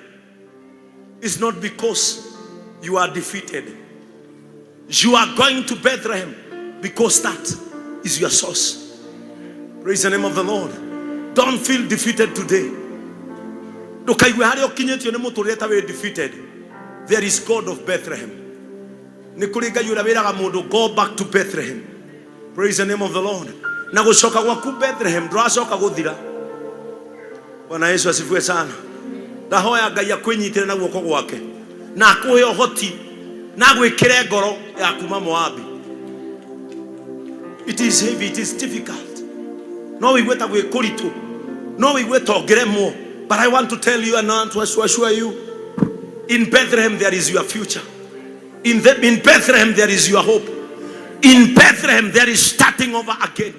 is not because you are defeated. You are going to Bethlehem because that is your source. Praise the name of the Lord. Don't feel defeated today. Ndũkaigue harĩa ũkinyĩtio nĩ mũtũrĩre ta wĩ defeated. There is God of Bethlehem. Nĩ kũrĩ Ngai ũrĩa wĩraga mũndũ, "Go back to Bethlehem." Praise the name of the Lord. Na gũcoka gwaku Bethlehem, ndũracoka gũthira. Bwana Yesu asifiwe sana. Ndahoya Ngai akwĩnyitĩre na guoko gwake na akũhe ũhoti na agwĩkĩre ngoro ya kuma Moabi. It is heavy, it is difficult. No wĩigue ta gwĩ kũritũ, no wĩigue ta ũngĩremwo, but I want to tell you and I want to assure you, in Bethlehem there is your future. In Bethlehem there is your hope. In Bethlehem there is starting over again.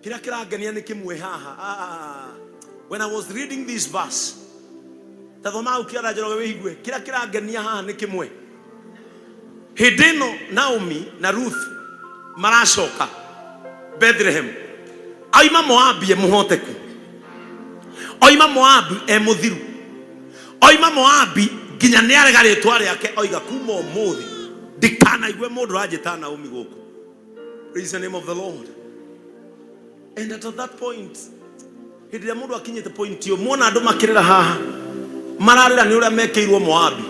Kĩrĩa kĩrangenia nĩ kĩmwe haha. Ah, when I was reading this verse, ta thoma hau kĩara Njoroge wĩigue. Kĩrĩa kĩrangenia haha nĩ kĩmwe. Hĩndĩ ĩno Naomi na Ruth maracoka Bethlehem, aima Moabi e mũhoteku, oima Moabi e mũthiru, oima Moabi nginya nĩ arega rĩtwa rĩake, oiga, "Kuma ũmũthĩ ndikanaigue mũndũ ũranjĩta Naomi gũkũ." Praise the name of the Lord. And at that point, hĩndĩ ĩrĩa mũndũ akinyĩte point ĩyo, muona andũ makĩrĩra haha, mararĩra nĩ ũrĩa mekĩirwo Moabi.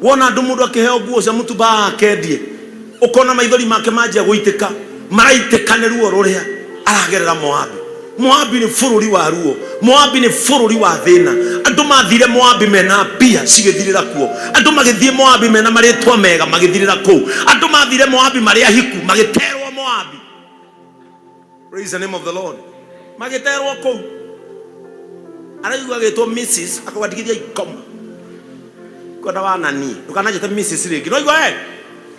Wona andũ, mũndũ akĩheo nguo cia mũtumba akendie, ũkona maithori make manjia gũitĩka, maraitĩka nĩ ruo rũrĩa aragerera Moabi. Moabi nĩ bũrũri wa ruo, Moabi nĩ bũrũri wa thĩna. Andũ mathire Moabi mena mbia cigĩthirĩra kuo, andũ magĩthiĩ Moabi mena marĩtwa mega magĩthirĩra kũu, andũ mathire Moabi marĩ ahiku magĩterwo Moabi. Praise the name of the Lord. Magĩterwo kũu araigua agĩtwo Mrs akauga ndigithia ikoma kwenda wanani ndũkananjĩte Mrs rĩngĩ no igua we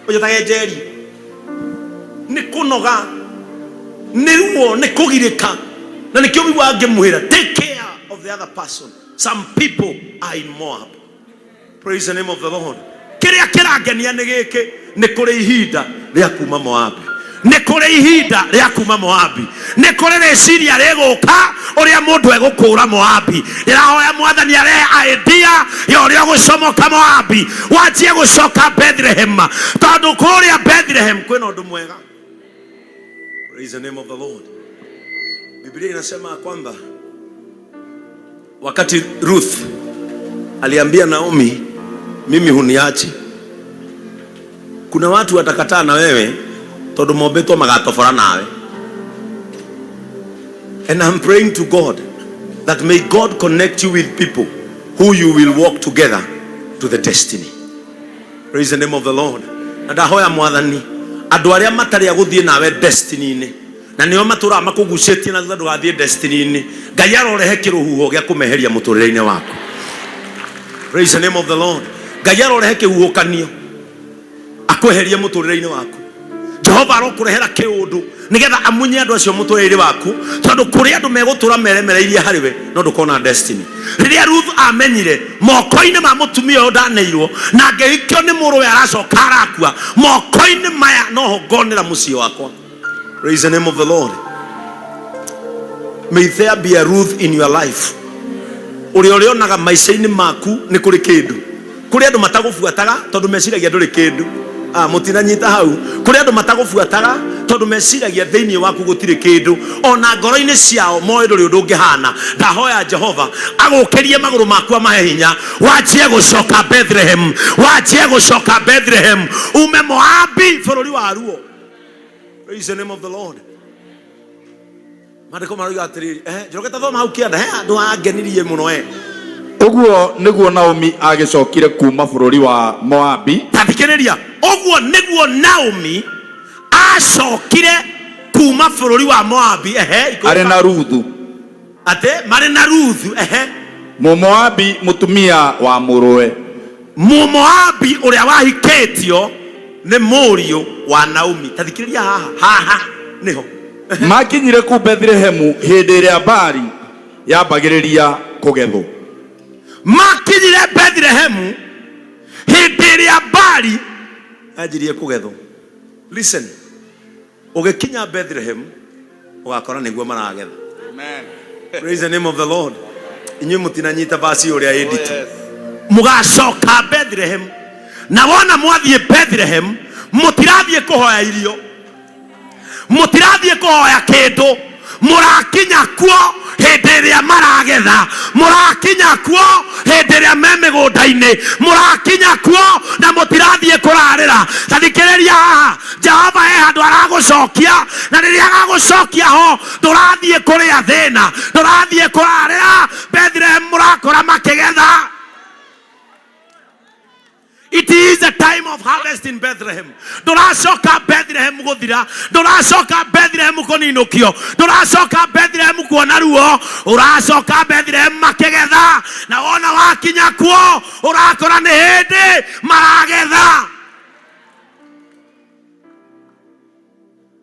ũnjĩtage Njeri. Nĩ kũnoga, nĩ ruo, nĩ kũgirĩka, na nĩkĩo ũiguaga ngĩmwĩra take care of the other person. Some people are in Moab. Praise the name of the Lord. Kĩrĩa kĩrangenia nĩ gĩkĩ, nĩ kũrĩ ihinda rĩa kuma Moabi. Nĩ kũrĩ ihinda rĩa kuma Moabi. Nĩ kũrĩ rĩciria rĩgũka ũrĩa mũndũ egũkũra Moabi. Ndĩrahoya Mwathani arehe idea ya ũrĩa ũgũcomoka Moabi, wanjie gũcoka Bethlehem, tondũ kũrĩa Bethlehem kwĩna ũndũ mwega. Praise the name of the Lord. Biblia inasema kwamba wakati Ruth aliambia Naomi, mimi huniachi. Kuna watu watakataa na wewe tondu mombĩtwo magatobora nawe. And I'm praying to God that may God connect you with people who you will walk together to the destiny. Praise the name of the Lord. Na ndahoya Mwathani andũ arĩa matarĩ a gũthiĩ nawe destiny-inĩ na nĩo matũraga makũgucĩtie na thutha ndũgathiĩ destiny-inĩ, Ngai arorehe kĩrũhuho gĩa kũmeheria mũtũrĩre-inĩ waku. Praise the name of the Lord. Ngai arorehe kĩhuhũkanio akweherie mũtũrĩre-inĩ waku. Jehova arokũrehera kĩũndũ nĩgetha amunye andũ acio mũtũrĩre-inĩ waku, tondũ kũrĩ andũ megũtũra meremereirie harĩ we no ndũkona destiny. Rĩrĩa Ruth amenyire moko-inĩ ma mũtumia ũyũ ndaneirwo na ngĩhikio nĩ mũrũwe aracoka arakua, moko-inĩ maya noho ngonera mũciĩ wakwa. Praise the name of the Lord. May there be a Ruth in your life. Ũrĩa ũrĩonaga maica-inĩ maku nĩ kũrĩ kĩndũ. Kũrĩ andũ matagũbuataga tondũ meciragia ndũrĩ kĩndũ. Ah, mũtinanyita hau. Kũrĩ andũ matagũbuataga tondũ meciragia thĩinĩ waku gũtirĩ kĩndũ. Ona ngoro-inĩ ciao moĩ ndũrĩ ũndũ ũngĩhana. Ndahoya Jehova agũkĩrie magũrũ maku amahe hinya, wanjie gũcoka Bethlehem, wanjie gũcoka Bethlehem, ume Moabi bũrũri wa ruo. Praise the name of the Lord. Maandĩko maroiga atĩrĩrĩ, eh, Njoroge ta thoma hau kĩanda, he handũ hangenirie mũno eh. Ũguo nĩguo Naomi agĩcokire kuuma bũrũri wa Moabi. Ta thikĩrĩria, ũguo nĩguo Naomi acokire kuuma bũrũri wa Moabi, ehe, ikũrũka. Arĩ na Ruthu. Atĩ marĩ na Ruthu, ehe. Mũmoabi mũtumia wa mũrũwe. Mũmoabi ũrĩa wahikĩtio nĩ mũriũ wa Naomi. Ta thikĩrĩria haha, haha nĩho. Maakinyire kũu Bethilehemu hĩndĩ ĩrĩa mbaari yambagĩrĩria kũgethwo. Maakinyire Bethilehemu hĩndĩ ĩrĩa mbaari yanjirie kũgethwo. Listen, ũgĩkinya Bethlehem ũgakora nĩguo maragetha. Praise the name of the Lord. Inyuĩ mũtinanyita vasi ũrĩa ĩ nditũ. Mũgacoka Bethlehem, na wona mwathiĩ Bethlehem mũtirathiĩ kũhoya irio, mũtirathiĩ kũhoya kĩndũ, mũrakinya kuo hĩndĩ ĩrĩa maragetha, mũrakinya kuo hĩndĩ ĩrĩa me mĩgũnda-inĩ, mũrakinya kuo na mũtirathiĩ kũrarĩra. Ta thikĩrĩria haha, Jehova he handũ aragũcokia, na rĩrĩa agagũcokia ho ndũrathiĩ kũrĩa thĩna, ndũrathiĩ kũrarĩra. Bethlehem mũrakora makĩgetha. It is the time of harvest in Bethlehem. Ndũracoka Bethlehem gũthira, ndũracoka Bethlehem kũninũkio, ndũracoka Bethlehem kuona ruo, ũracoka Bethlehem makĩgetha, na wona wakinya kuo ũrakora nĩ hĩndĩ maragetha.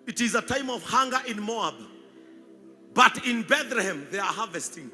It is a time of hunger in Moab, but in Bethlehem they are harvesting.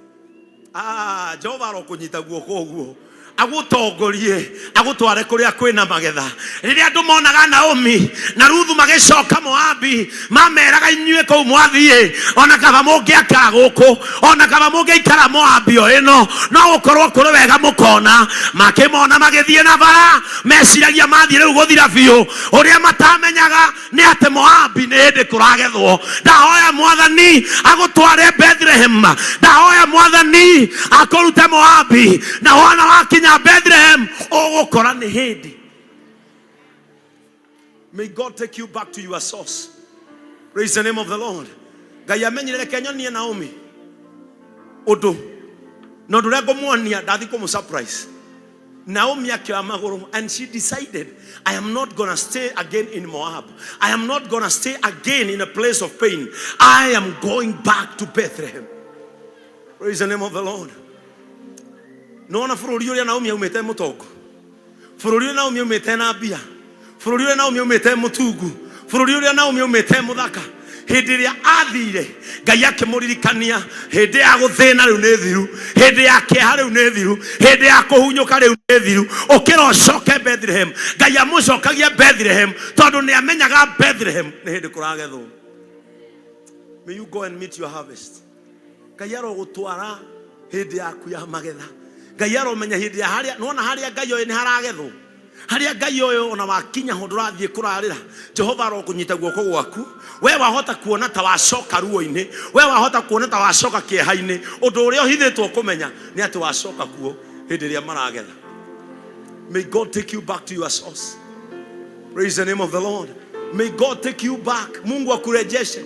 Ah, Jehova arokũnyita guoko ũguo agũtongorie agũtware kũrĩa kwĩna magetha. Rĩrĩa andũ monaga Naomi na Ruthu magĩcoka Moabi, mameraga inyuĩ kũu mwathiĩ, ona kaba mũngĩakara gũkũ, ona kaba mũngĩikara Moabi o ĩno, no gũkorwo kũrĩ wega mũkona. Makĩmona magĩthiĩ na bara, meciragia mathiĩ rĩu gũthira biũ. Ũrĩa matamenyaga nĩ atĩ Moabi nĩ hĩndĩ kũragethwo. Ndahoya Mwathani agũtware Bethlehem, ndahoya Mwathani akũrute Moabi, na wona wakinya Bethlehem ũgũkora nĩ hĩndĩ. May God take you back to your source. Praise the name of the Lord. Ngai amenyire reke nyonie Naomi ũndũ na ũndũ ũrĩa ngũmuonia ndathi kũmũ surprise. Naomi akĩoya magũrũ and she decided I am not gonna stay again in Moab. I am not gonna stay again in a place of pain. I am going back to Bethlehem. Praise the name of the Lord. Nona bũrũri ũrĩa Naomi aumĩte mũtongo. Bũrũri ũrĩa Naomi aumĩte na mbia. Bũrũri ũrĩa Naomi aumĩte mũtungu. Bũrũri ũrĩa Naomi aumĩte mũthaka. Hĩndĩ ĩrĩa athire Ngai akĩmũririkania hĩndĩ ya gũthĩna rĩu nĩ thiru, hĩndĩ ya kĩeha rĩu nĩ thiru, hĩndĩ ya kũhunyũka rĩu nĩ thiru, ũkĩra ũcoke Bethlehem. Ngai amũcokagia Bethlehem tondũ nĩ amenyaga Bethlehem nĩ hĩndĩ kũragethwo. May you go and meet your harvest. Ngai arogũtwara hĩndĩ yaku ya magetha. Ngai aromenya hĩndĩ ya harĩa nĩwona harĩa Ngai oĩ nĩ haragethwo harĩa Ngai oĩ ona wakinya ho ndũrathiĩ kũrarĩra. Jehova arokũnyita guoko gwaku. We wahota kuona ta wacoka ruo-inĩ, we wahota kuona ta wacoka kĩeha-inĩ, ũndũ ũrĩa ũhithĩtwo kũmenya nĩ atĩ wacoka kuo hĩndĩ ĩrĩa maragetha. May God take you back to your source. Praise the name of the Lord. May God take you back. Mungu akurejeshe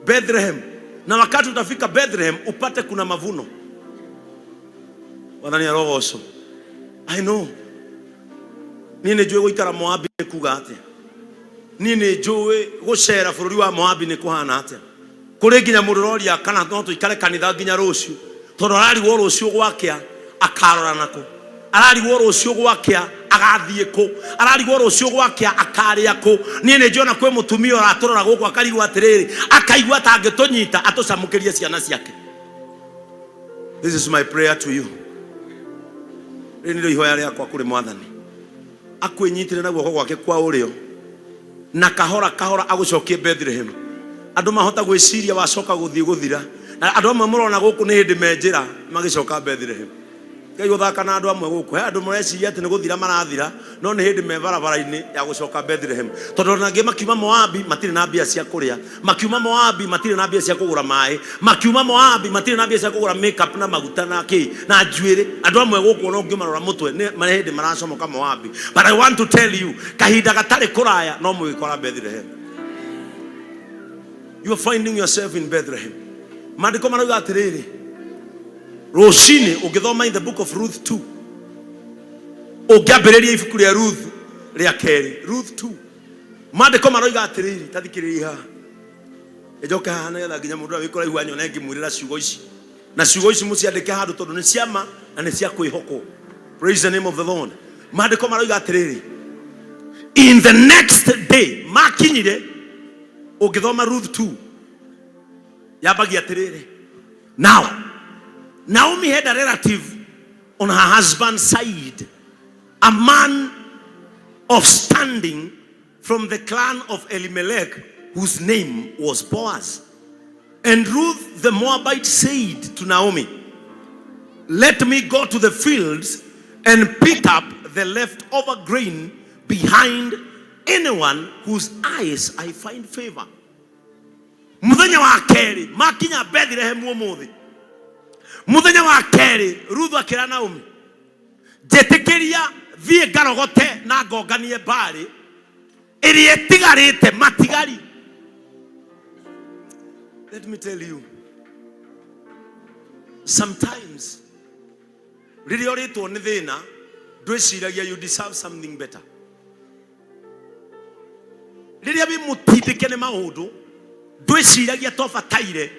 Bethlehem, na wakati utafika Bethlehem upate kuna mavuno. Mwathani arogocwo. I know. Niĩ nĩ njũĩ gũikara Moabi nĩ kuga atĩa. Niĩ nĩ njũĩ gũcera bũrũri wa Moabi nĩ kũhana atĩa. Kũrĩ nginya mũndũ ũroria kana no tũikare kanitha nginya rũciũ, tondũ ararigwo rũciũ gwakĩa akarora nakũ, ararigwo rũciũ gwakĩa agathiĩ kũ, ararigwo rũciũ gwakĩa akarĩa kũ. Niĩ nĩ njũĩ ona kwĩ mũtumia ũratũrora gũkũ akarigwo atĩrĩrĩ, akaigua ta angĩtũnyita atũcamũkĩrie ciana ciake. This is my prayer to you. Rĩrĩ nĩrĩo ihoya rĩakwa kũrĩ Mwathani, akwĩnyitĩre na guoko gwake kwa ũrĩo na kahora kahora agũcokie Bethlehem. Andũ mahota gwĩciria wacoka gũthiĩ gũthira, na andũ amwe mũrona gũkũ nĩ hĩndĩ me njĩra magĩcoka Bethlehem. Ngai gũthaka na andũ amwe gũkũ, he andũ mareciria atĩ nĩ gũthira marathira, no nĩ hĩndĩ me barabara-inĩ ya gũcoka Bethlehem. Tondũ ona angĩ makiuma Moabi matirĩ na mbia cia kũrĩa, makiuma Moabi matirĩ na mbia cia kũgũra maĩ, makiuma Moabi matirĩ na mbia cia kũgũra makeup na maguta na kĩ na njuĩrĩ. Andũ amwe gũkũ ona ũngĩmarora mũtwe nĩ marĩ hĩndĩ maracomoka Moabi. But I want to tell you, kahinda gatarĩ kũraya no mũgĩkora Bethlehem. You are finding yourself in Bethlehem. Maandĩko marauga atĩrĩrĩ, rũcinĩ ũngĩthoma in the book of Ruth 2, ũngĩambĩrĩria ibuku rĩa Ruth rĩa kerĩ, Ruth 2, maandĩko maroiga atĩrĩrĩ, ta thikĩrĩria haha, njoke haha nĩgetha nginya mũndũ ũrĩa wĩ kũraihu anyone ngĩmwĩrĩra ciugo ici, na ciugo ici mũciandĩke handũ tondũ nĩ cia ma na nĩ cia kwĩhokwo. Praise the name of the Lord. Maandĩko maroiga atĩrĩrĩ, in the next day makinyire, ũngĩthoma Ruth 2 yambagia atĩrĩrĩ, now Naomi had a relative on her husband's side, a man of standing from the clan of Elimelech, whose name was Boaz. And Ruth the Moabite said to Naomi, let me go to the fields and pick up the leftover grain behind anyone whose eyes I find favor. Muthenya wa kerĩ makinya Bethlehem ũmũthĩ, muthenya wa kerĩ Ruthu akĩra Naomi, njĩtĩkĩria thiĩ ngarogote na ngonganie mbarĩ ĩrĩa ĩtigarĩte matigari. Let me tell you, sometimes rĩrĩa ũrĩtwo nĩ thĩna ndwĩciragia you deserve something better. Rĩrĩa wĩ mũtindĩke nĩ maũndũ ndwĩciragia tobataire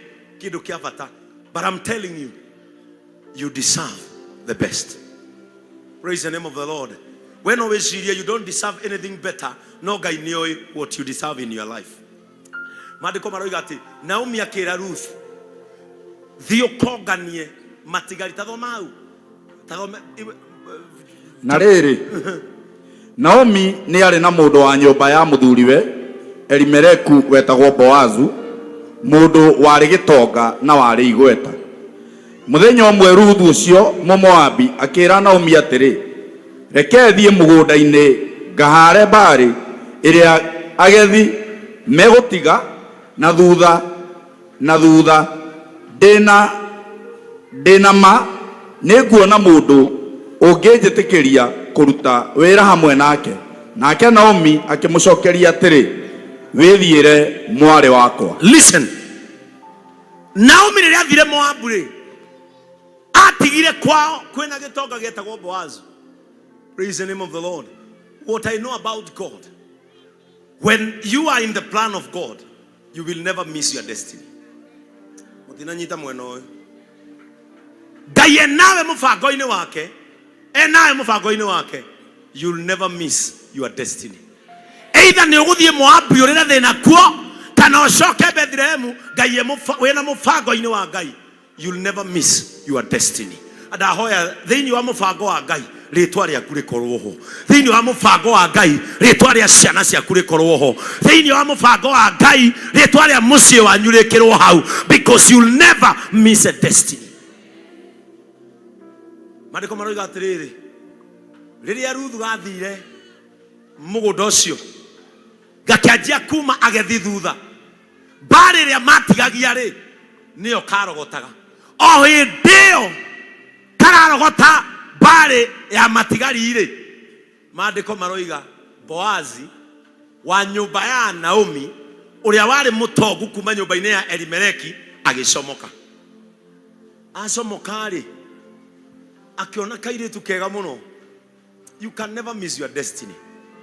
kĩndũ kĩa bata, but I'm telling you, you deserve the best. Praise the name of the Lord. We no wĩcirie you don't deserve anything better, no Ngai nĩ oĩ what you deserve in your life. Maandĩko maroiga atĩ Naomi akĩra Ruth, thiĩ ũkonganie matigari. Ta thoma hau. Ta thome, iwe- Na rĩrĩ, Naomi nĩ aarĩ na mũndũ wa nyũmba ya mũthuriwe Elimeleku wetagwo Boazu, mũndũ warĩ gĩtonga na warĩ igweta. Mũthenya ũmwe Ruthu ũcio Mũmoabi akĩĩra Naomi atĩrĩ, Reke thiĩ mũgũnda-inĩ ngahaare mbarĩ ĩrĩa agethi megũtiga na thutha na thutha, ndĩ na ma nĩnguona mũndũ ũngĩnjĩtĩkĩria kũruta wĩra hamwe nake. Nake Naomi akĩmũcokeria atĩrĩ, Wĩthiĩre, mwarĩ wakwa. Listen. Naomi rĩrĩa athire Moabu rĩ, atigire kwao kwĩna gĩtonga gĩetagwo Boazu. Praise the name of the Lord. What I know about God, when you are in the plan of God, you will never miss your destiny. Mũtinanyita mwena ũyũ. Ngai enawe mũbango-inĩ wake, enawe mũbango-inĩ wake, you'll never miss your destiny. Either nĩ ũgũthiĩ Moabi ũrĩre thĩna kuo, kana ũcoke Bethlehemu, Ngai wĩna mũbango-inĩ wa Ngai, you'll never miss your destiny. Ndahoya thĩinĩ wa mũbango wa Ngai rĩtwa rĩaku rĩkorwo ho, thĩinĩ wa mũbango wa Ngai rĩtwa rĩa ciana ciaku rĩkorwo ho, thĩinĩ wa mũbango wa Ngai rĩtwa rĩa mũciĩ wanyu rĩkĩrwo hau, because you'll never miss a destiny. Maandĩko maroiga atĩrĩrĩ, rĩrĩa Ruthu athire mũgũnda ũcio gakĩanjia kuma agethi thutha, mbarĩ ĩrĩa matigagia rĩ nĩyo karogotaga. O hĩndĩ ĩyo kararogota mbarĩ ya matigari rĩ, maandĩko maroiga Boazi wa nyũmba ya Naomi ũrĩa warĩ mũtongu kuma nyũmba-inĩ ya Elimeleki agĩcomoka. Acomoka rĩ, akĩona kairĩtu kega mũno. You can never miss your destiny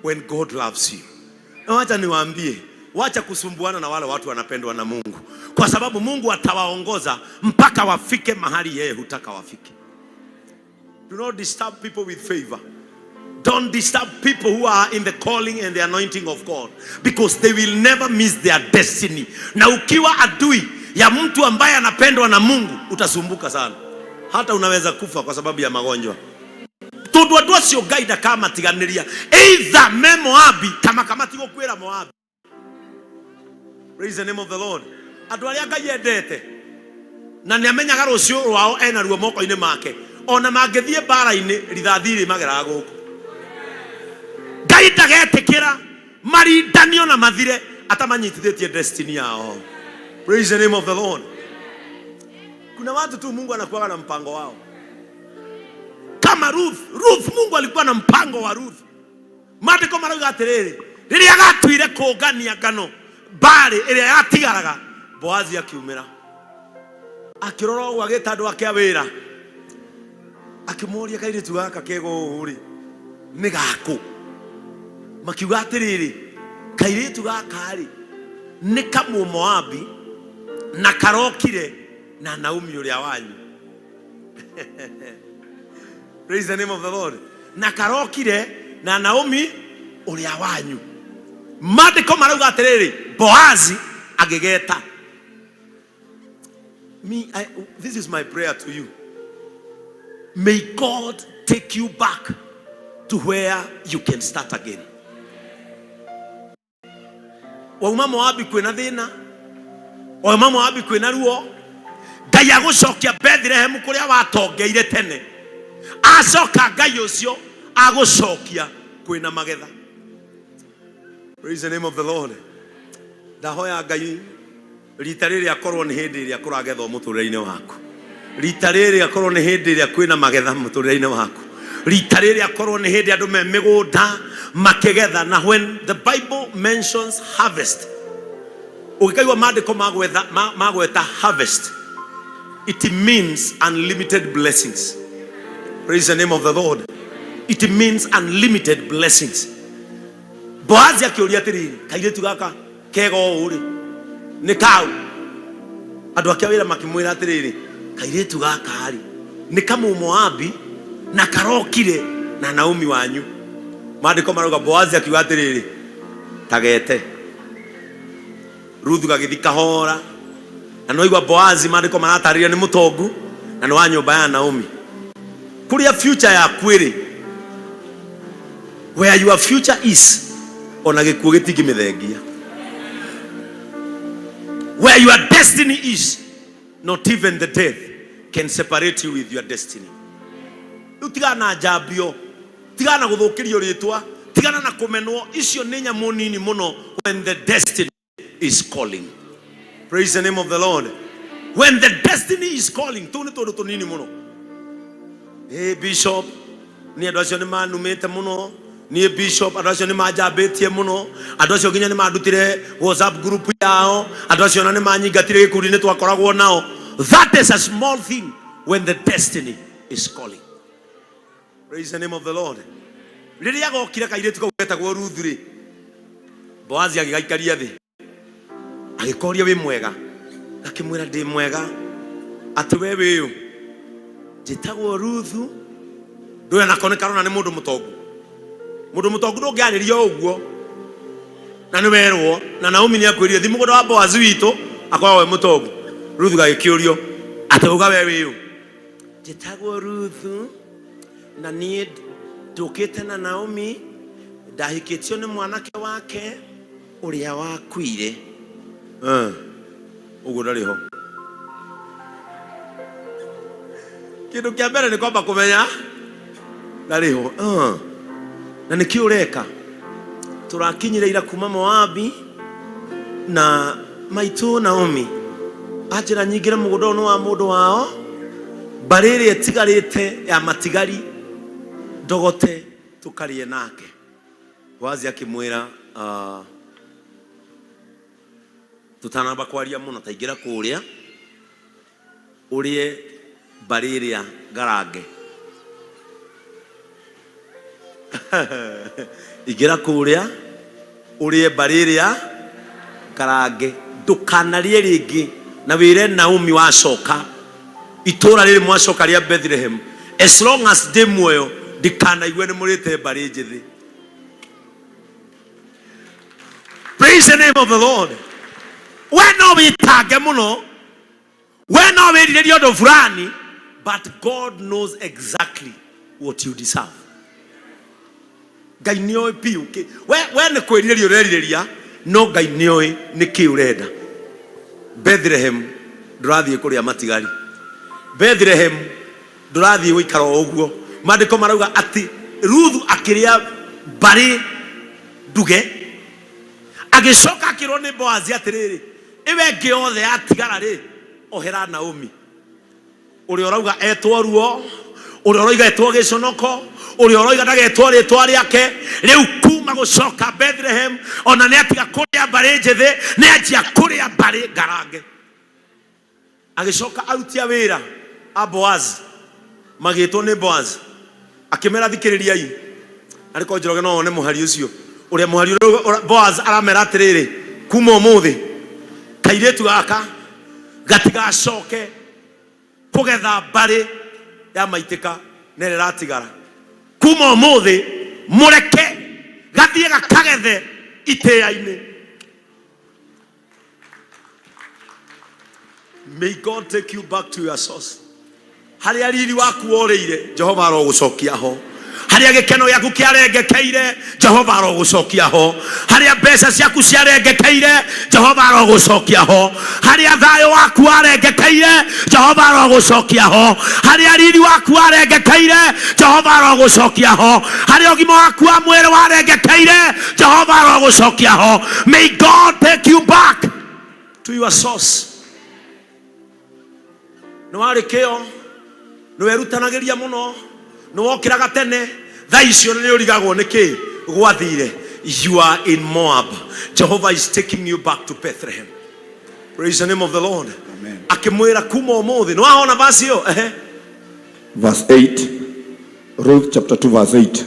when God loves you. Na wacha niwaambie, wacha kusumbuana na wale watu wanapendwa na Mungu, kwa sababu Mungu atawaongoza mpaka wafike mahali yeye hutaka wafike. Do not disturb people with favor. Don't disturb people who are in the calling and the anointing of God, because they will never miss their destiny. Na ukiwa adui ya mtu ambaye anapendwa na Mungu, utasumbuka sana. Hata unaweza kufa kwa sababu ya magonjwa. Tondu andu acio Ngai ndakamatiganĩria, either me Moabi kana kamatigũkuĩra Moabi. Praise the name of the Lord. Andu arĩa Ngai endete na nĩ amenyaga rũciũ rwao ena ruo moko-inĩ make, ona mangĩthiĩ mbara-inĩ rithathi rĩ mageraga gũkũ. Ngai ndagetĩkĩra marindanio na mathire atamanyitithĩtie destiny yao. Praise the name of the Lord. Kuna watu tu Mungu anakuwaga na mpango wao. Kama Ruth, Ruth Mungu alikuwa na mpango wa Ruth. Maandĩko marauga atĩrĩrĩ, rĩrĩa gatuire kũngania ngano mbarĩ ĩrĩa yatigaraga, Boazi akiumĩra akĩrora ũguo, agĩta andũ ake a wĩra, akĩmoria kairĩtu gaka kega ũũ rĩ nĩ gakũ? Makiuga atĩrĩrĩ, kairĩtu gaka rĩ nĩ Kamũmoabi na karokire na Naomi ũrĩa wanyu. Praise the name of the Lord. Na karokire na Naomi ũrĩa wanyu. Maandĩko marauga atĩrĩrĩ, Boazi agĩgeta. This is my prayer to you. May God take you back to where you can start again. Wauma Moabi kwĩna thĩna, wauma Moabi kwĩna ruo, Ngai agũcokia Bethlehem kũrĩa watongeire tene. Acoka Ngai ũcio agũcokia kwĩna magetha. Praise the name of the Lord. Ndahoya Ngai rita rĩrĩ akorwo nĩ hĩndĩ ĩrĩa kũragethwo mũtũrĩre-inĩ waku, rita rĩrĩ akorwo nĩ hĩndĩ ĩrĩa kwĩna magetha mũtũrĩre-inĩ waku, rita rĩrĩ akorwo nĩ hĩndĩ andũ me mĩgũnda makĩgetha. Na when the Bible mentions harvest, ũngĩkaigua maandĩko magweta harvest, it means unlimited blessings. Praise the name of the Lord. It means unlimited blessings. Boazi akĩũria atĩrĩrĩ, kairĩtu gaka kega ũũ rĩ nĩ kau? Andũ ake a wĩra makĩmwĩra atĩrĩrĩ, kairĩtu gaka rĩ nĩ Kamũmoabi na karokire na Naomi wanyu. Maandĩko marauga Boazi akiuga atĩrĩrĩ, tagete. Ruthu gagĩthi kahora, na nĩwaigua Boazi maandĩko maratarĩria nĩ mũtongu na nĩ wa nyũmba ya Naomi. Kũrĩa future yaku ĩrĩ, where your future is, ona gĩkuũ gĩtingĩmĩthengia. Where your destiny is, not even the death can separate you with your destiny. Rĩu tigana na njambio, tigana na gũthũkĩrio rĩtwa, tigana na kũmenwo, icio nĩ nyamũ nini mũno when the destiny is calling. Praise the name of the Lord. When the destiny is calling, tũu nĩ tũndũ tũnini mũno. Hey, Bishop, niĩ andũ acio nĩ manumĩte mũno. Niĩ Bishop, andũ acio nĩ manjambĩtie mũno. Andũ acio nginya nĩ mandutire WhatsApp group yao. Andũ acio ona nĩ manyingatire gĩkundi-inĩ twakoragwo nao. That is a small thing when the destiny is calling. Praise the name of the Lord. Rĩrĩa gokire kairĩtu kau getagwo Ruthu rĩ, Boazi agĩgaikaria thĩ, agĩkoria wĩ mwega, gakĩmwĩra ndĩ mwega. Atĩ we wĩũ? Njĩtagwo Ruthu. Ndũĩ nako nĩ karona nĩ mũndũ mũtongu. Mũndũ mũtongu ndũngĩarĩria o ũguo na nĩ werwo na Naomi nĩ akwĩrire thi mũgũnda wa Boazi witũ akoragwo e mũtongu. Ruthu gagĩkĩũrio atĩ uga we wĩũ? Njĩtagwo Ruthu na niĩ ndũkĩte na Naomi, ndahikĩtio nĩ mwanake wake ũrĩa wakuire. Eh, ũguo ndarĩ ho. Kĩndũ kĩa mbere nĩ kwamba kũmenya ndarĩ ho. Eh, na nĩkĩ ũreka? Tũrakinyire ira kuma Moabi na maitũ Naomi anjĩra nyingĩre mũgũnda ũyũ nĩ wa mũndũ wao, mbarĩ ĩrĩa ĩtigarĩte ya matigari ndogote tũkarĩe nake. Boazi akĩmwĩra, "Ah, tũtanamba kwaria mũno, ta ingĩra kũrĩa ũrĩe mbarĩ ĩrĩa ngarange. Ingĩra kũrĩa ũrĩe mbarĩ ĩrĩa ngarange, ndũkanarĩe rĩngĩ, na wĩre Naomi wacoka itũra rĩrĩ mwacoka rĩa Bethlehem, as long as ndĩ muoyo ndikanaigue nĩ mũrĩte mbarĩ njĩthĩ. Praise the name of the Lord. We no wĩtange mũno, we no wĩrirĩrie ũndũ fulani, but God knows exactly what you deserve. Ngai nĩ oĩ biũ kĩ- we, we nĩ kwĩrirĩria ũrerirĩria, no Ngai nĩ oĩ nĩ kĩ ũrenda. Bethlehem ndũrathiĩ kũrĩa matigari. Bethlehem ndũrathiĩ gũikara o ũguo. Maandĩko marauga atĩ Ruthu akĩrĩa mbarĩ nduge, agĩcoka akĩrwo nĩ Boazi atĩrĩrĩ, ĩwe ĩngĩ yothe yatigara rĩ, ohera Naomi. Ũrĩa ũrauga etwo ruo, ũrĩa ũroiga etwo gĩconoko, ũrĩa ũroiga ndagetwo rĩtwa rĩake, rĩu kuma gũcoka Bethlehem, ona nĩ atiga kũrĩa mbarĩ njĩthĩ, nĩ anjia kũrĩa mbarĩ ngarange. Agĩcoka aruti a wĩra a Boazi magĩtwo nĩ Boazi, akĩmera thikĩrĩriai. Arĩ korwo Njoroge no one mũhari ũcio, ũrĩa mũhari ũrĩa Boaz aramera atĩrĩrĩ, kuma ũmũthĩ kairĩtu gaka gatigacoke kũgetha mbarĩ ya maitĩka na ĩrĩa ĩratigara. Kuma ũmũthĩ mũreke gathiĩ gakagethe itĩĩa-inĩ. May God take you back to your source. Harĩa riri waku worĩire, Jehova arogũcokia ho. Harĩa gĩkeno gĩaku kĩarengekeire, Jehova arogũcokia ho. Harĩa mbeca ciaku ciarengekeire, Jehova arogũcokia ho. Harĩa thayũ waku warengekeire, Jehova arogũcokia ho. Harĩa riri waku warengekeire, Jehova arogũcokia ho. Harĩa ũgima waku wa mwĩrĩ warengekeire, Jehova arogũcokia ho. May God take you back to your source. Nĩ warĩ kĩo, nĩ werutanagĩria mũno, nĩ wokĩraga tene, thaa icio nĩ ũrigagwo nĩ kĩ gwathire. You are in Moab. Jehovah is taking you back to Bethlehem. Praise the name of the Lord. Akĩmwĩra kuma ũmũthĩ. Nĩ wahona verse ĩyo? Ehe. Verse 8, Ruth chapter 2 verse 8.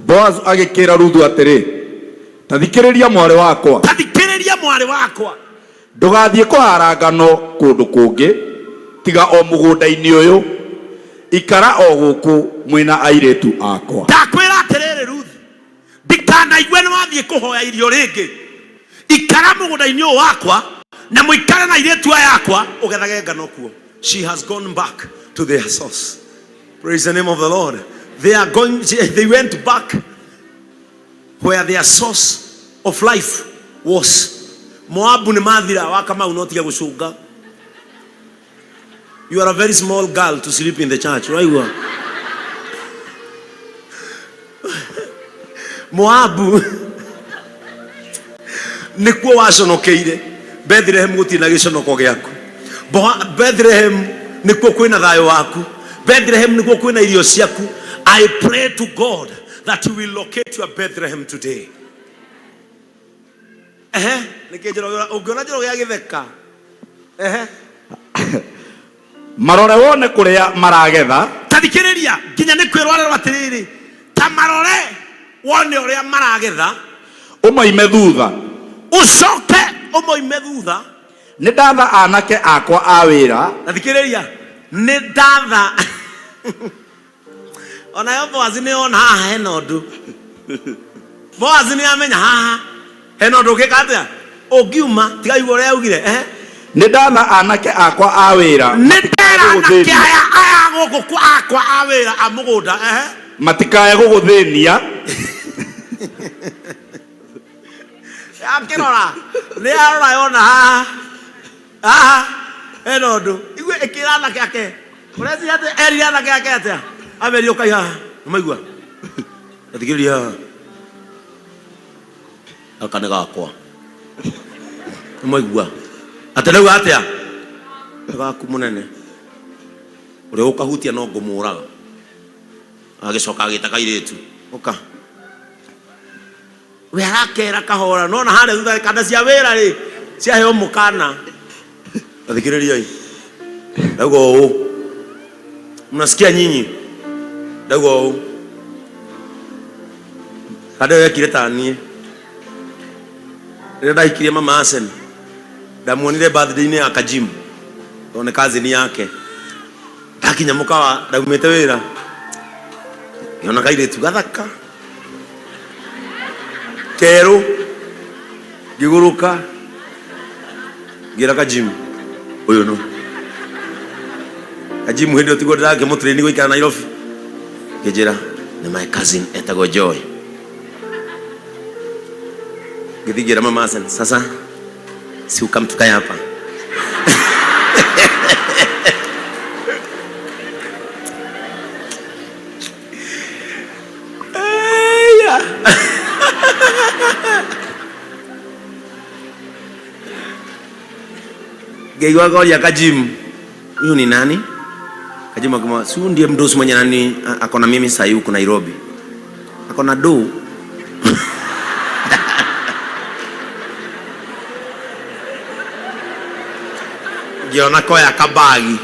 Boaz agĩkĩra Ruthu atĩrĩ, Ta thikĩrĩria mwarĩ wakwa. Ta thikĩrĩria mwarĩ wakwa. Ndũgathiĩ kũhaara ngano kũndũ kũngĩ, tiga o mũgũnda-inĩ ũyũ. Ikara o gũkũ mwĩ na airĩtu akwa. Ndakwĩra atĩrĩrĩ Ruth, ndikanaigue nĩ wathiĩ kũhoya irio rĩngĩ. Ikara mũgũnda-inĩ ũyũ wakwa, na mũikare na airĩtu aya akwa, ũgethage ngano kuo. She has gone back to their source. Praise the name of the Lord. They are going, they went back where their source of life was. Moabu nĩ mathira wa Kamau no tiga gũcũnga. You are a very small girl to sleep in the church. Waigua? Moabu nĩkuo waconokeire. Bethlehem gũtirĩ na gĩconoko gĩaku. Bethlehem nĩkuo kwĩna thayũ waku. Bethlehem nĩkuo kwĩna irio ciaku. I pray to God that you will locate your Bethlehem today. Ehe, nĩkĩ Njoroge ũngĩona Njoroge agĩtheka. Ehe. Marore wone kũrĩa maragetha. Ta thikĩrĩria, nginya nĩ kwĩrwo arerwo atĩrĩrĩ, ta marore. Wone ũrĩa maragetha. Ũmoime thutha. Ũcoke ũmoime thutha. Nĩ ndatha anake akwa a wĩra. Na thikĩrĩria, nĩ ndatha. Onayo Boazi nĩ ona haha hena ũndũ. Boazi nĩ amenya haha hena ũndũ ũngĩka atĩa ũngiuma tiga igua ũrĩa augire ehe. Nĩ ndatha anake akwa a wĩra Nĩ matikae ndera anake gũgũthĩnia. aya aya gũkũ kwa akwa a wĩra a mũgũnda ehe. Matikae gũgũthĩnia. Akĩrora nĩ arora yona haha haha hena ũndũ igue ĩkĩra anake ake ũreciria atĩ erire anake ake atĩa amerie ũkai haha nĩmaigua athikĩrĩria haha gaka nĩ gakwa nĩmaigua atĩ rĩu atĩa nĩ gaku mũnene ũrĩa ũkahutia no ngũmũraga agĩcoka agĩta kairĩtu ũka we arakera kahora nona harĩa thutha kanda cia wĩra rĩ ciaheo mũkana athikĩrĩriai ndauga ũũ mnasikia nyinyi ndauga ũũ kanda ĩyo yekire ta niĩ rĩrĩa ndahikirie mama Asen ndamuonire birthday-inĩ ya Kajim tondũ nĩ cousin yake ndakinya mũkawa ndaumĩte wĩra ngĩona kairĩtu gathaka kerũ ngĩgũrũka ngĩra kajimu ũyũ no kajimu hĩndĩ ĩyo tiguo ndĩrakĩmũtrain gũikara Nairobi ngĩnjĩra nĩ my cousin etagwo Joy ngĩthiĩ ngĩra mama Hassan sasa si ukam tukae hapa Eya. Ngĩigua ngoria Kajimu, huyu ni nani? Kajimu akimwambia, si huyu ndiye mdosi mwenye nani ako na mimi sasa huku Nairobi. Ako na do. Ngĩona koya kabagi.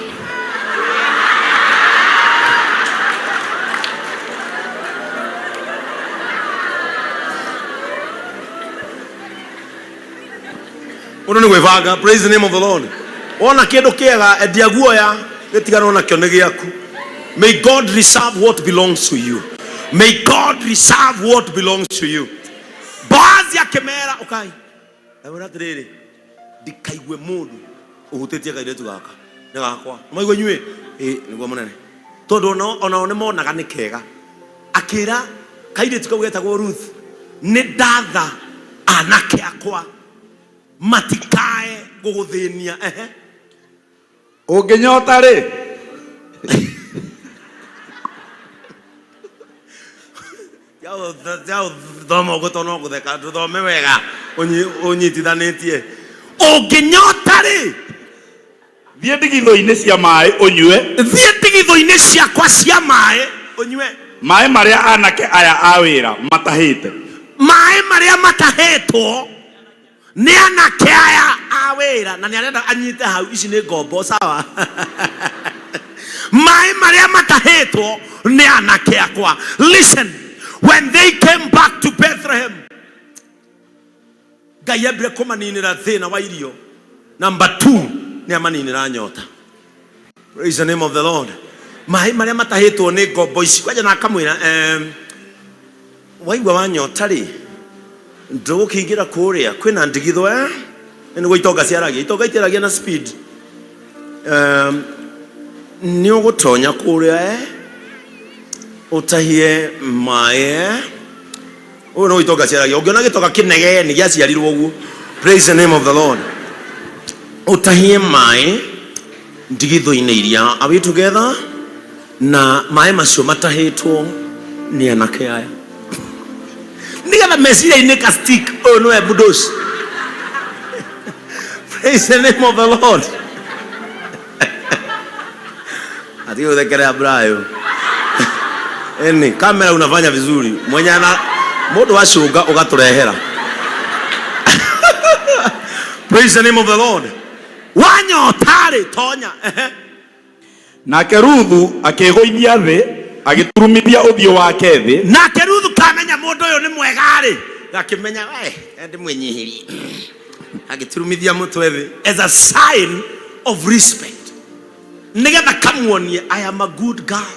Mũndũ nĩ gwĩbanga. Praise the name of the Lord. Wona kĩndũ kĩega endia guoya gĩtiganwo nakĩo nĩ gĩaku. May God reserve what belongs to you. May God reserve what belongs to you. Boazi akĩmera ũkai. Ndamwĩra atĩrĩrĩ, ndikaigue mũndũ ũhutĩtie kairĩtu gaka nĩ gakwa. Maigua inyuĩ? Ĩ, nĩguo mũnene. Tondũ onao onao nĩ monaga nĩ kega. Akĩra kairĩtu kau getagwo Ruth, nĩ ndatha anake akwa matikae gũgũthĩnia. Ehe. Ũngĩnyota-rĩ, Thoma ũguo tondũ no gũtheka tũthome wega ũnyitithanĩtie. Ũngĩnyota-rĩ, thiĩ ndigithũ-inĩ cia maĩ ũnyue. Thiĩ ndigithũ-inĩ ciakwa cia maĩ ũnyue. Maĩ marĩa anake aya a wĩra matahĩte. Maĩ marĩa matahĩtwo nĩ anake aya a wĩra na nĩ arenda anyite hau ici nĩ ngombo sawa maĩ marĩa matahĩtwo nĩ anake akwa listen when they came back to Bethlehem Ngai ambire kũmaninĩra thĩna wa irio number 2 nĩ amaninĩra nyota Praise the name of the Lord. Maĩ marĩa matahĩtwo nĩ ngombo ici kwanja na akamwĩra em, waigua wanyota rĩ ndũgũkĩingĩra kũrĩa kwĩna ndigithũ eh? Nĩ nĩguo itonga ciaragia itonga itiaragia na speed um, nĩ ũgũtonya kũrĩa eh? ũtahie maĩ eh? Ũyũ no itonga ciaragia. Ũngĩona gĩtonga kĩnegeni gĩaciarirwo ũguo. Praise the name of the Lord. Ũtahie maĩ ndigithũ-inĩ iria. Are we together? Na maĩ macio matahĩtwo nĩ anake aya. Nĩgetha meciria-inĩ ka stick ũyũ nĩwe mũndũ Praise the name of the Lord. Ati uthekelea Brayo. Eni, kamera unafanya vizuri. Mwenye ana mundu wacunga ugaturehera. Praise the name of the Lord. Wanyota-rĩ tonya. Ehe. Nake Ruthu akĩĩgũithia thĩ, agĩturumithia ũthiũ wake thĩ. Nake Ruthu kamenya mũndũ ũyũ kega-rĩ gakĩmenya we ndĩmwĩnyihĩrie agĩturumithia mũtwe thĩ as a sign of respect nĩgetha kamuonie I am a good girl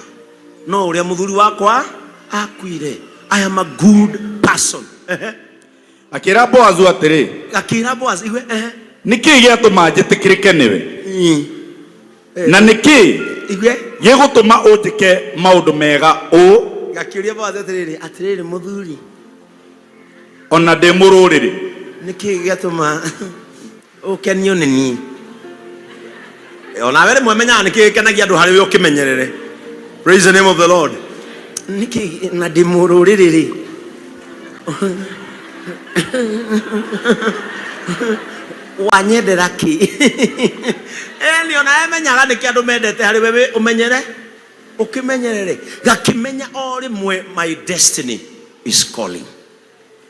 no ũrĩa mũthuri wakwa akuire I am a good person. Ehe. Akĩra Boazu atĩrĩ, Akĩra Boaz igue ehe. Nĩ kĩĩ gĩatũma njĩtĩkĩrĩke nĩwe, na nĩ kĩĩ Igue. gĩgũtũma ũnjĩke maũndũ mega ũũ, Gakĩũria Boaz atĩrĩrĩ, atĩrĩrĩ mũthuri, o na ndĩ mũrũrĩrĩ? Nĩ kĩĩ gĩatũma ũkenio nĩ niĩ? Onawe rĩmwe menyaga nĩ kĩĩ gĩkenagia andũ harĩ we ũkĩmenyerere. Praise the name of the Lord. Nĩ kĩĩ na ndĩ mũrũrĩrĩ rĩ? Wanyendera kĩ? Ĩni onawe menyaga nĩkĩ andũ mendete harĩ we ũmenyere ũkĩmenyerere. Gakĩmenya o rĩmwe my destiny is calling.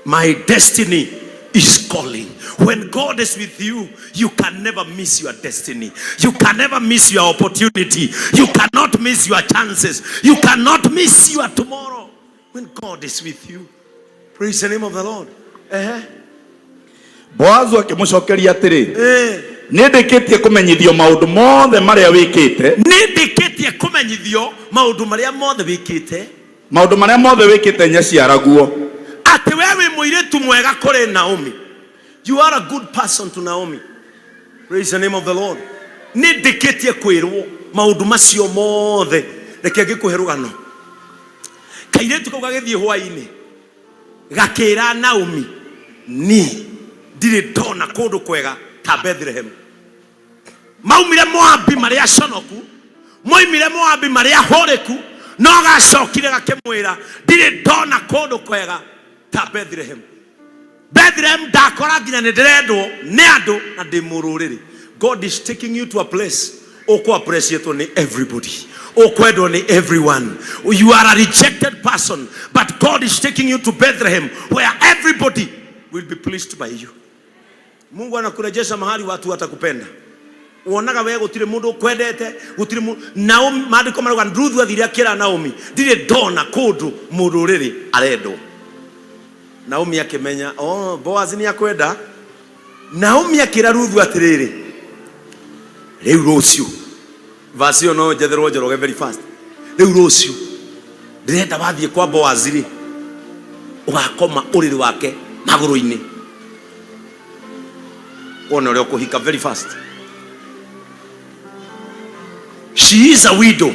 My destiny is calling. When God is with you, you can never miss your destiny. You can never miss your opportunity. You cannot miss your chances. You cannot miss your tomorrow. When God is with you. Praise the name of the Lord. Eh? Boazu akĩmũcokeria atĩrĩ, Eh. Nĩ ndĩkĩtie kũmenyithio maũndũ mothe marĩa wĩkĩte. Nĩ ndĩkĩtie kũmenyithio maũndũ marĩa mothe wĩkĩte. Maũndũ marĩa mothe wĩkĩte nyaciaraguo. Atĩ we wĩ mũirĩtu mwega kũrĩ Naomi. You are a good person to Naomi. Praise the name of the Lord. Nĩ ndĩkĩtie kwĩrwo maũndũ macio mothe. Reke ngĩkũhe rũgano. Kairĩtu kau gagĩthiĩ hwaĩ-inĩ gakĩra Naomi, niĩ ndirĩ ndona kũndũ kwega ta Bethlehem. Maumire Moabi marĩ aconoku, moimire Moabi marĩ ahũrĩku, no gacokire gakĩmwĩra ndirĩ ndona kũndũ kwega ta Bethlehem. Bethlehem ndakora nginya nĩ ndĩrendwo nĩ andũ na ndĩ mũrũrĩrĩ. God is taking you to a place ũkũ appreciate nĩ everybody, ũkwendwo nĩ everyone. You are a rejected person, but God is taking you to Bethlehem where everybody will be pleased by you. Mungu anakurejesha mahali watu watakupenda. Wonaga we gutire mundu ukwendete, gutire mundu. Naomi, maandiko marauga Ruthu athire akira Naomi, ndirĩ ndona kũndũ mũrũrĩrĩ arendwo. Naomi akĩmenya, oh, Boaz nĩ akwenda. Naomi akĩra Ruthu atĩrĩrĩ, rĩu rũciũ, verse ĩyo no njetherwo Njoroge very fast. Rĩu rũciũ ndĩrenda wathiĩ kwa Boaz rĩ, ũgakoma ũrĩrĩ wake magũrũ-inĩ. Wone ũrĩa ũkũhika very fast. She is a widow.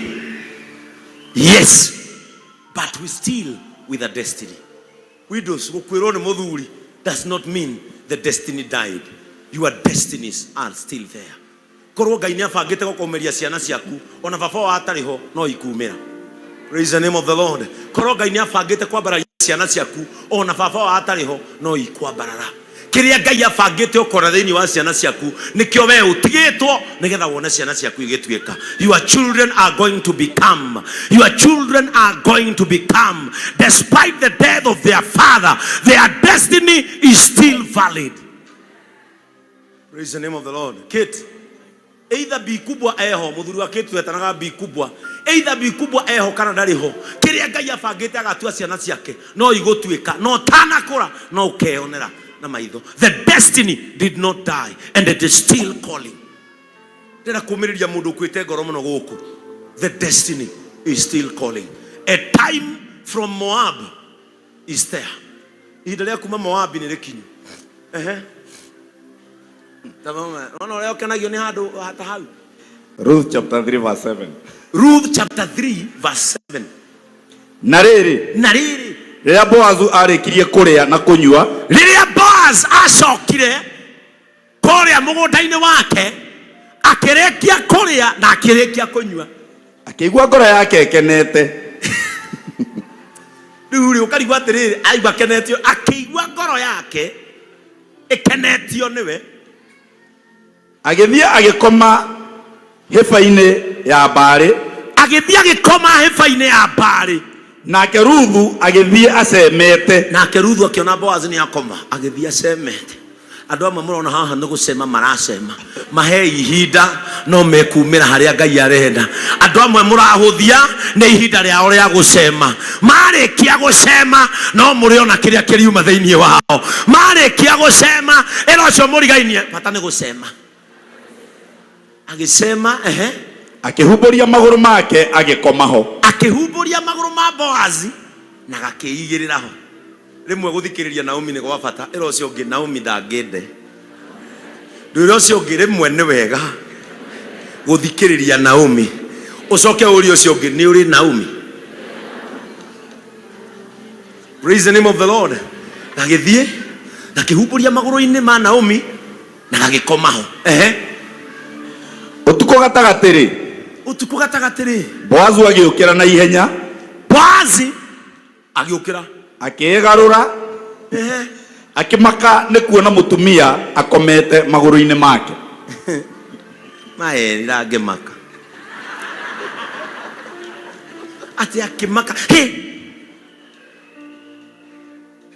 Yes, but we still with a destiny. Widows, gũkuĩrwo nĩ mũthuri does not mean the destiny died. Your destinies are still there. Korwo Ngai nĩ abangĩte gũkũmĩria ciana ciaku, ona baba wao atarĩ ho no ikumĩra. Praise the name of the Lord. Korwo Ngai nĩ abangĩte kwambararia ciana ciaku, ona baba wao atarĩ ho no ikwambarara. Kĩrĩa Ngai abangĩte ũkona thĩinĩ wa ciana ciaku nĩkĩo we ũtigĩtwo nĩgetha wone ciana ciaku igĩtuĩka. Your children are going to become. Your children are going to become. Despite the death of their father, their destiny is still valid. Praise the name of the Lord. Kate, either bi kubwa eho, muthuri wa Kate twetanaga bi kubwa. Either bi kubwa eho kana ndarĩ ho. Kĩrĩa Ngai abangĩte agatua ciana ciake no igũtuĩka, no tanakũra no ũkeyonera na maitho. The destiny did not die and it is still calling. Ndĩrenda kũmĩrĩria mũndũ ũkuĩte ngoro mũno gũkũ. The destiny is still calling. A time from Moab is there. Ihinda rĩa kuma Moabi nĩ rĩkinyu. Ehe. Tathoma. Ona ũrĩa ũkenagio nĩ handũ ta hau. Ruth chapter 3 verse 7. Ruth chapter 3 verse 7. Na rĩrĩ, Na rĩrĩ, rĩrĩa Boazu aarĩkirie kũrĩa na kũnyua, rĩrĩa Boaz acokire kũrĩa mũgũnda-inĩ wake, akĩrĩkia kũrĩa na akĩrĩkia kũnyua. Akĩigua ngoro yake ĩkenete. Rĩu rĩ, ũkarigwo atĩrĩrĩ, aigua akenetio, akĩigua ngoro yake ĩkenetio nĩwe. Agĩthiĩ agĩkoma hĩba-inĩ ya mbaarĩ. Agĩthiĩ agĩkoma hĩba-inĩ ya mbaarĩ. Nake Ruthu agĩthiĩ acemete. Nake Ruthu akĩona Boazi nĩ akoma, agĩthiĩ acemete. Andũ amwe mũrona haha nĩ gũcema maracema, mahei ihinda no mekumĩra harĩa Ngai arenda. Andũ amwe mũrahũthia nĩ ihinda rĩao rĩa gũcema. Marĩkia gũcema no mũrĩona kĩrĩa kĩriuma thĩinĩ wao. Marĩkia gũcema ĩra ũcio mũrigainie bata nĩ gũcema. Agĩcema, ehe. Akĩhumbũria magũrũ make agĩkoma ho. Akĩhumbũria magũrũ ma Boazi na gakĩigĩrĩra ho. Rĩmwe gũthikĩrĩria Naomi nĩ gwa bata. Ĩra ũcio ũngĩ Naomi ndangĩnde. Ndwĩre ũcio ũngĩ rĩmwe nĩ wega gũthikĩrĩria Naomi. Ũcoke ũrie ũcio ũngĩ nĩ ũrĩ Naomi. Praise the name of the Lord. Gagĩthiĩ gakĩhumbũria magũrũ-inĩ ma Naomi na gagĩkoma ho. Ehe. Ũtukũ gatagatĩ-rĩ, Ũtukũ gatagatĩ-rĩ, Boazu agĩũkĩra na ihenya, Boazi agĩũkĩra. Akĩĩgarũra, akĩmaka nĩ kuona mũtumia akomete magũrũ-inĩ make. Maerira ngĩmaka. Atĩ akĩmaka. Hĩ!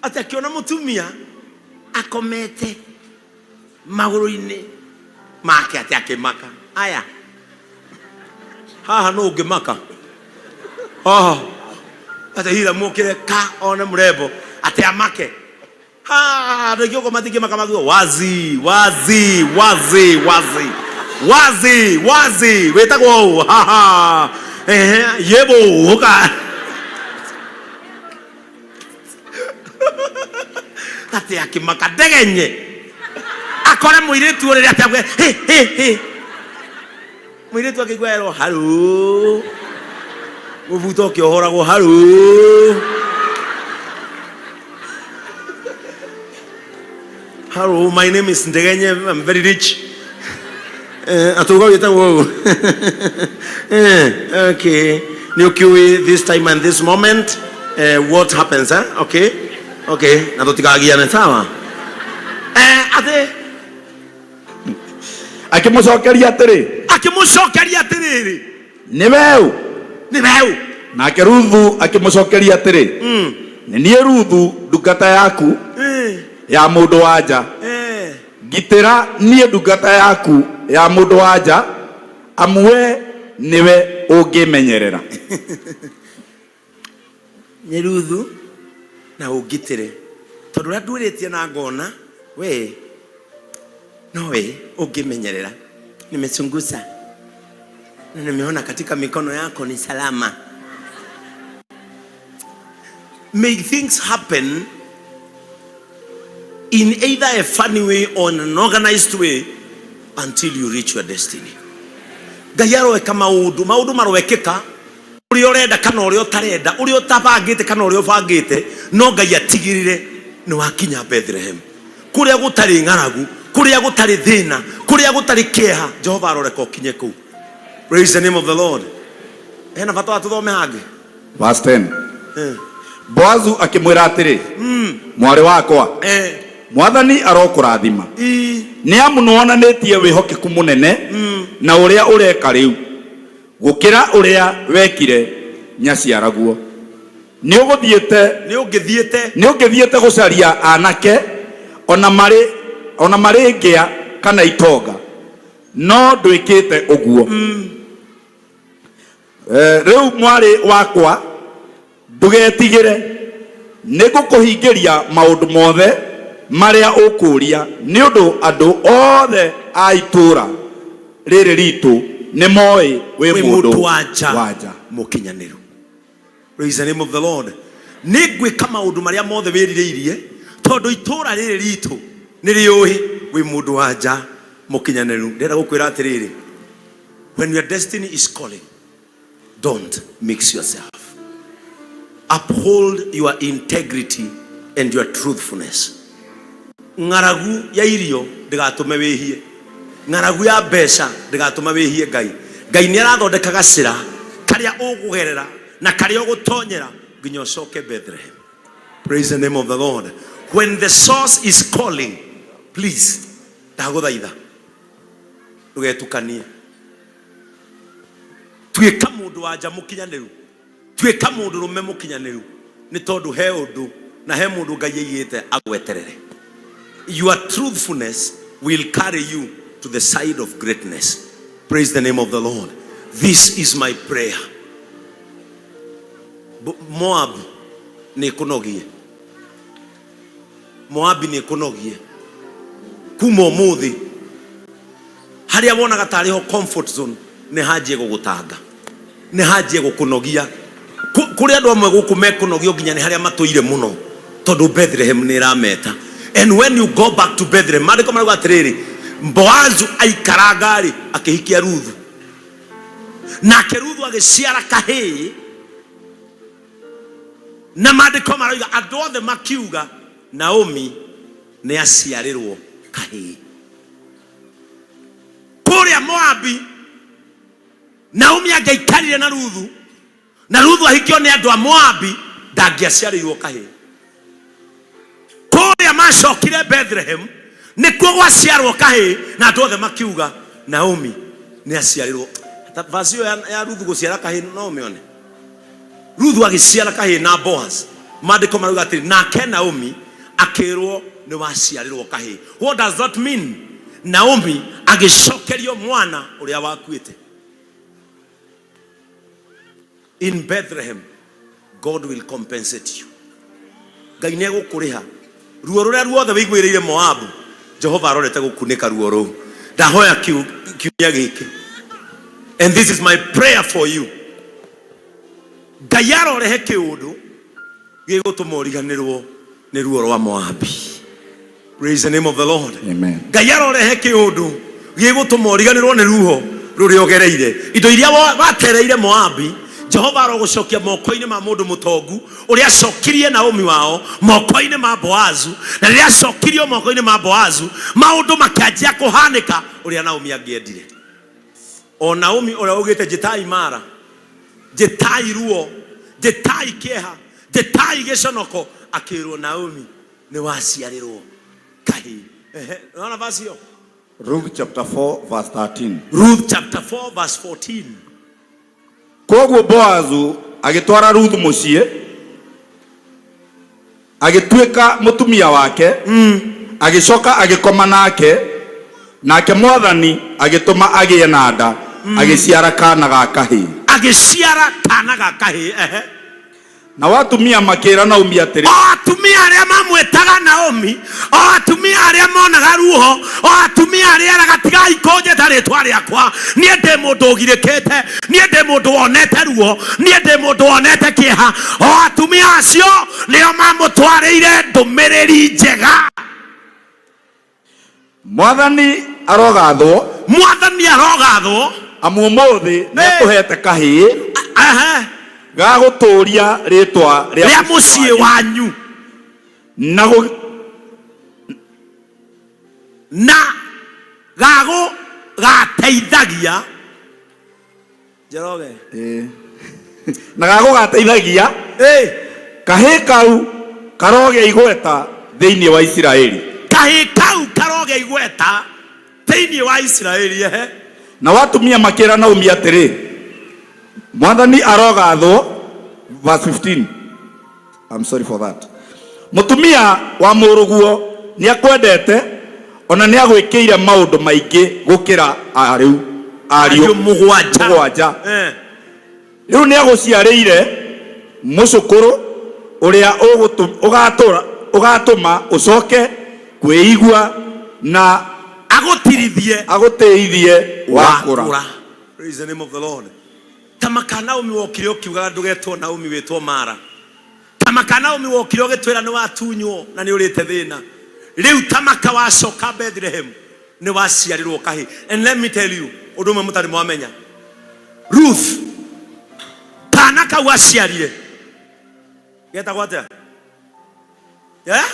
Atĩ akĩona mũtumia akomete magũrũ-inĩ make atĩ akĩmaka. Aya. Haha nũ ũngĩmaka? Haha. Atĩ Hiramu okĩre ka one mũrembo atĩ amake. Ha, andũ aingĩ ũguo matingĩmaka makiuga wazi wazi wazi wazi wazi wazi wĩtagwo ũũ haha ehe yebo ũka atĩ akĩmaka ndegenye akore mũirĩtu ũrĩrĩ atĩ auge hĩ hĩ hĩ mũirĩtu akĩigua erwo haru mũbuto ũkĩohoragwo haru Hello, my name is Ndegenye. I'm very rich. Eh, atuga wĩtagwo ũũ. Eh, okay. Nĩ ũkĩũĩ this time and this moment eh, what happens eh? Okay. Okay. Na tũtikagiane sawa. Eh, atĩ Akĩmũcokeria atĩrĩ, akĩmũcokeria atĩrĩrĩ, Nĩ we ũ? Nĩ we ũ? Nake Ruthu akĩmũcokeria atĩrĩ, Nĩ niĩ Ruthu ndungata yaku ya mũndũ wa nja. Ngitĩra niĩ ndungata yaku ya mũndũ wa nja, amu wee nĩwe ũngĩmenyerera. Nĩ Ruthu na ũngitĩre, tondũ ũrĩa nduĩrĩtie na ngona we nowe ũngĩmenyerera. Nimechunguza na nimeona katika mikono yako ni salama. May things happen in either a funny way or an organized way until you reach your destiny. Ngai aroeka maũndũ, maũndũ maroekĩka ũrĩa ũrenda kana ũrĩa ũtarenda, ũrĩa ũtabangĩte kana ũrĩa ũbangĩte, no Ngai atigĩrĩre nĩ wakinya Bethlehem, kũrĩa gũtarĩ ng'aragu, kũrĩa gũtarĩ thĩna, kũrĩa gũtarĩ kĩeha. Jehova aroreka ũkinye kũu. Praise the name of the Lord. Hena bata wa tũthome hangĩ. Verse 10. Boazu akĩmwĩra atĩrĩ, Mwarĩ wakwa, Mwathani arokũrathima, nĩ amu nĩwonanĩtie wĩhokeku mũnene na ũrĩa ũreka rĩu, gũkĩra ũrĩa wekire nyaciaraguo. Nĩũgũthiĩte Nĩũngĩthiĩte. Nĩũngĩthiĩte gũcaria anake o na marĩ o na marĩ ngĩa kana itonga, no ndwĩkĩte ũguo. Eh, rĩu mwarĩ wakwa ndũgetigĩre nĩ ngũkũhingĩria maũndũ mothe marĩa ũkũũria nĩ ũndũ andũ othe a itũũra rĩrĩ ritũ nĩ moĩ wĩ Wĩ mũndũ mũndũ wa nja wa nja mũkinyanĩru. Praise the name of the Lord. Nĩ ngwĩka maũndũ marĩa mothe wĩrirĩirie tondũ itũũra rĩrĩ ritũ nĩ rĩũĩ wĩ mũndũ wa nja mũkinyanĩru. Ndĩrenda gũkwĩra atĩrĩrĩ, when your destiny is calling, don't mix yourself. Uphold your integrity and your truthfulness. Ng'aragu ya irio ndĩgatũme wĩhie. Ng'aragu ya mbeca ndĩgatũme wĩhie Ngai. Ngai nĩ arathondeka gacĩra karĩa ũkũgerera na karĩa ũgũtonyera nginya ũcoke Bethlehem. Praise the name of the Lord. When the source is calling, please, ndagũthaitha ndũgetukanie. Tuĩka mũndũ wa nja mũkinyanĩru. Tuĩka mũndũrũme mũkinyanĩru nĩ tondũ he ũndũ na he mũndũ Ngai aigĩte agweterere. Your truthfulness will carry you to the side of greatness. Praise the name of the Lord. This is my prayer. Moab nĩ ĩkũnogie. Moabi nĩ ĩkũnogie. Kuma ũmũthĩ harĩa wonaga tarĩ ho comfort zone nĩ hanjie gũgũtanga, nĩ hanjie gũkũnogia. Kũrĩ andũ amwe gũkũ mekũnogio nginya nĩ harĩa matũire mũno tondũ Bethlehem nĩ ĩrameta. And when you go back to Bethlehem, maandĩko marauga atĩrĩrĩ, Boazu aikaranga rĩ akĩhikia Ruthu, nake Ruthu agĩciara kahĩĩ, na maandĩko marauga andũ othe makiuga Naomi nĩ aciarĩrwo kahĩĩ. Kũrĩa Moabi Naomi angĩaikarire na Ruthu na Ruthu ahikio nĩ andũ a Moabi ndangĩaciarĩirwo kahĩĩ. Kũrĩa macokire Bethlehem nĩkuo gwaciarwo kahĩĩ na andũ othe makiuga Naomi nĩ aciarĩrwo. Ta verse ĩyo ya Ruthu gũciara kahĩĩ no ũmĩone. Ruthu agĩciara kahĩĩ na Boaz. Maandĩko marauga atĩrĩ, nake Naomi akĩrwo nĩ waciarĩrwo kahĩĩ. What does that mean? Naomi agĩcokerio mwana ũrĩa wakuĩte. In Bethlehem, God will compensate you. Ngai nĩ egũkũrĩha ruo rũrĩa ruothe wĩiguĩrĩire Moabu. Jehova arorete gũkunĩka ruo rũu. Ndahoya kiumia gĩkĩ. And this is my prayer for you. Ngai arorehe kĩũndũ gĩgũtũma ũriganĩrwo nĩ ruo rwa Moabi. Praise the name of the Lord. Amen. Ngai arorehe kĩũndũ gĩgũtũma ũriganĩrwo nĩ ruo rũrĩa ũgereire. Indo iria watereire Moabi, Jehova arogũcokia moko-inĩ ma mũndũ mũtongu ũrĩa acokirie Naomi wao moko-inĩ ma Boazu, na rĩrĩa acokirio moko-inĩ ma Boazu, maũndũ makĩanjia kũhanĩka ũrĩa Naomi angĩendire. O Naomi ũrĩa augĩte njĩtai Mara, njĩtai ruo, njĩtai kĩeha, njĩtai gĩconoko, akĩrwo Naomi nĩ waciarĩrwo kahĩĩ. Ehe, nĩwona verse ĩyo? Ruth chapter 4 verse 13. Ruth chapter 4 verse 14. Kwoguo Boazu agĩtwara Ruthu mũciĩ, agĩtuĩka mũtumia wake, agĩcoka agĩkoma nake, nake Mwathani agĩtũma agĩe na nda, agĩciara kaana ga kahĩĩ. Agĩciara kaana ga kahĩĩ. Ehe. Nao atumia makĩĩra Naomi atĩrĩ. O atumia arĩa mamwĩtaga Naomi, o atumia arĩa monaga ruo, o atumia arĩa eraga tigai kũnjĩta rĩtwa rĩakwa, niĩ ndĩ mũndũ ũgirĩkĩte, niĩ ndĩ mũndũ wonete ruo, niĩ ndĩ mũndũ wonete kĩeha. O atumia acio nĩo mamũtwarĩire ndũmĩrĩri njega. Mwathani arogathwo. Mwathani arogathwo. Amu ũmũthĩ nĩ akũheete kahĩĩ ga gũtũũria rĩĩtwa rĩa mũciĩ wanyu. Na gũ... Na ga gũgateithagia. Njoroge. Ĩĩ. Na gagũgateithagia kahĩĩ kau karogĩa igweta thĩinĩ wa Isiraeli. Kahĩĩ kau karogĩa igweta thĩinĩ wa Isiraeli. Ehe. Nao atumia makĩra Naomi atĩrĩ, Mwathani arogathwo, verse 15. I'm sorry for that. Mũtumia wa mũrũguo nĩ akwendete ona nĩ agwĩkĩire maũndũ maingĩ gũkĩra arĩu ariũ mũgwanja. Mũgwanja. Rĩu nĩ agũciarĩire mũcũkũrũ ũrĩa ũgatũma ũcoke kwĩigua na agũtirithie agũtĩithie wakũra. Praise the name of the Lord. Ta maka Naomi wokire ũkiugaga ndũgetwo Naomi wĩtwo Mara. Ta maka Naomi wokire ũgĩtwĩra nĩ watunywo na nĩ ũrĩte thĩna. Rĩu ta maka wacoka Bethlehem nĩ waciarĩrwo kahĩ. And let me tell you ũndũ ũmwe mũtarĩ mwamenya. Ruth kana kau aciarire getagwo atĩa? Eh?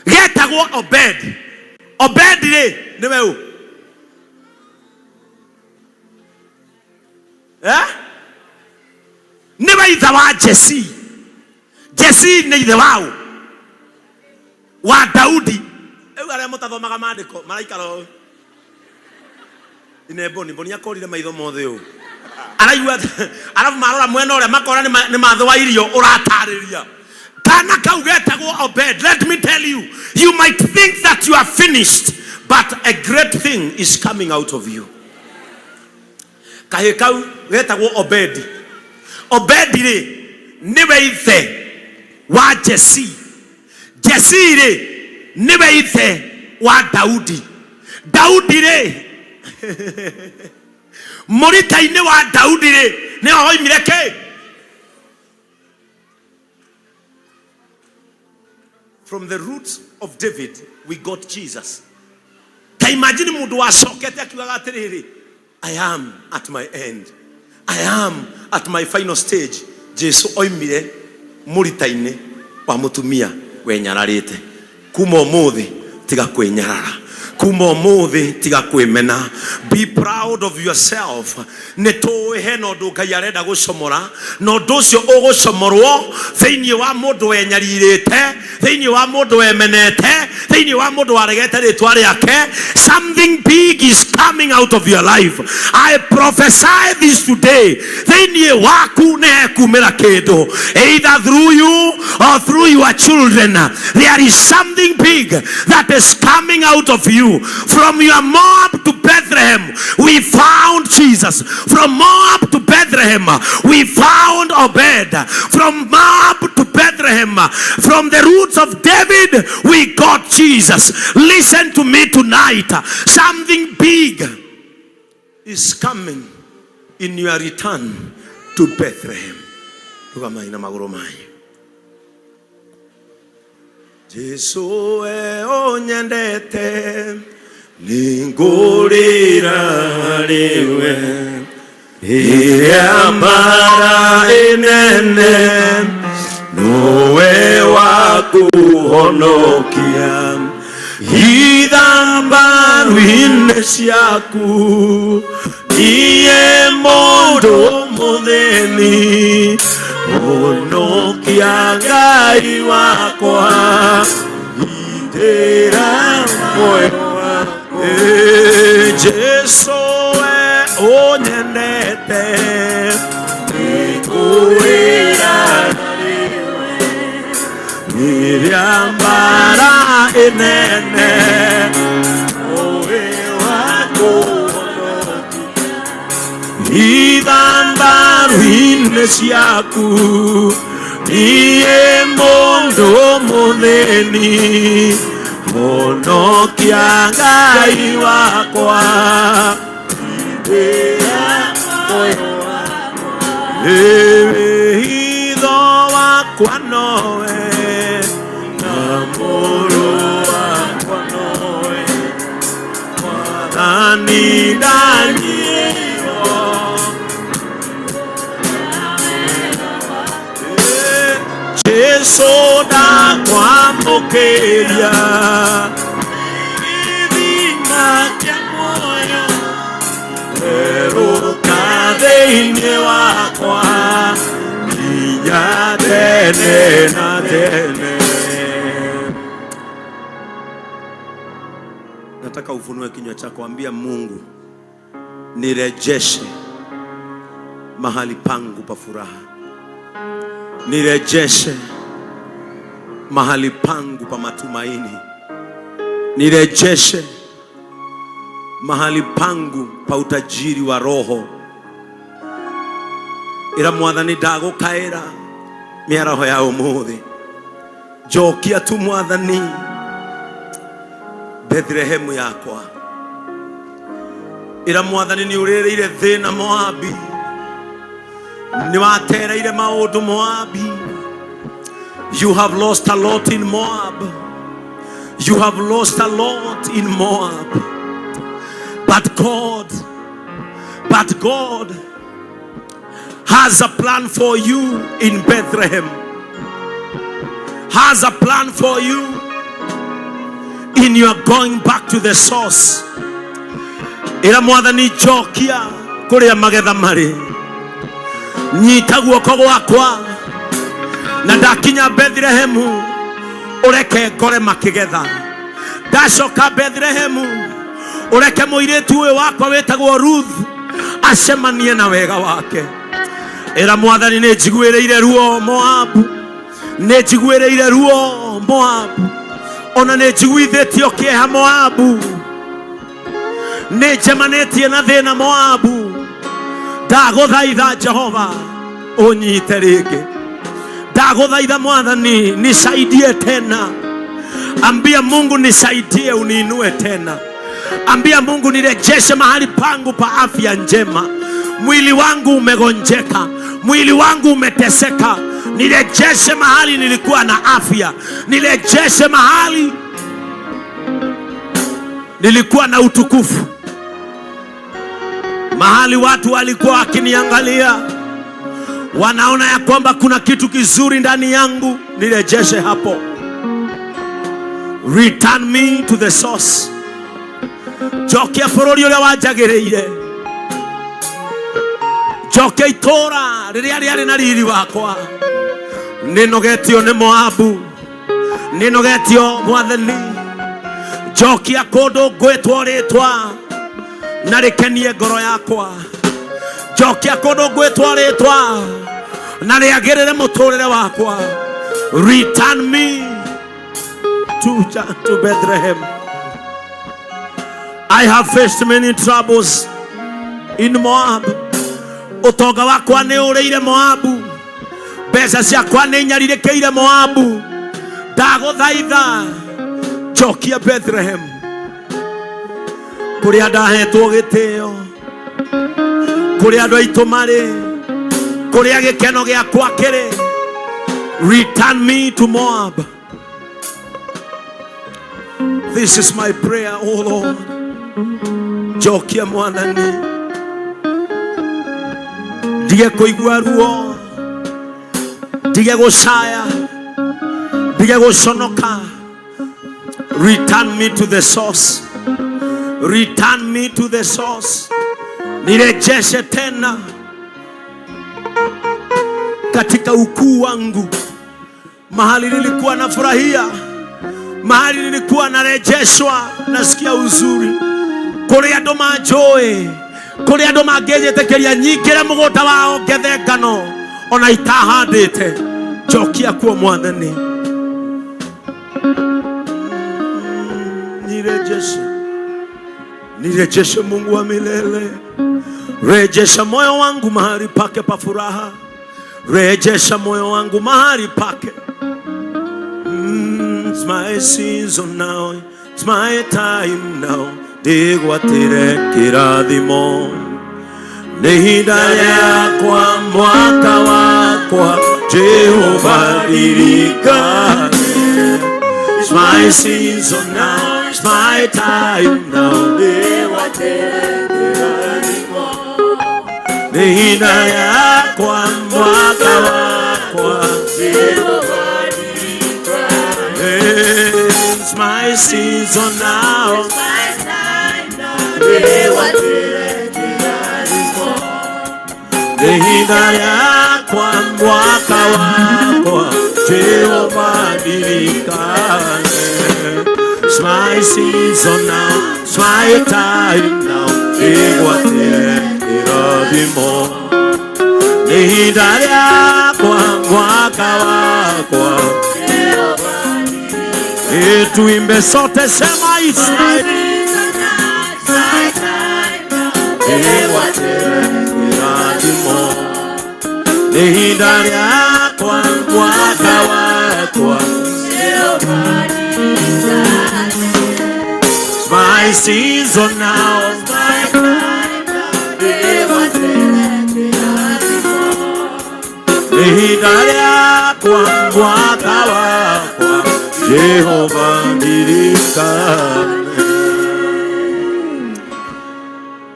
Getagwo Obed. Obed rĩ nĩwe ũ? Eh? Nĩwe ithe wa Jesi. Jesi nĩ ithe waũ? Wa Daudi. Rĩu arĩa mũtathomaga maandĩko maraikara ũũ. Ine Boni, Boni akorire maitho mothe ũũ. Araigua arabu marora mwena ũrĩa makora nĩ mathĩ wa irio ũratarĩria. Kana kau getagwo Obed. Let me tell you, you might think that you are finished, but a great thing is coming out of you. Kahĩ kau getagwo Obedi. Obedi rĩ nĩwe ithe wa Jesi. Jesi rĩ nĩwe ithe wa Daudi. Daudi rĩ mũrita-inĩ wa Daudi rĩ nĩho hoimire kĩ? From the roots of David we got Jesus. Ta imagine mundu wacokete akiugaga atiriri, I am at my end. I am at my final stage. Jesu oimire mũrita-inĩ wa mũtumia wenyararĩte. Kuma ũmũthĩ tiga kwĩnyarara. Kuma ũmũthĩ tiga kwĩmena. Be proud of yourself. Nĩ tũĩ hena ũndũ Ngai arenda gũcomora, na ũndũ ũcio ũgũcomorwo thĩinĩ wa mũndũ wenyarirĩte, thĩinĩ wa mũndũ wemenete, thĩinĩ wa mũndũ waregete rĩtwa rĩake. Something big is coming out of your life. I prophesy this today. Thĩinĩ waku nĩ hekumĩra kĩndũ, either through you or through your children. There is something big that is coming out of you. From your Moab to Bethlehem, we found Jesus. From Moab to Bethlehem, we found Obed. From Moab to Bethlehem, from the roots of David, we got Jesus. Listen to me tonight. Something big is coming in your return to Bethlehem. Rugamai na magũrũ manyu. Jesu we ũnyendete nĩngũrĩra harĩ we rĩrĩa mbara ĩnene nowe wa kũhonokia ithambaru-inĩ ciaku niĩ mũndũ mũthĩni honokia Ngai wakwa gitĩra muoyo wakwa. Jesu we ũnyendete nĩngũrĩra rĩrĩa mbara ĩnene ũĩ wa kũhonokia ithambaru-inĩ ciaku niĩ mũndũ mũthĩni honokia Ngai wakwa gitĩra muoyo wakwa. Wĩhitho wakwa nowe na mũrũ wakwa nowe Mwathani ndanyihĩrwo. Jesu ndakwamũkĩria gĩthima kĩa muoyo werũka thĩinĩ wakwa nginya tene na tene. Nataka ufunue kinywa chako, ambia Mungu, nirejeshe mahali pangu pa furaha, nirejeshe mahali pangu pa matumaini, nirejeshe mahali pangu pa utajiri wa roho. Ira mwathani ndagũkaĩra mĩaraho ya ũmũthĩ, njokia tu mwathani Bethlehemu yakwa. Ira mwathani nĩ ũrĩrĩire thĩna Moabi, nĩ watereire maũndũ Moabi. You have lost a lot in Moab. You have lost a lot in Moab. But God has a plan for you in Bethlehem. Has a plan for you in your going back to the source. Ira mwathani njokia kuria magetha mari, nyita guoko gwakwa na ndakinya Bethlehemu ureke ngore makigetha. Ndacoka Bethlehemu ureke muiritu uyu wakwa witagwo Ruth acemanie na wega wake. Ira mwathani nĩ njiguĩrĩire ruo Moabu, Nĩ njiguĩrĩire ruo Moabu, ona nĩ njiguithĩtio kĩeha Moabu, nĩ njemanĩtie na thĩna Moabu. Ndagũthaitha Jehova ũnyite rĩngĩ, ndagũthaitha Mwathani nisaidie tena. Ambia Mungu nisaidie, uniinue tena. Ambia Mungu nirejeshe mahali pangu pa afya njema. Mwili wangu umegonjeka, mwili wangu umeteseka, nirejeshe mahali nilikuwa na afya, nirejeshe mahali nilikuwa na utukufu, mahali watu walikuwa wakiniangalia wanaona ya kwamba kuna kitu kizuri ndani yangu, nirejeshe hapo. Return me to the source. Njokia bũrũri ũrĩa wanjagĩrĩire, njokia itũũra rĩrĩa rĩarĩ na riri wakwa. Nĩnogetio nĩ Moabu, nĩnogetio Mwathani, njokia kũndũ ngwĩtwo rĩtwa na rĩkenie ngoro yakwa. Njokia kũndũ ngwĩtwo rĩtwa na rĩagĩrĩre mũtũrĩre wakwa. Return me to Bethlehem. I have faced many troubles in Moab. Ũtonga wakwa nĩ ũrĩire Moabu, mbeca ciakwa nĩ nyarirĩkĩire Moabu. Ndagũthaitha njokia Bethlehem kũrĩa ndahetwo gĩtĩo, kũrĩa andũ aitũ marĩ, kũrĩa gĩkeno gĩakwa kĩrĩ. Return me to Moab. This is my prayer, O Lord. Njokia Mwathani, ndige kũigua ruo, ndige gũcaya, ndige gũconoka. Return me to the source. Return me to the source. Nirejeshe tena katika ukuu wangu, mahali nilikuwa nafurahia, mahali nilikuwa narejeshwa, nasikia uzuri, kũrĩa andũ manjũĩ, kũrĩa andũ mangĩnjĩtĩkĩria nyingĩre mũgũnda wao ngethe ngano ona itahandĩte. Njokia kuo Mwathani, nirejeshe, nirejeshe Mungu wa milele, rejesha moyo wangu mahali pake pa furaha, rejesha moyo wangu mahali pake. It's my season now, it's my time now. Ndigwatire kirathimo nĩ ihinda rĩakwa, mwaka wakwa, Jehova ririkane. It's my season now, it's my time now. Ndigwatire kirathimo nĩ ihinda rĩakwa, mwaka wakwa. It's my season now. Ndigwatire kirathimo nĩ ihinda rĩakwa, mwaka wakwa, Jehova ndirikane. It's my season now, it's my time now. Ndigwatire kirathimo nĩ ihinda rĩakwa, mwaka wakwa. Tuimbe sote, sema it's my Ndigwatire kirathimo nĩ ihinda rĩakwa, mwaka wakwa. It's my season now. Nĩ ihinda rĩakwa, mwaka wakwa, Jehova ndirikane.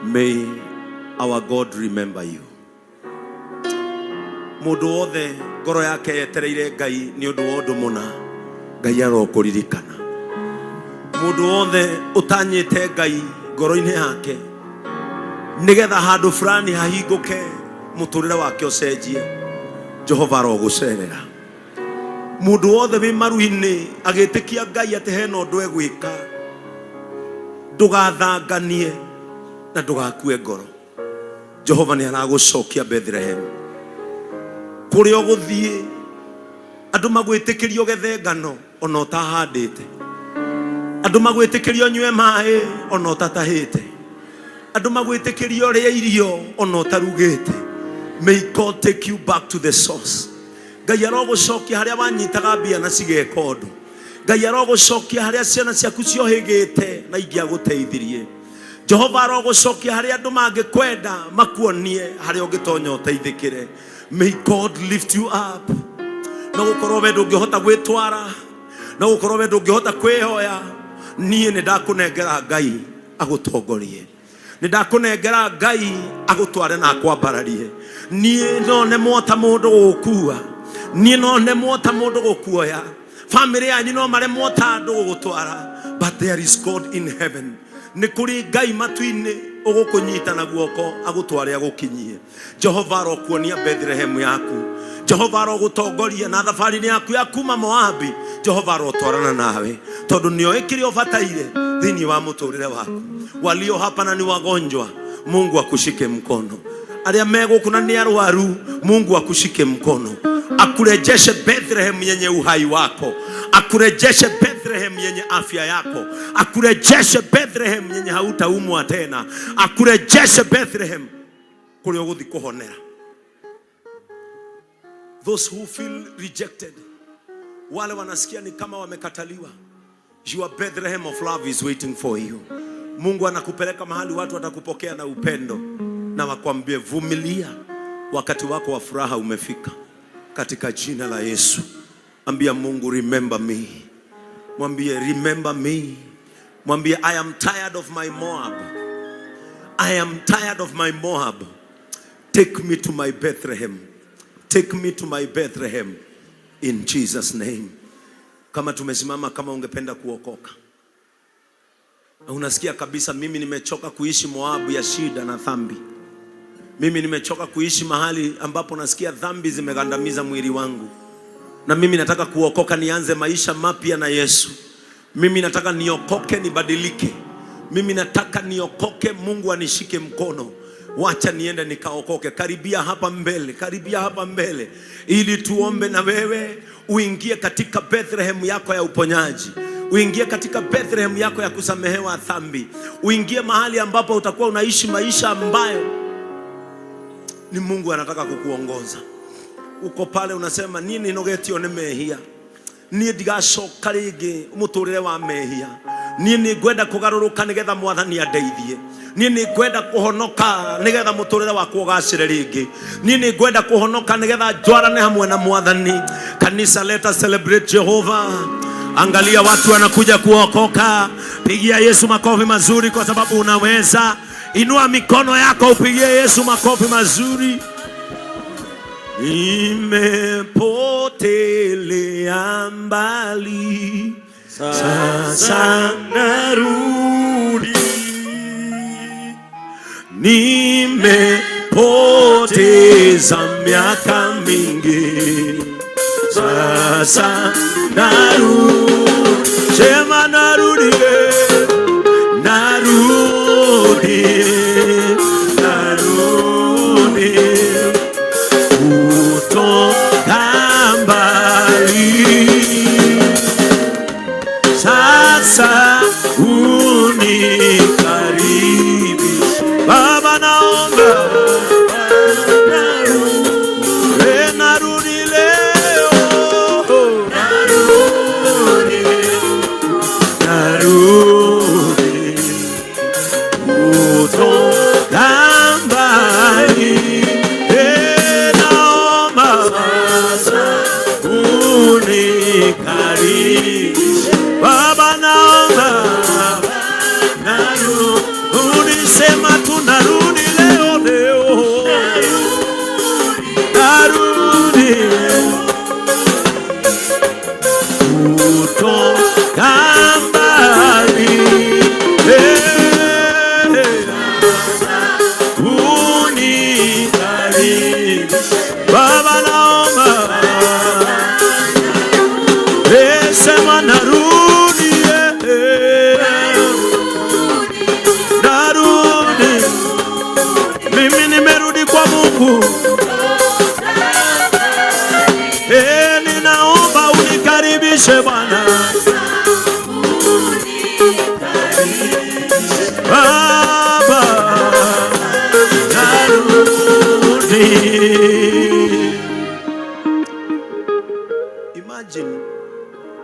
May our God remember you. Mũndũ wothe ngoro yake yetereire Ngai nĩ ũndũ wa ũndũ mũna, Ngai arokũririkana. Mũndũ wothe ũtanyĩte Ngai ngoro-inĩ yake nĩgetha handũ fulani hahingũke, mũtũrĩre wake ũcenjie, Jehova arogũcerera. Mũndũ wothe wĩ maru-inĩ agĩtĩkia Ngai atĩ hena ũndũ egwĩka, ndũgathanganie na ndũgakue ngoro. Jehova nĩ aragũcokia Bethlehem kũrĩa ũgũthiĩ. Andũ magwĩtĩkĩria ũgethe ngano ona ũtahandĩte. Andũ magwĩtĩkĩria ũnyue maĩ ona ũtatahĩte. Andũ magwĩtĩkĩria ũrĩe irio ona ũtarugĩte. May God take you back to the source. Ngai arogũcokia harĩa wanyitaga mbia na cigeka ũndũ. Ngai arogũcokia harĩa ciana ciaku ciohĩgĩte na ingĩagũteithirie. Jehova arogũcokia harĩa andũ mangĩkwenda makuonie harĩa ũngĩtonya ũteithĩkĩre. May God lift you up. No gũkorwo we ndũngĩhota gwĩtwara, no gũkorwo we ndũngĩhota kwĩhoya, niĩ nĩ ndakũnengera Ngai agũtongorie. Nĩ ndakũnengera Ngai agũtware na akwambararie. Niĩ no nemwo ta mũndũ gũgũkua, niĩ no nemwo ta mũndũ gũkuoya, famĩlĩ yanyu no maremwo ta andũ gũgũtwara, but there is God in heaven. Nĩ kũrĩ Ngai matu-inĩ ũgũkũnyita na guoko agũtware agũkinyie. Jehova arokuonia Bethlehem yaku. Jehova arogũtongoria na thabarĩ-inĩ yaku ya kuma Moabi. Jehova arotwarana nawe tondũ nĩoĩ kĩrĩa ũbataire thĩinĩ wa mũtũrĩre waku. Walio hapa na ni wagonjwa, Mungu akushike mkono. Arĩa me gũkũ na nĩ arwaru, Mungu akushike mkono, akurejeshe Bethlehem yenye uhai wako, akurejeshe Bethlehem yenye afya yako, akurejeshe Bethlehem yenye hautaumwa tena, akurejeshe Bethlehem kũrĩa ũgũthiĩ kũhonera. Those who feel rejected, wale wanasikia ni kama wamekataliwa, your Bethlehem of love is waiting for you. Mungu anakupeleka mahali watu watakupokea na upendo na wakwambie vumilia, wakati wako wa furaha umefika, katika jina la Yesu. Ambia Mungu, remember me. Mwambie remember me. Mwambie I am tired of my Moab. I am tired of my Moab. Take me to my Bethlehem. Take me to my Bethlehem in Jesus name. Kama tumesimama, kama ungependa kuokoka na unasikia kabisa, mimi nimechoka kuishi Moabu ya shida na dhambi. Mimi nimechoka kuishi mahali ambapo nasikia dhambi zimegandamiza mwili wangu, na mimi nataka kuokoka, nianze maisha mapya na Yesu. Mimi nataka niokoke, nibadilike. Mimi nataka niokoke, Mungu anishike mkono. Wacha niende nikaokoke. Karibia hapa mbele, karibia hapa mbele, ili tuombe na wewe uingie katika Bethlehem yako ya uponyaji, uingie katika Bethlehem yako ya kusamehewa dhambi, uingie mahali ambapo utakuwa unaishi maisha ambayo ni Mungu anataka kukuongoza. Uko pale unasema nini nogetio nĩ mehia, niĩ ndigacoka rĩngĩ mũtũrĩre wa mehia, niĩ nĩ ngwenda kũgarũrũka nĩgetha mwathani andeithie, niĩ nĩ ngwenda kũhonoka nĩgetha mũtũrĩre wakwa ũgacĩre rĩngĩ, niĩ nĩ ngwenda kũhonoka nĩgetha njwarane hamwe na mwathani. Kanisa, let us celebrate Jehovah. Angalia watu wanakuja kuokoka. Pigia Yesu makofi mazuri kwa sababu unaweza. Inua mikono yako upigie Yesu makofi mazuri. Nimepotelea mbali, sasa narudi. Nimepoteza miaka mingi, sasa narudi. Sema narudi, narudi, narudi kutoka mbali, sasa unikaribishe Baba, naomba narudi leo, narudi, narudi kutoka mbali, naomba unikaribishe Baba, naomba narudi, sema tunarudi leo, leo, narudi kutoka mbali, unikaribishe Baba, naomba sema narudi, narudi, mimi nimerudi kwa Mungu, ninaomba Unikaribishe Bwana. Baba, narudi. Imagine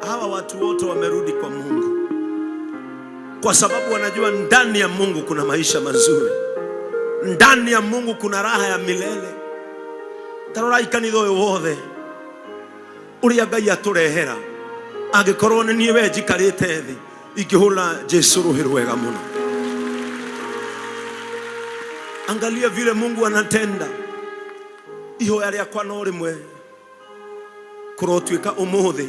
hawa watu wote wamerudi kwa Mungu kwa sababu wanajua ndani ya Mungu kuna maisha mazuri, ndani ya Mungu kuna raha ya milele. Tarorai kanitha ũyũ wothe ũrĩa Ngai atũrehera, angĩkorwo nĩ niĩ we njikarĩte thĩ ingĩhũra Jesu rũhĩ rwega mũno. Angalia vile Mungu anatenda. Ihoya rĩakwa no rĩmwe kũrotuĩka ũmũthĩ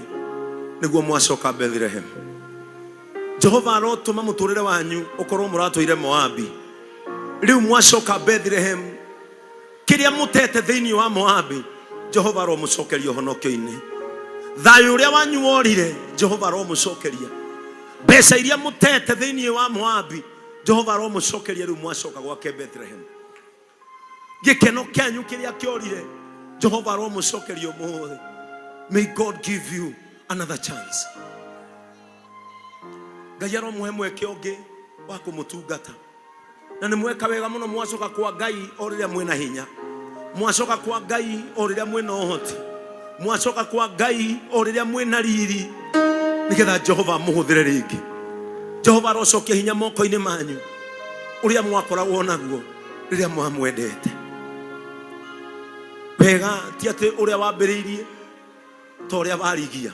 nĩguo mwacoka Bethlehem. Jehova arotũma mũtũrĩre wanyu ũkorwo mũratũire Moabi, rĩu mwacoka Bethlehem, kĩrĩa mũtete thĩinĩ wa Moabi, Jehova aromũcokeria ũhonokio-inĩ. Thayũ ũrĩa wanyu worire, Jehova aromũcokeria. Mbeca iria mũtete thĩinĩ wa Moabi, Jehova aromũcokeria rĩu mwacoka gwake Bethlehem. Gĩkeno kĩanyu kĩrĩa kĩorire, Jehova aromũcokeria ũmũthĩ. May God give you another chance. Ngai aromũhe mweke ũngĩ wa kũmũtungata. Na nĩ mweka wega mũno mwacoka kwa Ngai o rĩrĩa mwĩna hinya, mwacoka kwa Ngai o rĩrĩa mwĩna ũhoti, mwacoka kwa Ngai o rĩrĩa mwĩna riri, nĩgetha Jehova amũhũthĩre rĩngĩ. Jehova arocokia hinya moko-inĩ manyu ũrĩa mwakoragwo naguo rĩrĩa mwamwendete. Wega ti atĩ ũrĩa wambĩrĩirie ta ũrĩa warigia,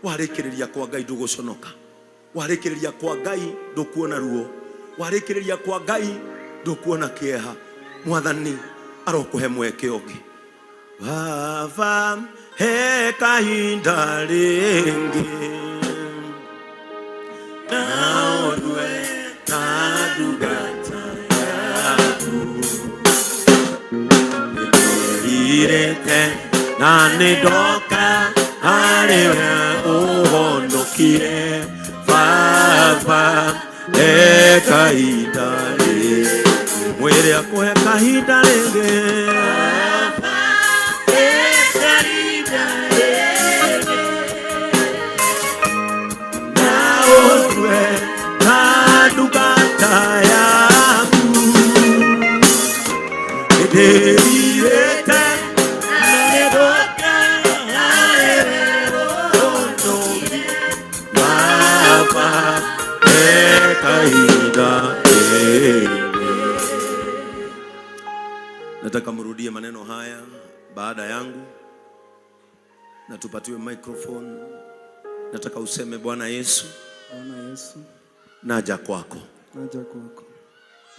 warĩkĩrĩria kwa Ngai ndũgũconoka, warĩkĩrĩria kwa Ngai ndũkuona ruo, warĩkĩrĩria kwa Ngai ndũkuona kĩeha. Mwathani arokũhe mweke ũngĩ. Baba, he kahinda rĩngĩ na ũndue ta ndungata yaku, nĩndĩrirĩte na nĩndoka harĩ we ũhonokie. Baba, he kahinda rĩngĩ, mwĩre akũhe kahinda rĩngĩ. Baba, he kahinda rĩngĩ na ũndue ta ndungata yaku, nĩndĩrirĩte na nĩndoka harĩ we ũhonokie. Baba, he kahinda rĩngĩ. Nataka mrudie maneno haya baada yangu na tupatiwe microphone. Nataka useme, Bwana Yesu, Bwana Yesu, naja kwako. Naja kwako.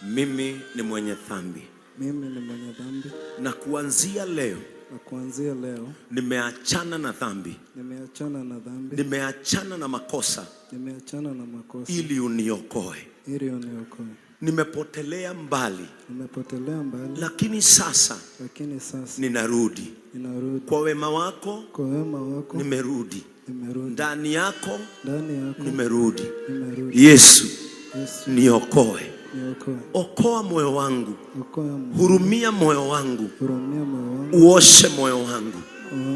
Mimi ni mwenye dhambi, Mimi ni mwenye dhambi, na kuanzia leo na kuanzia leo nimeachana na dhambi, nimeachana na dhambi, nimeachana na makosa, nimeachana na makosa, ili uniokoe. Ili uniokoe. Nimepotelea mbali, Nimepotelea mbali, lakini sasa lakini sasa ninarudi ninarudi kwa wema wako, kwa wema wako, nimerudi nimerudi ndani yako, ndani yako, nimerudi. Nimerudi. Yesu, Yesu, niokoe, niokoe. Okoa moyo wangu, Okoa moyo, hurumia moyo wangu, hurumia moyo wangu, uoshe moyo wangu.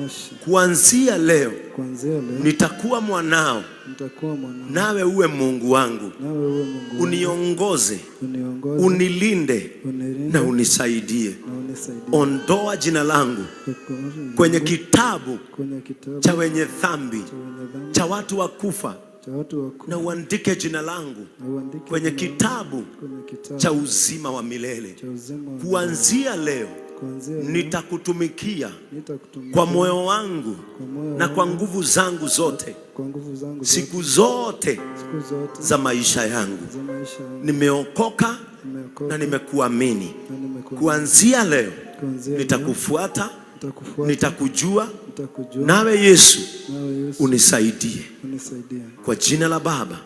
Uoshe. Kuanzia leo Kuanzia leo nitakuwa mwanao, nitakuwa mwanao, nawe uwe Mungu wangu, nawe uwe Mungu wangu. Uniongoze, Uniongoze, unilinde unilinde na unisaidie. Na unisaidie. Ondoa jina langu Ondoa jina kwenye langu kitabu kwenye kitabu cha wenye dhambi, cha wenye dhambi, cha watu wa kufa, cha watu wa kufa, na uandike jina langu na uandike kwenye jina langu kitabu kwenye kitabu cha uzima wa milele. Cha uzima wa milele. Kuanzia leo Kuanzia leo nitakutumikia nitakutumikia kwa moyo wangu kwa moyo na kwa wangu nguvu zangu zote, kwa nguvu zangu zote, siku zote siku zote za maisha yangu. Za maisha yangu. Nimeokoka Nimeokoka na nimekuamini. na nimekuamini. Kuanzia leo Kuanzia leo nitakufuata, nitakufuata, nitakujua, nitakujua, nawe Yesu nawe Yesu unisaidie. Unisaidie. Kwa jina la Baba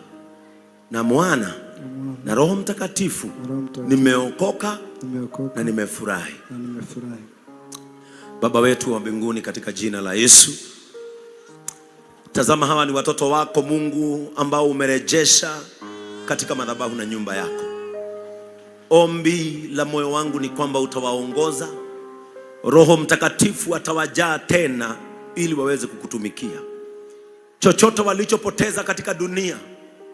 na Mwana na Roho Mtakatifu, Na Roho Mtakatifu. nimeokoka Nimeokoka na nimefurahi. na nimefurahi. Baba wetu wa mbinguni, katika jina la Yesu, tazama hawa ni watoto wako Mungu ambao umerejesha katika madhabahu na nyumba yako. Ombi la moyo wangu ni kwamba utawaongoza, Roho Mtakatifu atawajaa tena ili waweze kukutumikia. Chochote walichopoteza katika dunia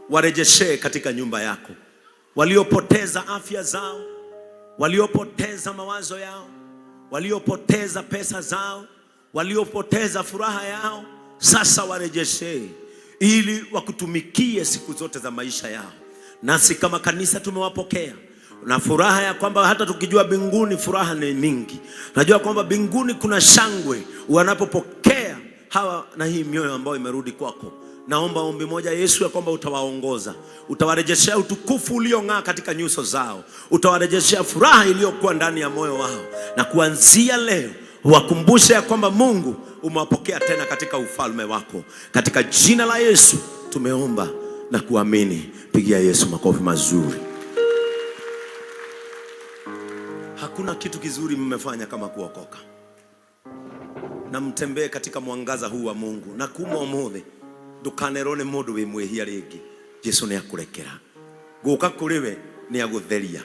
warejeshee katika nyumba yako. Waliopoteza afya zao, waliopoteza mawazo yao, waliopoteza pesa zao, waliopoteza furaha yao, sasa warejeshee ili wakutumikie siku zote za maisha yao. Nasi kama kanisa tumewapokea na furaha ya kwamba hata tukijua mbinguni furaha ni mingi. Najua kwamba mbinguni kuna shangwe wanapopokea hawa na hii mioyo ambayo imerudi kwako. Naomba ombi moja Yesu, ya kwamba utawaongoza, utawarejeshea utukufu uliong'aa katika nyuso zao, utawarejeshea furaha iliyokuwa ndani ya moyo wao, na kuanzia leo wakumbushe ya kwamba Mungu umewapokea tena katika ufalme wako. Katika jina la Yesu tumeomba na kuamini. Pigia Yesu makofi mazuri. Hakuna kitu kizuri mmefanya kama kuokoka, na mtembee katika mwangaza huu wa Mungu. Na kuma umuthi ndukanerwo ni mundu wi mwihia ringi. Jesu ni akurekera guka kuri we ni agutheria.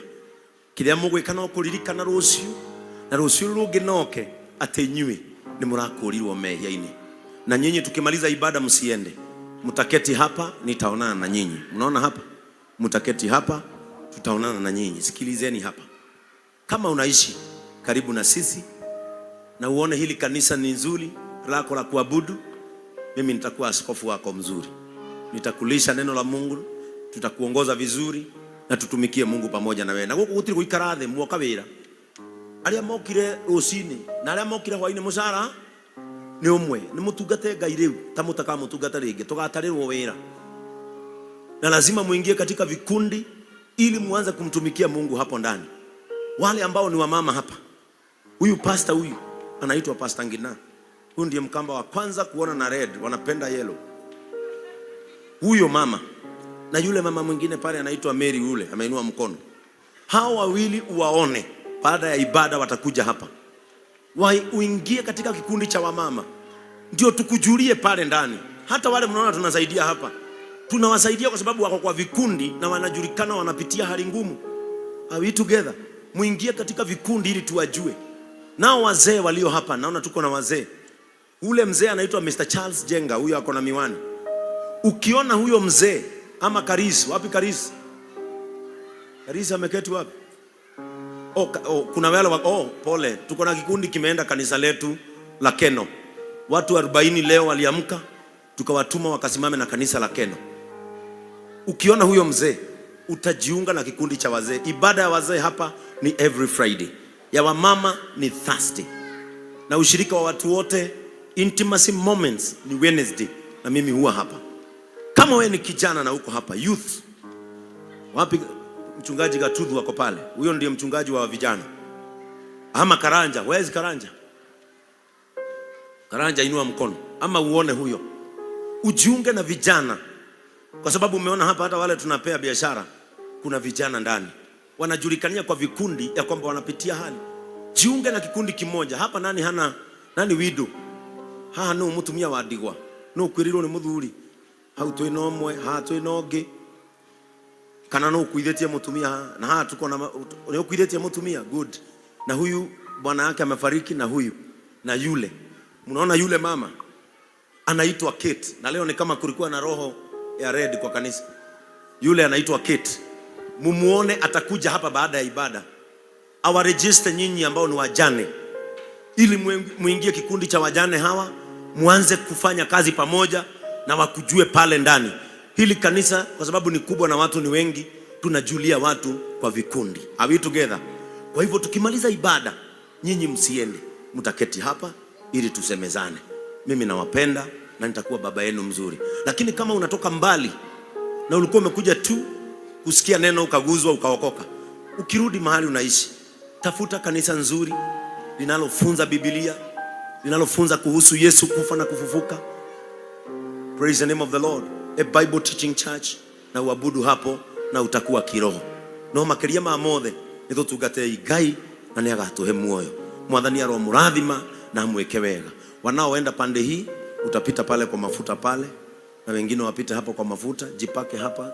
Kiria mugwika no kuririkana ruciu na ruciu rungi noke ati inyui ni murakurirwo mehia-ini. Na nyinyi tukimaliza ibada msiende, mtaketi hapa, nitaonana na nyinyi. Mnaona hapa, mtaketi hapa, tutaonana na nyinyi. Sikilizeni hapa, kama unaishi karibu na sisi na uone hili kanisa ni nzuri lako la kuabudu, mimi nitakuwa askofu wako mzuri, nitakulisha neno la Mungu, tutakuongoza vizuri na tutumikie Mungu pamoja na wewe. Na guku gutiri guikara thi mwoka wira aria mokire rucini na aria mokire hwaini mucara ni umwe ni mutungate Ngai riu ta mutakamutungata ringi tugatarirwo wira, na lazima muingie katika vikundi ili muanze kumtumikia Mungu hapo ndani. Wale ambao ni wamama hapa, huyu pastor huyu anaitwa Pastor Ngina, huyu ndiye mkamba wa kwanza kuona na red, wanapenda yellow. Huyo mama na yule mama mwingine pale anaitwa Mary, yule ameinua mkono. Hao wawili uwaone baada ya ibada, watakuja hapa uingie katika kikundi cha wamama, ndio tukujulie pale ndani. Hata wale mnaona tunasaidia hapa, tunawasaidia kwa sababu wako kwa vikundi na wanajulikana, wanapitia hali ngumu. Are we together? Muingie katika vikundi ili tuwajue. Nao wazee walio hapa, naona tuko na wazee. Ule mzee anaitwa Mr. Charles Jenga, huyo ako na miwani. Ukiona huyo mzee ama Karisi, wapi Karisi? Karisi ameketi wapi? Oh, oh, kuna wale oh, pole. Tuko na kikundi kimeenda kanisa letu la Keno. Watu 40 leo waliamka, tukawatuma wakasimame na kanisa la Keno. Ukiona huyo mzee utajiunga na kikundi cha wazee. Ibada ya wazee hapa ni every Friday, ya wamama ni Thursday, na ushirika wa watu wote intimacy moments ni Wednesday, na mimi huwa hapa. Kama wewe ni kijana na uko hapa youth, wapi mchungaji Gatudhu wako pale, huyo ndiye mchungaji wa vijana. Ama Karanja, where is Karanja? Karanja, inua mkono ama uone huyo, ujiunge na vijana, kwa sababu umeona hapa hata wale tunapea biashara kuna vijana ndani wanajulikania kwa vikundi ya kwamba wanapitia hali. Jiunge na kikundi kimoja hapa. Nani hana nani widu haha no mutumia wa ndigwa no kwirirwo ni muthuri hau twina umwe haha twina ungi kana no ukuithitie mutumia haha na haha tuko na ni ukuithitie mutumia good, na huyu bwana yake amefariki, na huyu na yule. Mnaona yule mama anaitwa Kate, na leo ni kama kulikuwa na roho ya red kwa kanisa. Yule anaitwa Kate, mumuone, atakuja hapa baada ya ibada awaregister nyinyi ambao ni wajane, ili muingie kikundi cha wajane hawa, muanze kufanya kazi pamoja na wakujue pale ndani. Hili kanisa kwa sababu ni kubwa na watu ni wengi, tunajulia watu kwa vikundi. Are we together? Kwa hivyo tukimaliza ibada, nyinyi msiende, mtaketi hapa ili tusemezane. Mimi nawapenda na nitakuwa baba yenu mzuri. Lakini kama unatoka mbali na ulikuwa umekuja tu kusikia neno ukaguzwa ukaokoka, ukirudi mahali unaishi, tafuta kanisa nzuri linalofunza Biblia, linalofunza kuhusu Yesu kufa na kufufuka. Praise the name of the Lord. A Bible teaching church, na uabudu hapo na utakuwa kiroho. No makiria ma mothe ni tutungatei Ngai na ni agatuhe muoyo. Mwathani aromurathima na amwike wega. Wanaoenda pande hii utapita pale kwa mafuta pale, na wengine wapite hapo kwa mafuta. Jipake hapa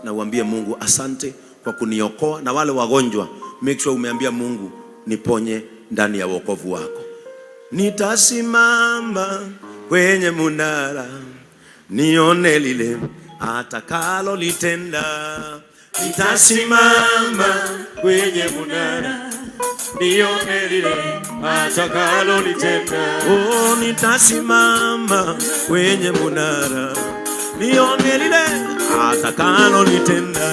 na uambie Mungu asante kwa kuniokoa. Na wale wagonjwa, make sure umeambia Mungu niponye ndani ya wokovu wako. Nitasimama kwenye munara nione lile atakalolitenda. Nitasimama kwenye munara nione lile atakalolitenda. Oh, nitasimama kwenye munara nione lile atakalolitenda.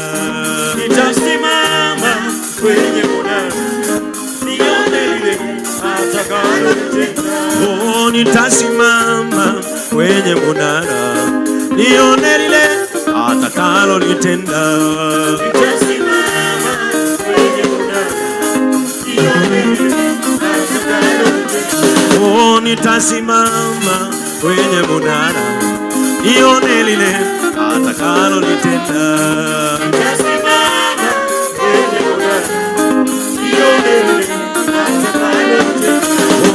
Nitasimama kwenye munara nione lile atakalolitenda. Oh, nitasimama kwenye munara nione lile atakalolitenda. Nitasimama kwenye munara nione lile atakalolitenda. Oh, nitasimama kwenye munara nione lile atakalolitenda. Nitasimama kwenye munara nione lile atakalolitenda.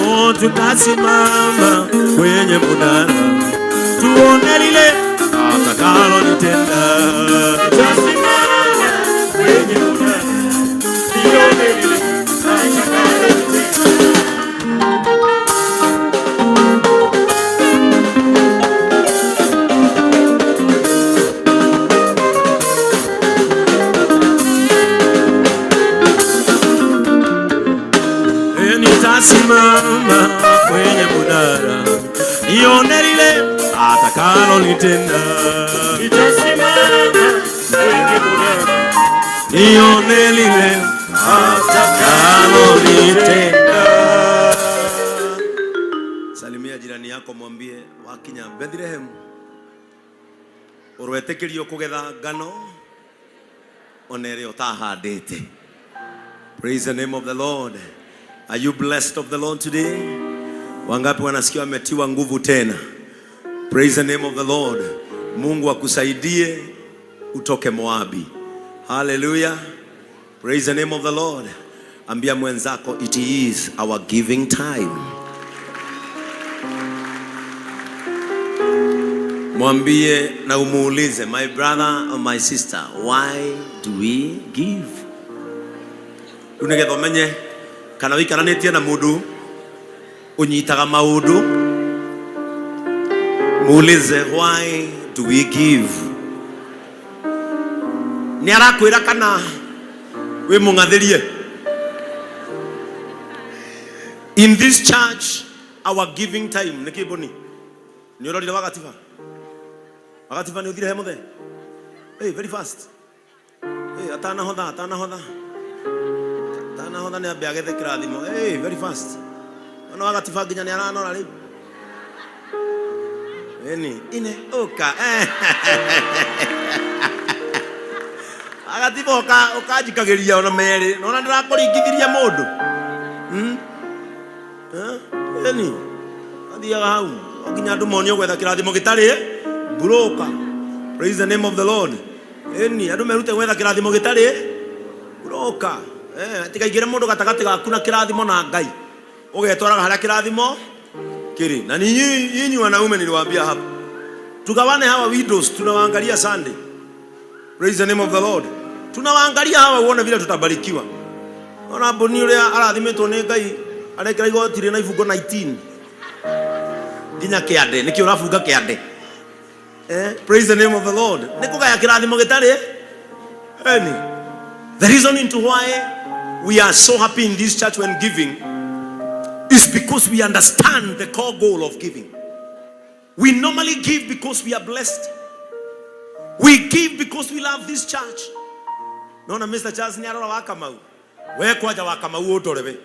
Oh, tutasimama kwenye munara tuone lile atakalolitenda. Nitasimama kwenye munara nione lile atakalolitenda. Eh, Nitasimama kwenye munara nione lile atakalolitenda. Nitasimama kwenye munara Nione lile atakalolitenda. Salimia jirani yako, mwambie wakinya Bethlehem urwetikirio kugetha ngano ona ĩrĩa ũtahandĩte. Praise the name of the Lord. Are you blessed of the Lord today? Wangapi wanasikia wametiwa nguvu tena? Praise the name of the Lord. Mungu akusaidie utoke Moabi. Hallelujah. Praise the name of the Lord. Ambia mwenzako it is our giving time. Mwambie na umuulize, my brother or my sister, why do we give? Rĩu nĩgetha ũmenye kana wĩikaranĩtie na mũndũ ũnyitaga maũndũ, muulize why do we give? Nĩ arakwĩra kana wĩ mũng'athĩrie? In this church, our giving time nĩ kĩmbũni nĩ ũrorire wagatiba wagatiba nĩ ũthire he mũthee. Hey, very fast. Hey, atanahotha atanahotha atanahotha nĩ ambe agethe kĩrathimo. Hey, very fast. Ona wagatiba nginya nĩ aranora rĩu. Eni ine ũka agatiba ũka ũkanjikagĩria ona merĩ nona ndĩrakũringithiria mũndũ. Hmm? Eh? Eni athiaga hau no nginya andũ monio gwetha kĩrathimo gĩtarĩ broker. Praise the name of the Lord. Eni andũ merute gwetha kĩrathimo gĩtarĩ broker. Eh, tikaingĩre mũndũ gatagatĩ gaku na kĩrathimo na Ngai ũgetwaraga harĩa kĩrathimo kĩrĩ. Na ninyi nyinyi wanaume niliwaambia hapa tugawane hawa widows, tunawaangalia Sunday. Praise the name of the Lord. Tunawaangalia hawa uone vile tutabarikiwa. Ona mboni ũrĩa arathimĩtwo nĩ Ngai arekĩra igoti rĩna ibungo 19 nginya kĩande. Nĩkĩ ũrabunga kĩande? Eh, praise the name of the Lord. Nĩ kũgaya kĩrathimo gĩtarĩ eni. The reason into why we are so happy in this church when giving is because we understand the core goal of giving. We normally give because we are blessed. We give because we love this church. Naona Mr. Charles nĩ arora wa Kamau. We kwanja wa Kamau ũndore we.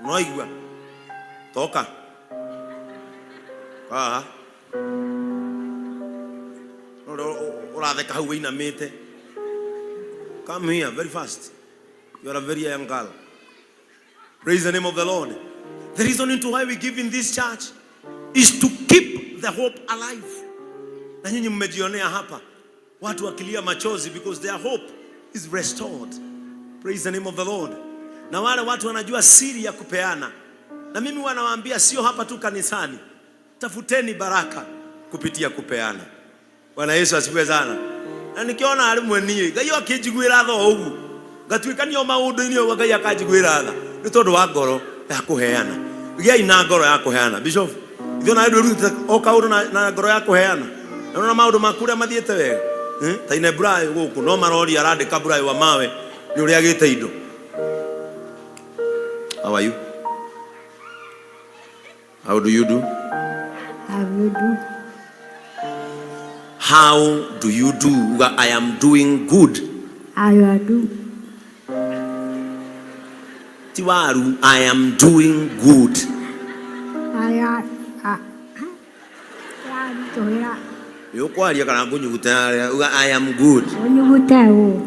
Unaigua? Toka. Haha. Ũratheka hau wĩinamĩte. Come here very fast. You are a very young girl. Praise the name of the Lord. The reason into why we give in this church is to keep the hope alive. Na nyinyi mmejionea hapa watu wakilia machozi because their hope is restored. Praise the name of the Lord. Na wale watu wanajua siri ya kupeana, na mimi wanawaambia sio hapa tu kanisani, tafuteni baraka kupitia kupeana. Bwana Yesu asifiwe sana. Na nikiona rĩmwe niĩ Ngai akĩnjiguĩra tha o ũguo ngatuĩkania o maũndũ-inĩ ũguo Ngai akanjiguĩra tha nĩ tondũ wa ngoro ya kũheana. Gĩai na ngoro ya kũheana. Bishop, Ithuĩ nawe ndwĩrutĩte o kaũndũ na, na ngoro ya kũheana. Na ũrona maũndũ maku ũrĩa mathiĩte wega. Eh? Ta ine Brayo gũkũ no maroria arandĩka Brayo wa mawe nĩ ũrĩa agĩte indo. How are you? How do you do? How do you do? How do you do? Uga I am doing good. I do. Ti waru, I am doing good. I am. Nĩ ũkwaria kana ngũnyugute harĩa uga I am good. Ũnyugute ũ.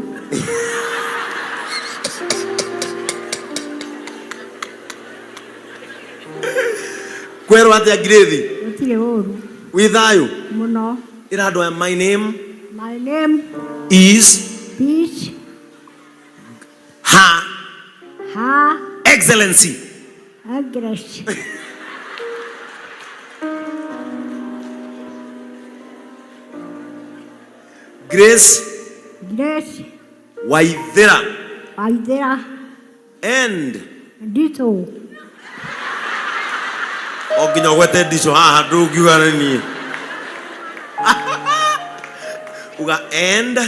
Kwerwo atĩa Ngirĩthi? Gũtirĩ ũru. Wĩ thayũ? Mũno. Ĩra andũ aya my name My name is Peace Her Ha Excellency. Agnes. Grace Grace Waithera Waithera and Nditũ. O nginya ũgwete ndico haha ndũngiuga nĩ niĩ. Uga and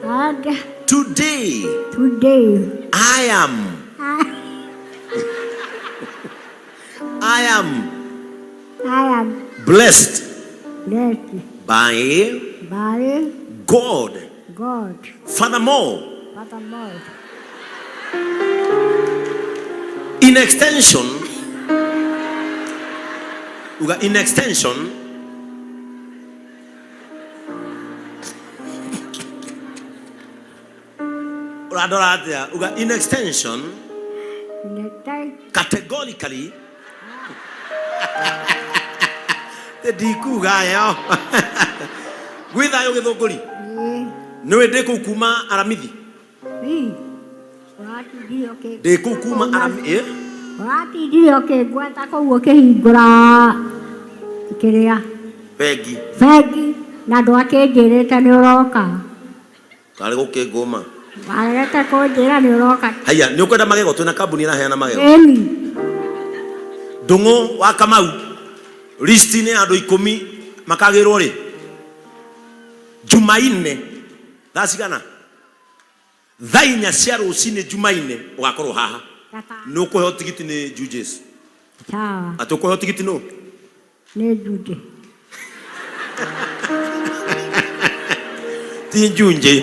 And today today I am I am I am blessed blessed by by God. God. Furthermore, Furthermore, in extension, uga in extension, ũrandora atĩa? Uga in extension, in extension, categorically, ndikuga yo gwĩ thayũ gĩthũngũri nĩwe ndĩ kũu kuma aramithi ndĩ kũu kuma aramithi ũratindire ũkĩngweta kũu ũkĩhingũra kĩrĩa bengi bengi na ndwakĩnjĩrĩte nĩ ũroka karĩ gũkĩngũma waregete kũnjĩra nĩ ũroka haiya nĩ ũkwenda magego twĩna kambuni ĩraheana magego ĩni ndũng'ũ wa kamau listi-inĩ ya andũ ikũmi makagĩrwo rĩ jumaine thaa cigana thaa inya cia rũcinĩ jumaine ũgakorwo haha nĩ ũkũheo tigiti nĩ Judges sawa atĩ ũkũheo tigiti nũ nĩ njunjĩ ti njunjĩ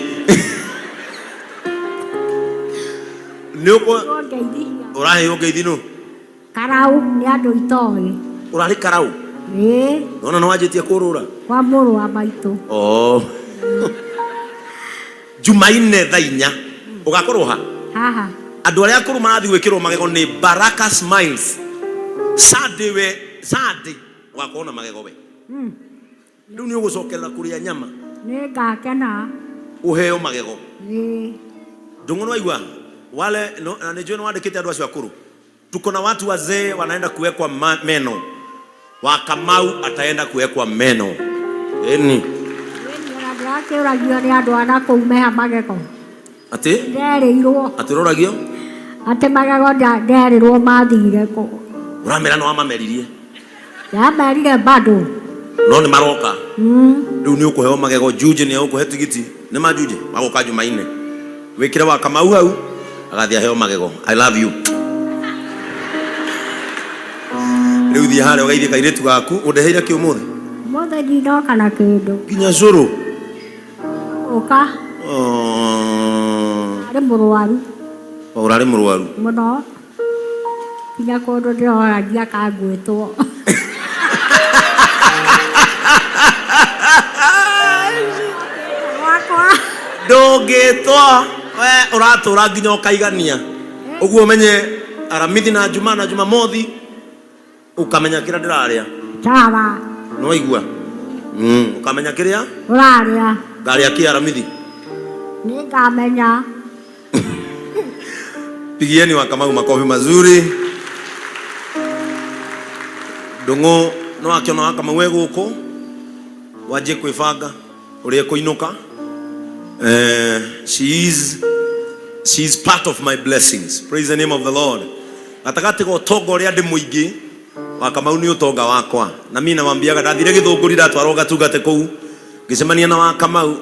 nĩ ũkũ Ngeithia. ũraheo ngeithi nũ Karau nĩ andũ itoĩ. Ũrarĩ karau? Ĩĩ. Nona nĩ wanjĩtie kũrũra? Kwa mũrũ wa maitũ. Oh. Jumaine thaa inya ũgakorwo ha? Haha. Andũ arĩa akũrũ marathiĩ gwĩkĩrwo magego nĩ Baraka Smiles. Sunday we Sunday ũgakorwo na magego we. Rĩu nĩ ũgũcokerera kũrĩa nyama. Nĩ ngakena. Ũheo magego. Ĩĩ. Ndũng'ũ nĩ waigua? Wale no, na nĩ njũĩ nĩ wandĩkĩte andũ acio akũrũ. Tuko na watu wazee wanaenda kuwekwa meno. Wa Kamau ataenda kuwekwa meno. Eni. Ona ndĩrakĩũragio nĩ andũ a nakũu meha magego. Atĩ? Nderĩirwo. Atĩ ũroragio? Atĩ magego nderirwo mathire kũ. Ũramera nĩ wamameririe. Ndamerire bado. No nĩ maroka. Mm. Rĩu nĩ ũkũheo magego Junje nĩ egũkũhe tigiti. Nĩ ma Junje? Magoka Jumaine. Wĩkĩre wa Kamau hau agathiĩ aheo magego. I love you. Rĩu thiĩ harĩa ũgeithie kairĩtu gaku. Ũndeheire kĩ ũmũthĩ? Ũmũthĩ ndinoka na kĩndũ. Nginya cũrũ. Ũka. Oh. Arĩ mũrwaru. Ũrarĩ mũrwaru? Mũno. Nginya kũndũ ndĩroragia kangwĩtwo. Ndũngĩtwo we ũratũra nginya ũkaigania. Ũguo ũmenye Aramithi na Juma na Jumamothi ũkamenya kĩrĩa ndĩrarĩa. Sawa. Nĩwaigua? Ũkamenya kĩrĩa Ũrarĩa. Ngarĩa kĩ Aramithi? Nĩngamenya. Pigieni wa Kamau makofi mazuri. Ndung'u no akiona wa Kamau e gũkũ wanjie kwĩbanga ũrĩa ekũinũka. Eh, she is she is part of my blessings. Praise the name of the Lord. Gatagatĩ ga ũtonga ũrĩa ndĩ mũingĩ Wa Kamau nĩ ũtonga wakwa. Na mimi nawambiaga ndathire Gĩthũngũri ndatwarwo ngatungate kũu ngĩcemania na wa Kamau.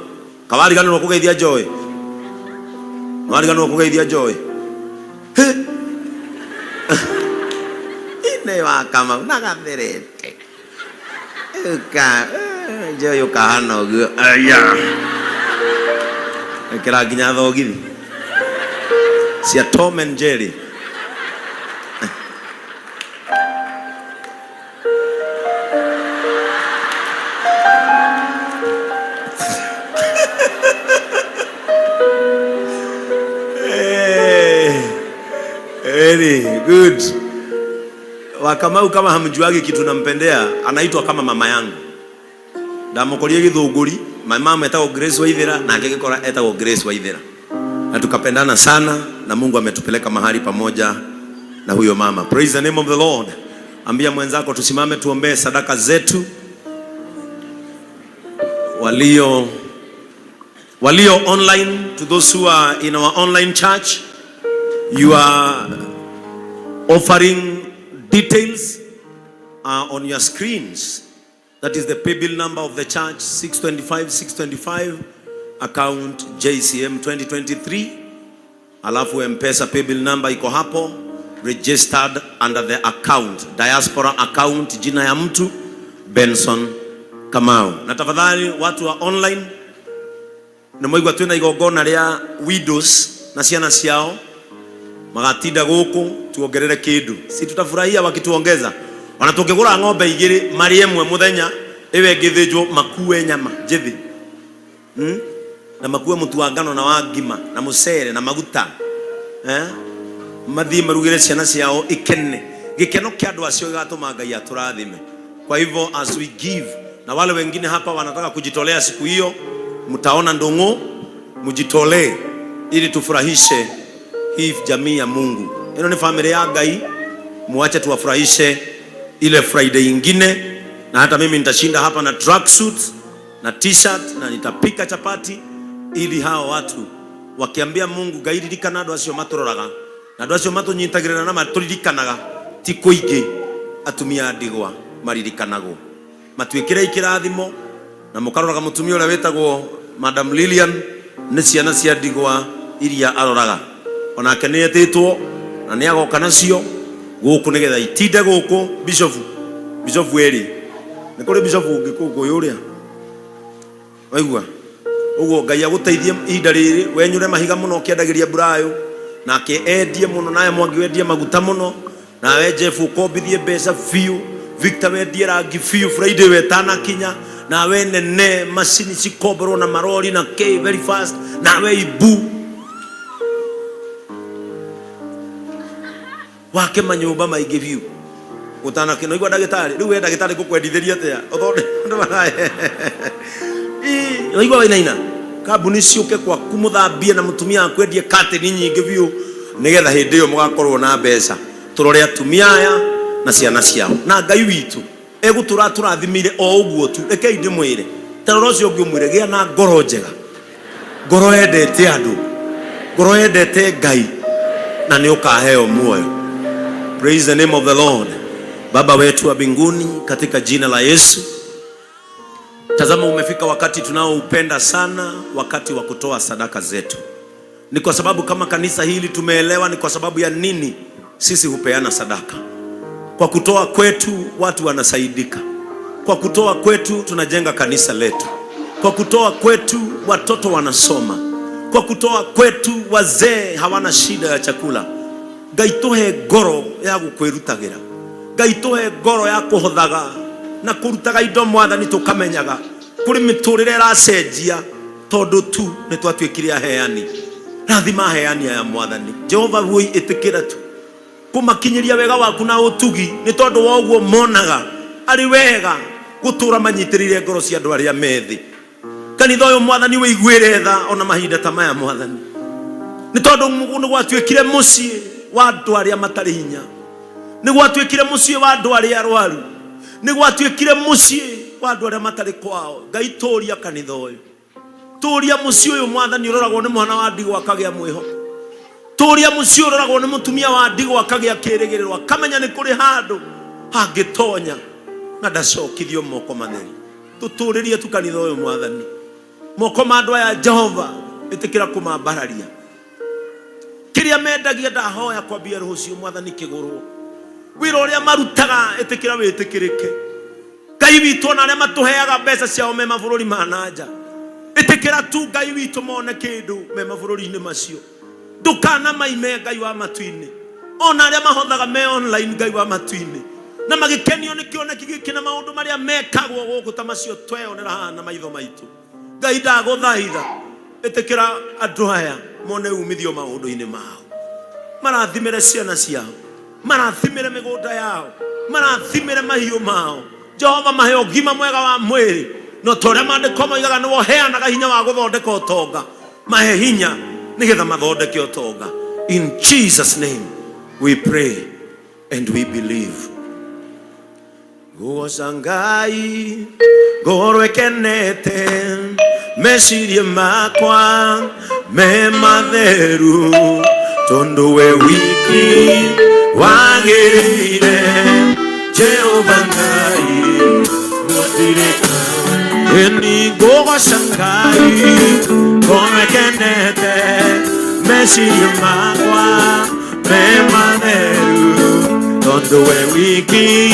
Kawariganĩrwo kũgeithia Joy. Wariganĩrwo kũgeithia Joy. Hĩ! Ine wa Kamau na gatherete. Ũka, Joy ũkahana ũguo. Aya. Ĩkĩra nginya thogithi. Cia Tom and Jerry. Hey, very good. Wakamau kama hamjuagi kitu nampendea, anaitwa kama mama yangu. Ndamukorie Githunguri, my mama etagwo Grace Waithera na ngĩgĩkora etagwo Grace Waithera. Na tukapendana sana na Mungu ametupeleka mahali pamoja na huyo mama. Praise the name of the Lord. Ambia mwenzako tusimame tuombee sadaka zetu. Walio walio online, to those who are in our online church, you are offering details are on your screens. That is the paybill number of the church, 625 625, account JCM 2023. Alafu M-Pesa paybill number iko hapo, registered under the account, diaspora account, jina ya mtu Benson Kamau. Na tafadhali watu wa online nĩ mwaigua twĩna igongona rĩa widows na ciana ciao magatinda gũkũ tuongerere kĩndũ, si tutafurahia wakituongeza. Ona tũngĩgũra ng'ombe igĩrĩ marĩe ĩmwe mũthenya, ĩyo ĩngĩ ĩthĩnjwo makue nyama njĩthĩ, Na makue mũtu wa ngano na wa ngima na mũcere na maguta, eh? Mathiĩ marugĩre ciana ciao ikene. Gĩkeno kĩa andũ acio gĩgatũma Ngai atũrathime. Kwa hivyo as we give, na wale wengine hapa wanataka kujitolea siku hiyo, mtaona ndung'u, mjitolee ili tufurahishe hii jamii ya Mungu. Ino ni familia ya Ngai, muache tuwafurahishe ile Friday ingine, na hata mimi nitashinda hapa na tracksuit na t-shirt na nitapika chapati ili hao watu wakiambia Mungu Ngai ririkana andu acio maturoraga na andu acio matunyitagirira na maturirikanaga ti kuingi atumia a ndigwa maririkanagwo matuikire ikirathimo na mukaroraga mutumia uria witagwo Madam Lilian ni ciana cia ndigwa iria aroraga onake ni etĩtwo na nĩ agoka nacio gũkũ nĩgetha itinde gũkũ. Bishofu, bishofu eri nĩ kũrĩ bishofu ũngĩ kũu kũyũ ũrĩa waigua ũguo. Ngai agũteithie ihinda rĩrĩ wenyũre mahiga mũno ũkĩendagĩria Brayo nake endie mũno, nawe Mwangi wendie maguta mũno, nawe Jeff ũkombithie mbeca biũ, Victor wendie rangi biũ Friday wetanakinya, nawe nene macini cikomborwo na marori na k very fast, nawe ibu wake manyũmba maingĩ biũ ũtanakĩna igua ndagĩtarĩ. Rĩu we ndagĩtarĩ ngũkwendithĩria atĩa ũthonde waigua wainaina kambuni ciũke kwaku mũthambie na mũtumia waku endie katĩni nyingĩ biũ nĩgetha hĩndĩ ĩyo mũgakorwo na mbeca. Tũrore atumia aya na ciana ciao na Ngai witũ egũtũra tũrathimire o ũguo tu. Rekei ndĩmwĩre, tarora ũcio ũngĩ ũmwĩre gĩa na ngoro njega, ngoro yendete andũ, ngoro yendete Ngai, na nĩ ũkaheo muoyo. Praise the name of the Lord. Baba wetu wa mbinguni, katika jina la Yesu, tazama umefika wakati tunaoupenda sana, wakati wa kutoa sadaka zetu. Ni kwa sababu kama kanisa hili tumeelewa ni kwa sababu ya nini sisi hupeana sadaka. Kwa kutoa kwetu watu wanasaidika. Kwa kutoa kwetu tunajenga kanisa letu. Kwa kutoa kwetu watoto wanasoma. Kwa kutoa kwetu wazee hawana shida ya chakula. Ngai tuhe ngoro ya gukwirutagira. Ngai tuhe ngoro ya kuhothaga na kurutaga indo mwathani tukamenyaga kuri miturire iracenjia tondu tu ni twatuikire aheani. Rathima aheani aya mwathani. Jehova woi itikira tu kumakinyiria wega waku na utugi ni tondu wa uguo monaga ari wega gutura manyitirire ngoro cia andu aria methi kanitha uyu mwathani wĩiguĩre tha ona mahinda ta maya mwathani nĩ tondũ nĩ gwatuĩkire mũciĩ wa andũ arĩa matarĩ hinya, nĩ gwatuĩkire mũciĩ wa andũ arĩa arwaru, nĩ gwatuĩkire mũciĩ wa andũ arĩa matarĩ kwao. Ngai tũria kanitha ũyũ, tũria mũciĩ ũyũ mwathani ũroragwo nĩ mwana wa ndigwa akagĩa mwĩhoko, tũria mũciĩ ũroragwo nĩ mũtumia wa ndigwa akagĩa kĩrĩgĩrĩro, akamenya nĩ kũrĩ handũ Angĩtonya na ndacokithio moko matheri. Tũtũrĩrie tu kanitha ũyũ Mwathani. Moko ma andũ aya Jehova, ĩtĩkĩra kũmambararia. Kĩrĩa mendagia ndahoya kwambia rũciũ Mwathani kĩgũrwo. Wĩra ũrĩa marutaga ĩtĩkĩra wĩtĩkĩrĩke. Ngai witũ ona arĩa matũheaga mbeca ciao me mabũrũri ma na nja, ĩtĩkĩra tu Ngai witũ mone kĩndũ me mabũrũri-inĩ macio. Ndũkanamaime Ngai wa matu-inĩ. Ona arĩa mahothaga me online Ngai wa matu-inĩ, na magĩkenio nĩ kĩoneki gĩkĩ na maũndũ marĩa mekagwo gũkũ ta macio tweyonera haha na maitho maitũ. Ngai ndagũthaitha, ĩtĩkĩra andũ aya mone umithio maũndũ-inĩ mao. Marathimĩre ciana ciao, marathimĩre mĩgũnda yao, marathimĩre mahiũ mao. Jehova mahe ũgima mwega wa mwĩrĩ, no ta ũrĩa maandĩko moigaga nĩwe ũheanaga hinya wa gũthondeka ũtonga, mahe hinya nĩgetha mathondeke ũtonga. In Jesus name we pray and we believe. Ngũgoca Ngai ngoro ĩkenete, meciria makwa me matheru, tondũ we wiki wagĩrĩire. Jehova Ngai gũtirĩ tawe. Ĩni ngũgoca Ngai ngoro ĩkenete, meciria makwa me matheru, tondũ we wiki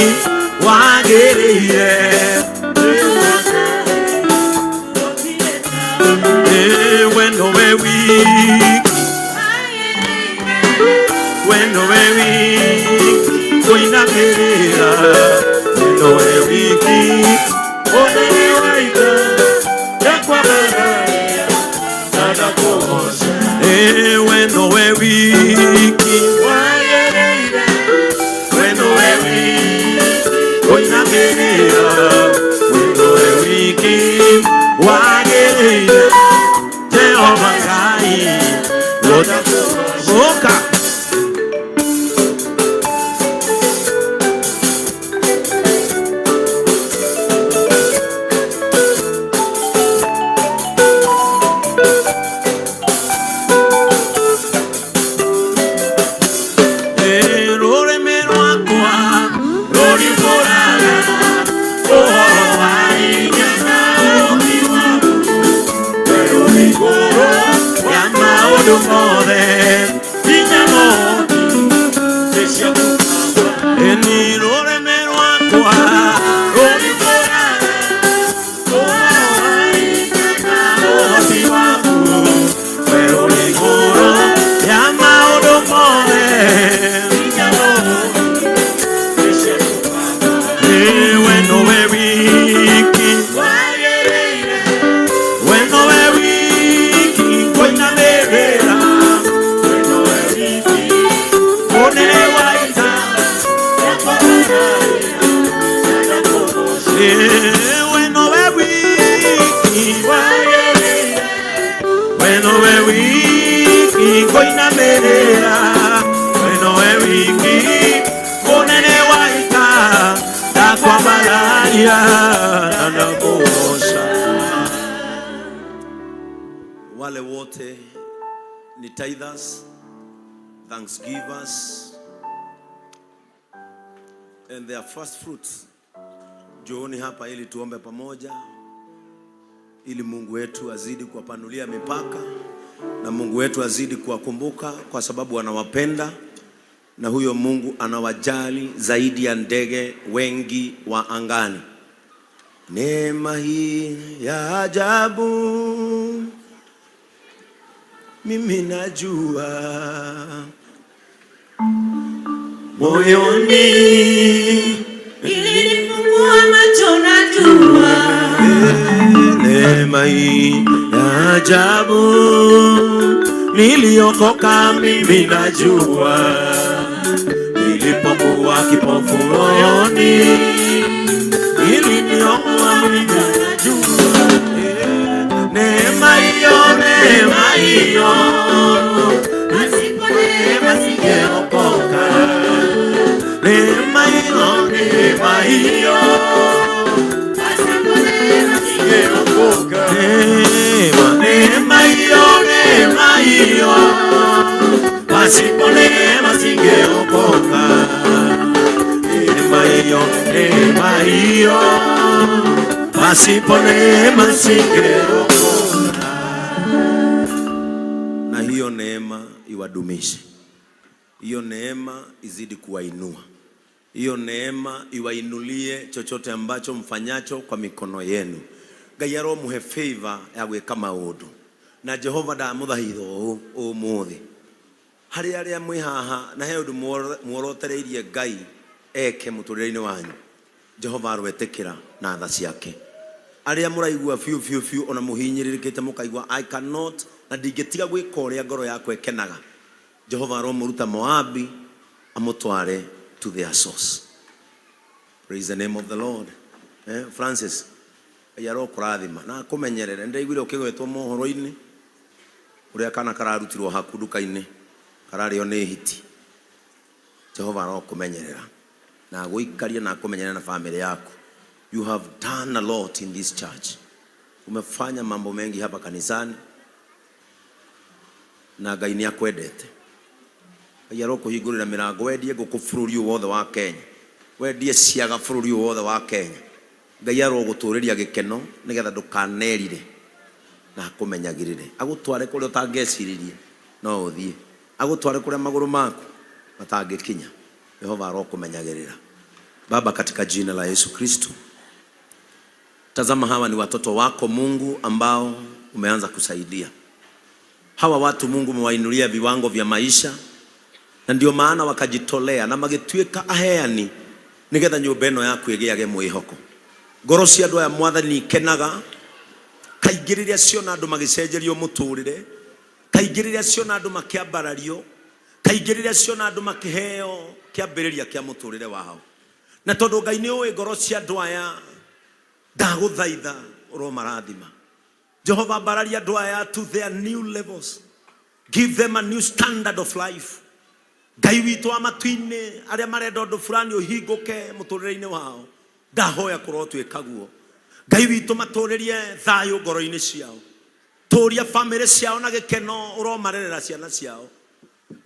wagĩrĩire. We nowe wiki, we nowe wiki kũinamĩrĩra, we nowe wiki ũnene wa ita ndakwambararia na ndakũgoca. We nowe wiki wagĩrĩire, we nowe wiki kũinamĩrĩra, we nowe wiki wagĩrĩire. Jehova Ngai ũka. Rũrĩmĩ rwakwa rũrimbũraga ũhoro wa hinya na ũũgĩ waku, werũ igũrũ ya maũndũ mothe, hinya na ũhoti nĩ ciaku Baba. Ĩni rũrĩmĩ rwakwa rũrimbũraga ũhoro wa hinya na ũhoti waku, werũ igũrũ ya maũndũ mothe, hinya na ũhoti nĩ ciaku Baba. We nowe wiki wagĩrĩire, we nowe wiki kũinamĩrĩra, we nowe wiki ũnene wa ita we nowe wiki wagĩrĩire, we nowe wiki kũinamĩrĩra, we nowe wiki ũnene wa ita ndakwambararia na ndakũgoca. Wale wote ni tithers, thanksgivers, and their first fruits, njooni hapa ili tuombe pamoja, ili Mungu wetu azidi kuwapanulia mipaka na Mungu wetu azidi kuwakumbuka, kwa sababu anawapenda na huyo Mungu anawajali zaidi ya ndege wengi wa angani. Neema hii ya ajabu mimi najua moyoni ilinifungua macho najua. Neema hii ya ajabu niliokoka mimi najua, nilipokuwa kipofu moyoni iliniokoa mimi najua. Neema hiyo, neema hiyo, pasipo neema singeokoka. Neema hiyo, neema hiyo, pasipo neema singeokoka. Neema, neema hiyo, neema hiyo, pasipo neema singeokoka. Neema hiyo. Pasipo neema singeokoka. Na hiyo neema iwadumishe, hiyo neema izidi kuwainua, hiyo neema iwainulie chochote ambacho mfanyacho kwa mikono yenu. Ngai aromuhe favor ya gwika maundu na Jehova ndamuthaitha ũũ ũmũthĩ harĩ arĩa mwĩ haha na he ũndũ muorotereirie Ngai eke mũtũrĩre-inĩ wanyu. Jehova arwetĩkĩra na tha ciake. Arĩa mũraigua biũ biũ biũ ona mũhinyĩrĩrĩkĩte mũkaigua I cannot na ndingĩtiga gwĩka ũrĩa ngoro yakwa ĩkenaga, Jehova aromũruta Moabi amũtware to their source. Praise the name of the Lord. Francis, Ngai arokũrathima na akũmenyerere. Nĩndaiguire ũkĩgwetwo mohoro-inĩ ũrĩa kana kararutirwo haku nduka-inĩ kararĩo nĩ hiti. Jehova arokũmenyerera na agũikarie na akũmenyerere na family yaku. You have done a lot in this church. Umefanya mambo mengi hapa kanisani na Ngai nĩ akwendete. Ngai arokũhingũrĩra mĩrango wendie ngũkũ bũrũri ũyũ wothe wa Kenya, wendie ciaga bũrũri ũyũ wothe wa Kenya. Ngai arogũtũrĩria gĩkeno nĩgetha ndũkanerire na akũmenyagĩrĩre, agũtware kũrĩa ũtangĩeciririe no ũthiĩ, agũtware kũrĩa magũrũ maku matangĩkinya. Jehova arokũmenyagĩrĩra. Baba, katika jina la Yesu Kristo, tazama hawa ni watoto wako Mungu ambao umeanza kusaidia hawa watu. Mungu umewainulia viwango vya maisha na ndio maana wakajitolea na magĩtuĩka aheani nigetha nyũmba ĩno yaku ĩgĩage mwĩhoko. Ngoro cia andũ aya Mwathani ikenaga kaingĩ rĩrĩa ciona andũ magĩcenjerio mũtũrĩre, kaingĩ rĩrĩa ciona andũ makĩambarario, kaingĩ rĩrĩa ciona andũ makĩheo kĩambĩrĩria kĩa mũtũrĩre wao. Na tondũ Ngai nĩ ũĩ ngoro cia andũ aya, ndagũthaitha ũromarathima. Jehova, ambararia andũ aya to their new levels. Give them a new standard of life. Ngai witũ wa matu-inĩ, arĩa marenda ũndũ fulani ũhingũke mũtũrĩre-inĩ wao, ndahoya kũrotuĩka guo. Ngai witũ, matũrĩrie thayũ ngoro-inĩ ciao, tũria famĩlĩ ciao na gĩkeno, ũromarerera ciana ciao.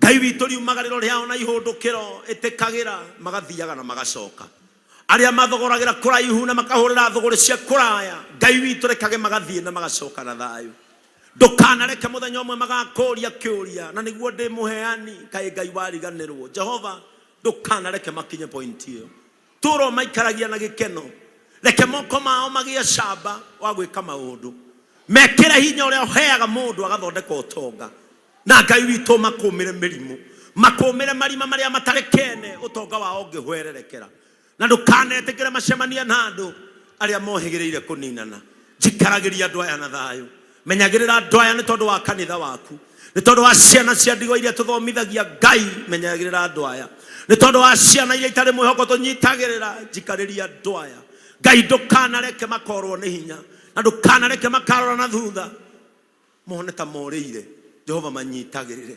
Ngai witũ, riumagarĩro rĩao na ihũndũkĩro ĩtĩkagĩra magathiaga na magacoka. Arĩa mathogoragĩra kũraihu na makahũrĩra thũgũrĩ cia kũraya, Ngai witũ, rekage magathiĩ na magacoka na thayũ. Ndũkanareke mũthenya ũmwe magakũria kĩũria na nĩguo ndĩ mũheani, kaĩ Ngai wariganĩrwo. Jehova, ndũkanareke makinye point ĩyo. Tũro maikaragia na gĩkeno, reke moko mao magĩe camba wa gwĩka maũndũ, mekĩre hinya ũrĩa ũheaga mũndũ agathondeka ũtonga. Na Ngai witũ, makũmĩre mĩrimũ, makũmĩre marima marĩa matarĩ kene ũtonga wao ũngĩhwererekera, na ndũkanetĩkĩre macemania na andũ arĩa mohĩgĩrĩire kũninana. Njikaragĩria andũ aya na thayũ, menyagĩrĩra andũ aya nĩ tondũ wa kanitha waku, nĩ tondũ wa ciana cia ndigwa iria tũthomithagia. Ngai, menyagĩrĩra andũ aya nĩ tondũ wa ciana iria itarĩ mwĩhoko tũnyitagĩrĩra. Njikarĩria andũ aya Ngai, ndũkanareke makorwo nĩ hinya na ndũkanareke makarora na thutha mone ta morĩire. Jehova, manyitagĩrĩre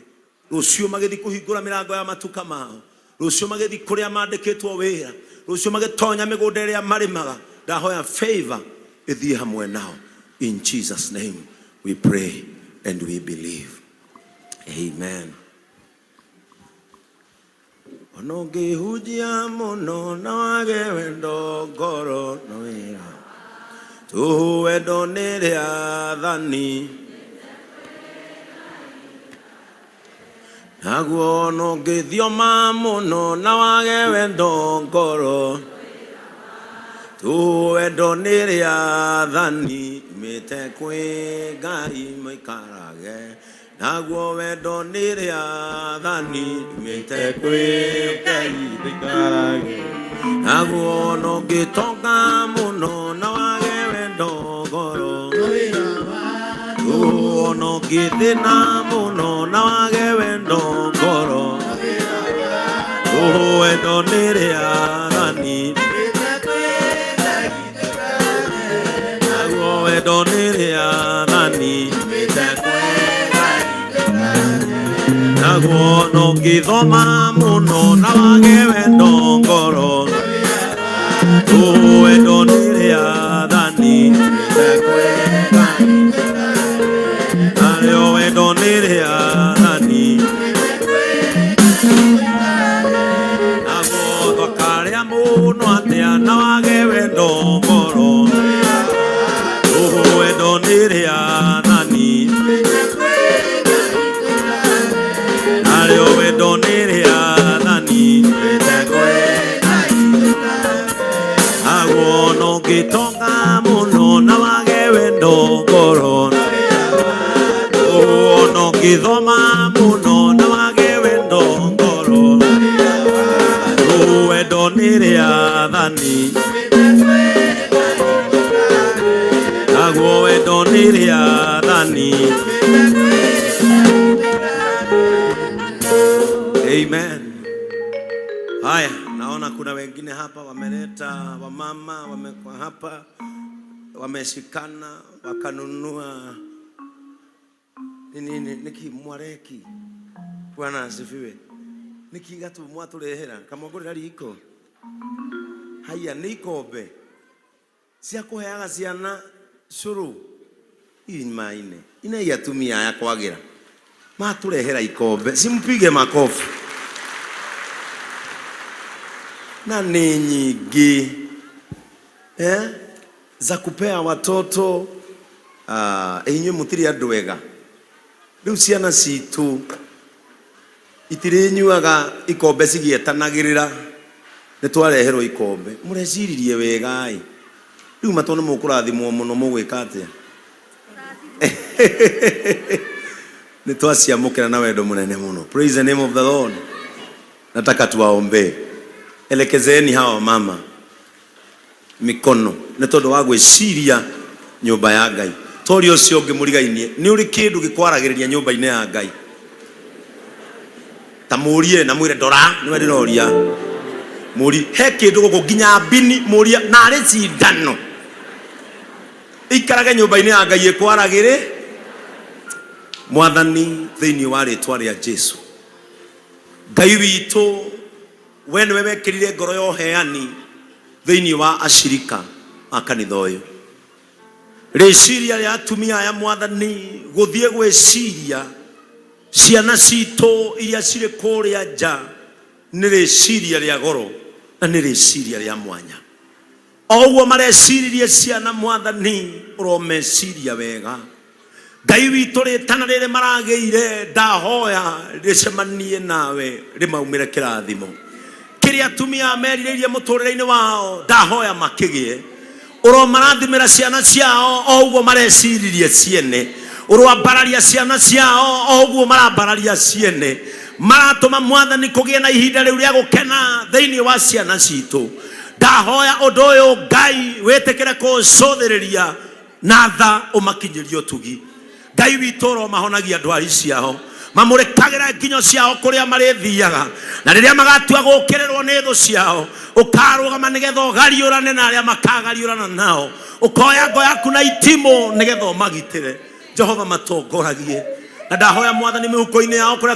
rũciũ magĩthiĩ kũhingũra mĩrango ya matuka mao, rũciũ magĩthiĩ kũrĩa mandĩkĩtwo wĩra, rũciũ magĩtonya mĩgũnda ĩrĩa marĩmaga. Ndahoya favor ĩthiĩ hamwe nao. In Jesus name we pray and we believe, amen. Ona ũngĩhunjia mũno na wage wendo ngoro no wĩra tũhũ, wendo nĩ rĩathani. Naguo ona ũngĩthioma mũno na wage wendo ngoro tũhũ, wendo nĩ rĩathani mĩte kwĩ Ngai mũikarage. Naguo wendo nĩ rĩathani mĩte kwĩ Ngai mũikarage. Naguo ona ũngĩtonga mũno na wage wendo ngoro ona ũngĩthĩna mũno na wage wendo ngoro, wendo nĩ rĩathani. Naguo wendo nĩ rĩathani. Naguo ona ũngĩthoma mũno na wage wendo ngoro, wendo nĩ rĩathani. Narĩo wendo nĩ rĩathani. Naguo twakarĩa mũno atĩa na wage wendo ngoro. Ũngĩtonga mũno na wage wendo ngoro, ona ũngĩthoma mũno na wage wendo ngoro, wendo nĩ rĩathani, naguo wendo nĩ rĩathani. Amen. Haya, naona kuna wengine hapa wameleta wamama, wamekuwa hapa wameshikana wakanunua nini nini niki mwareki. Bwana asifiwe. Niki gatu mwaturehera kamwongorera riko. Haya nĩ ikombe cia kũheaga ciana cũrũ imaine inei atumia aya kwagira maturehera ikombe, simpige makofi na nĩ nyingĩ eh, za kupea watoto inyuĩ mũtirĩ andũ ega. Rĩu ciana citũ itirĩnyuaga ikombe cigĩetanagĩrĩra, nĩ twareherwo ikombe. Mũreciririe wega ĩ, rĩu matũ nĩ mũkũrathimwo mũno, mũgwĩka atĩa? Nĩ twaciamũkĩra na wendo mũnene mũno. Praise the name of the Lord. Nataka tuwaombee. Elekezeni hawa mama mikono nĩ tondũ wa gwĩciria nyũmba ya Ngai. Toria ũcio ũngĩ mũrigainie, nĩ ũrĩ kĩndũ gĩkwaragĩrĩria nyũmba-inĩ ya Ngai? Ta mũrie na mwĩre ndora, nĩwe ndĩroria. Mũri he kĩndũ gũkũ nginya mbini, mũrie narĩ cindano ikarage nyũmba-inĩ ya Ngai ĩkwaragĩrĩ. Mwathani, thĩinĩ wa rĩtwa rĩa Jesu, Ngai witũ, we nĩwe wekĩrire ngoro ya ũheani thĩinĩ wa ashirika a kanitha ũyũ. Rĩciria rĩa atumia aya Mwathani gũthiĩ gwĩciria ciana citũ iria cirĩ kũrĩa nja nĩ rĩciria rĩa goro na nĩ rĩciria rĩa mwanya. O ũguo mareciririe ciana Mwathani, ũromeciria wega. Ngai witũ, rĩtana rĩrĩ maragĩire, ndahoya rĩcemanie nawe rĩmaumĩre kĩrathimo kĩrĩa atumia merirĩirie mũtũrĩre-inĩ wao, ndahoya makĩgĩe. Ũromarathimĩra ciana ciao o ũguo mareciririe ciene, ũroambararia ciana ciao o ũguo marambararia ciene, maratũma Mwathani kũgĩe na ihinda rĩu rĩa gũkena thĩinĩ wa ciana citũ. Ndahoya ũndũ ũyũ Ngai wĩtĩkĩre kũũcũthĩrĩria na tha, ũmakinyĩrie ũtugi. Ngai witũ, ũromahonagia ndwari ciao, mamũrĩkagĩra nginyo ciao kũrĩa marĩthiaga, na rĩrĩa magatua gũũkĩrĩrwo nĩ thũ ciao, ũkarũgama nĩgetha ũgariũrane na arĩa makagariũrana nao, ũkoya ngo yaku na itimũ nĩgetha ũmagitĩre. Jehova, matongoragie, na ndahoya Mwathani mĩhuko-inĩ yao kũrĩa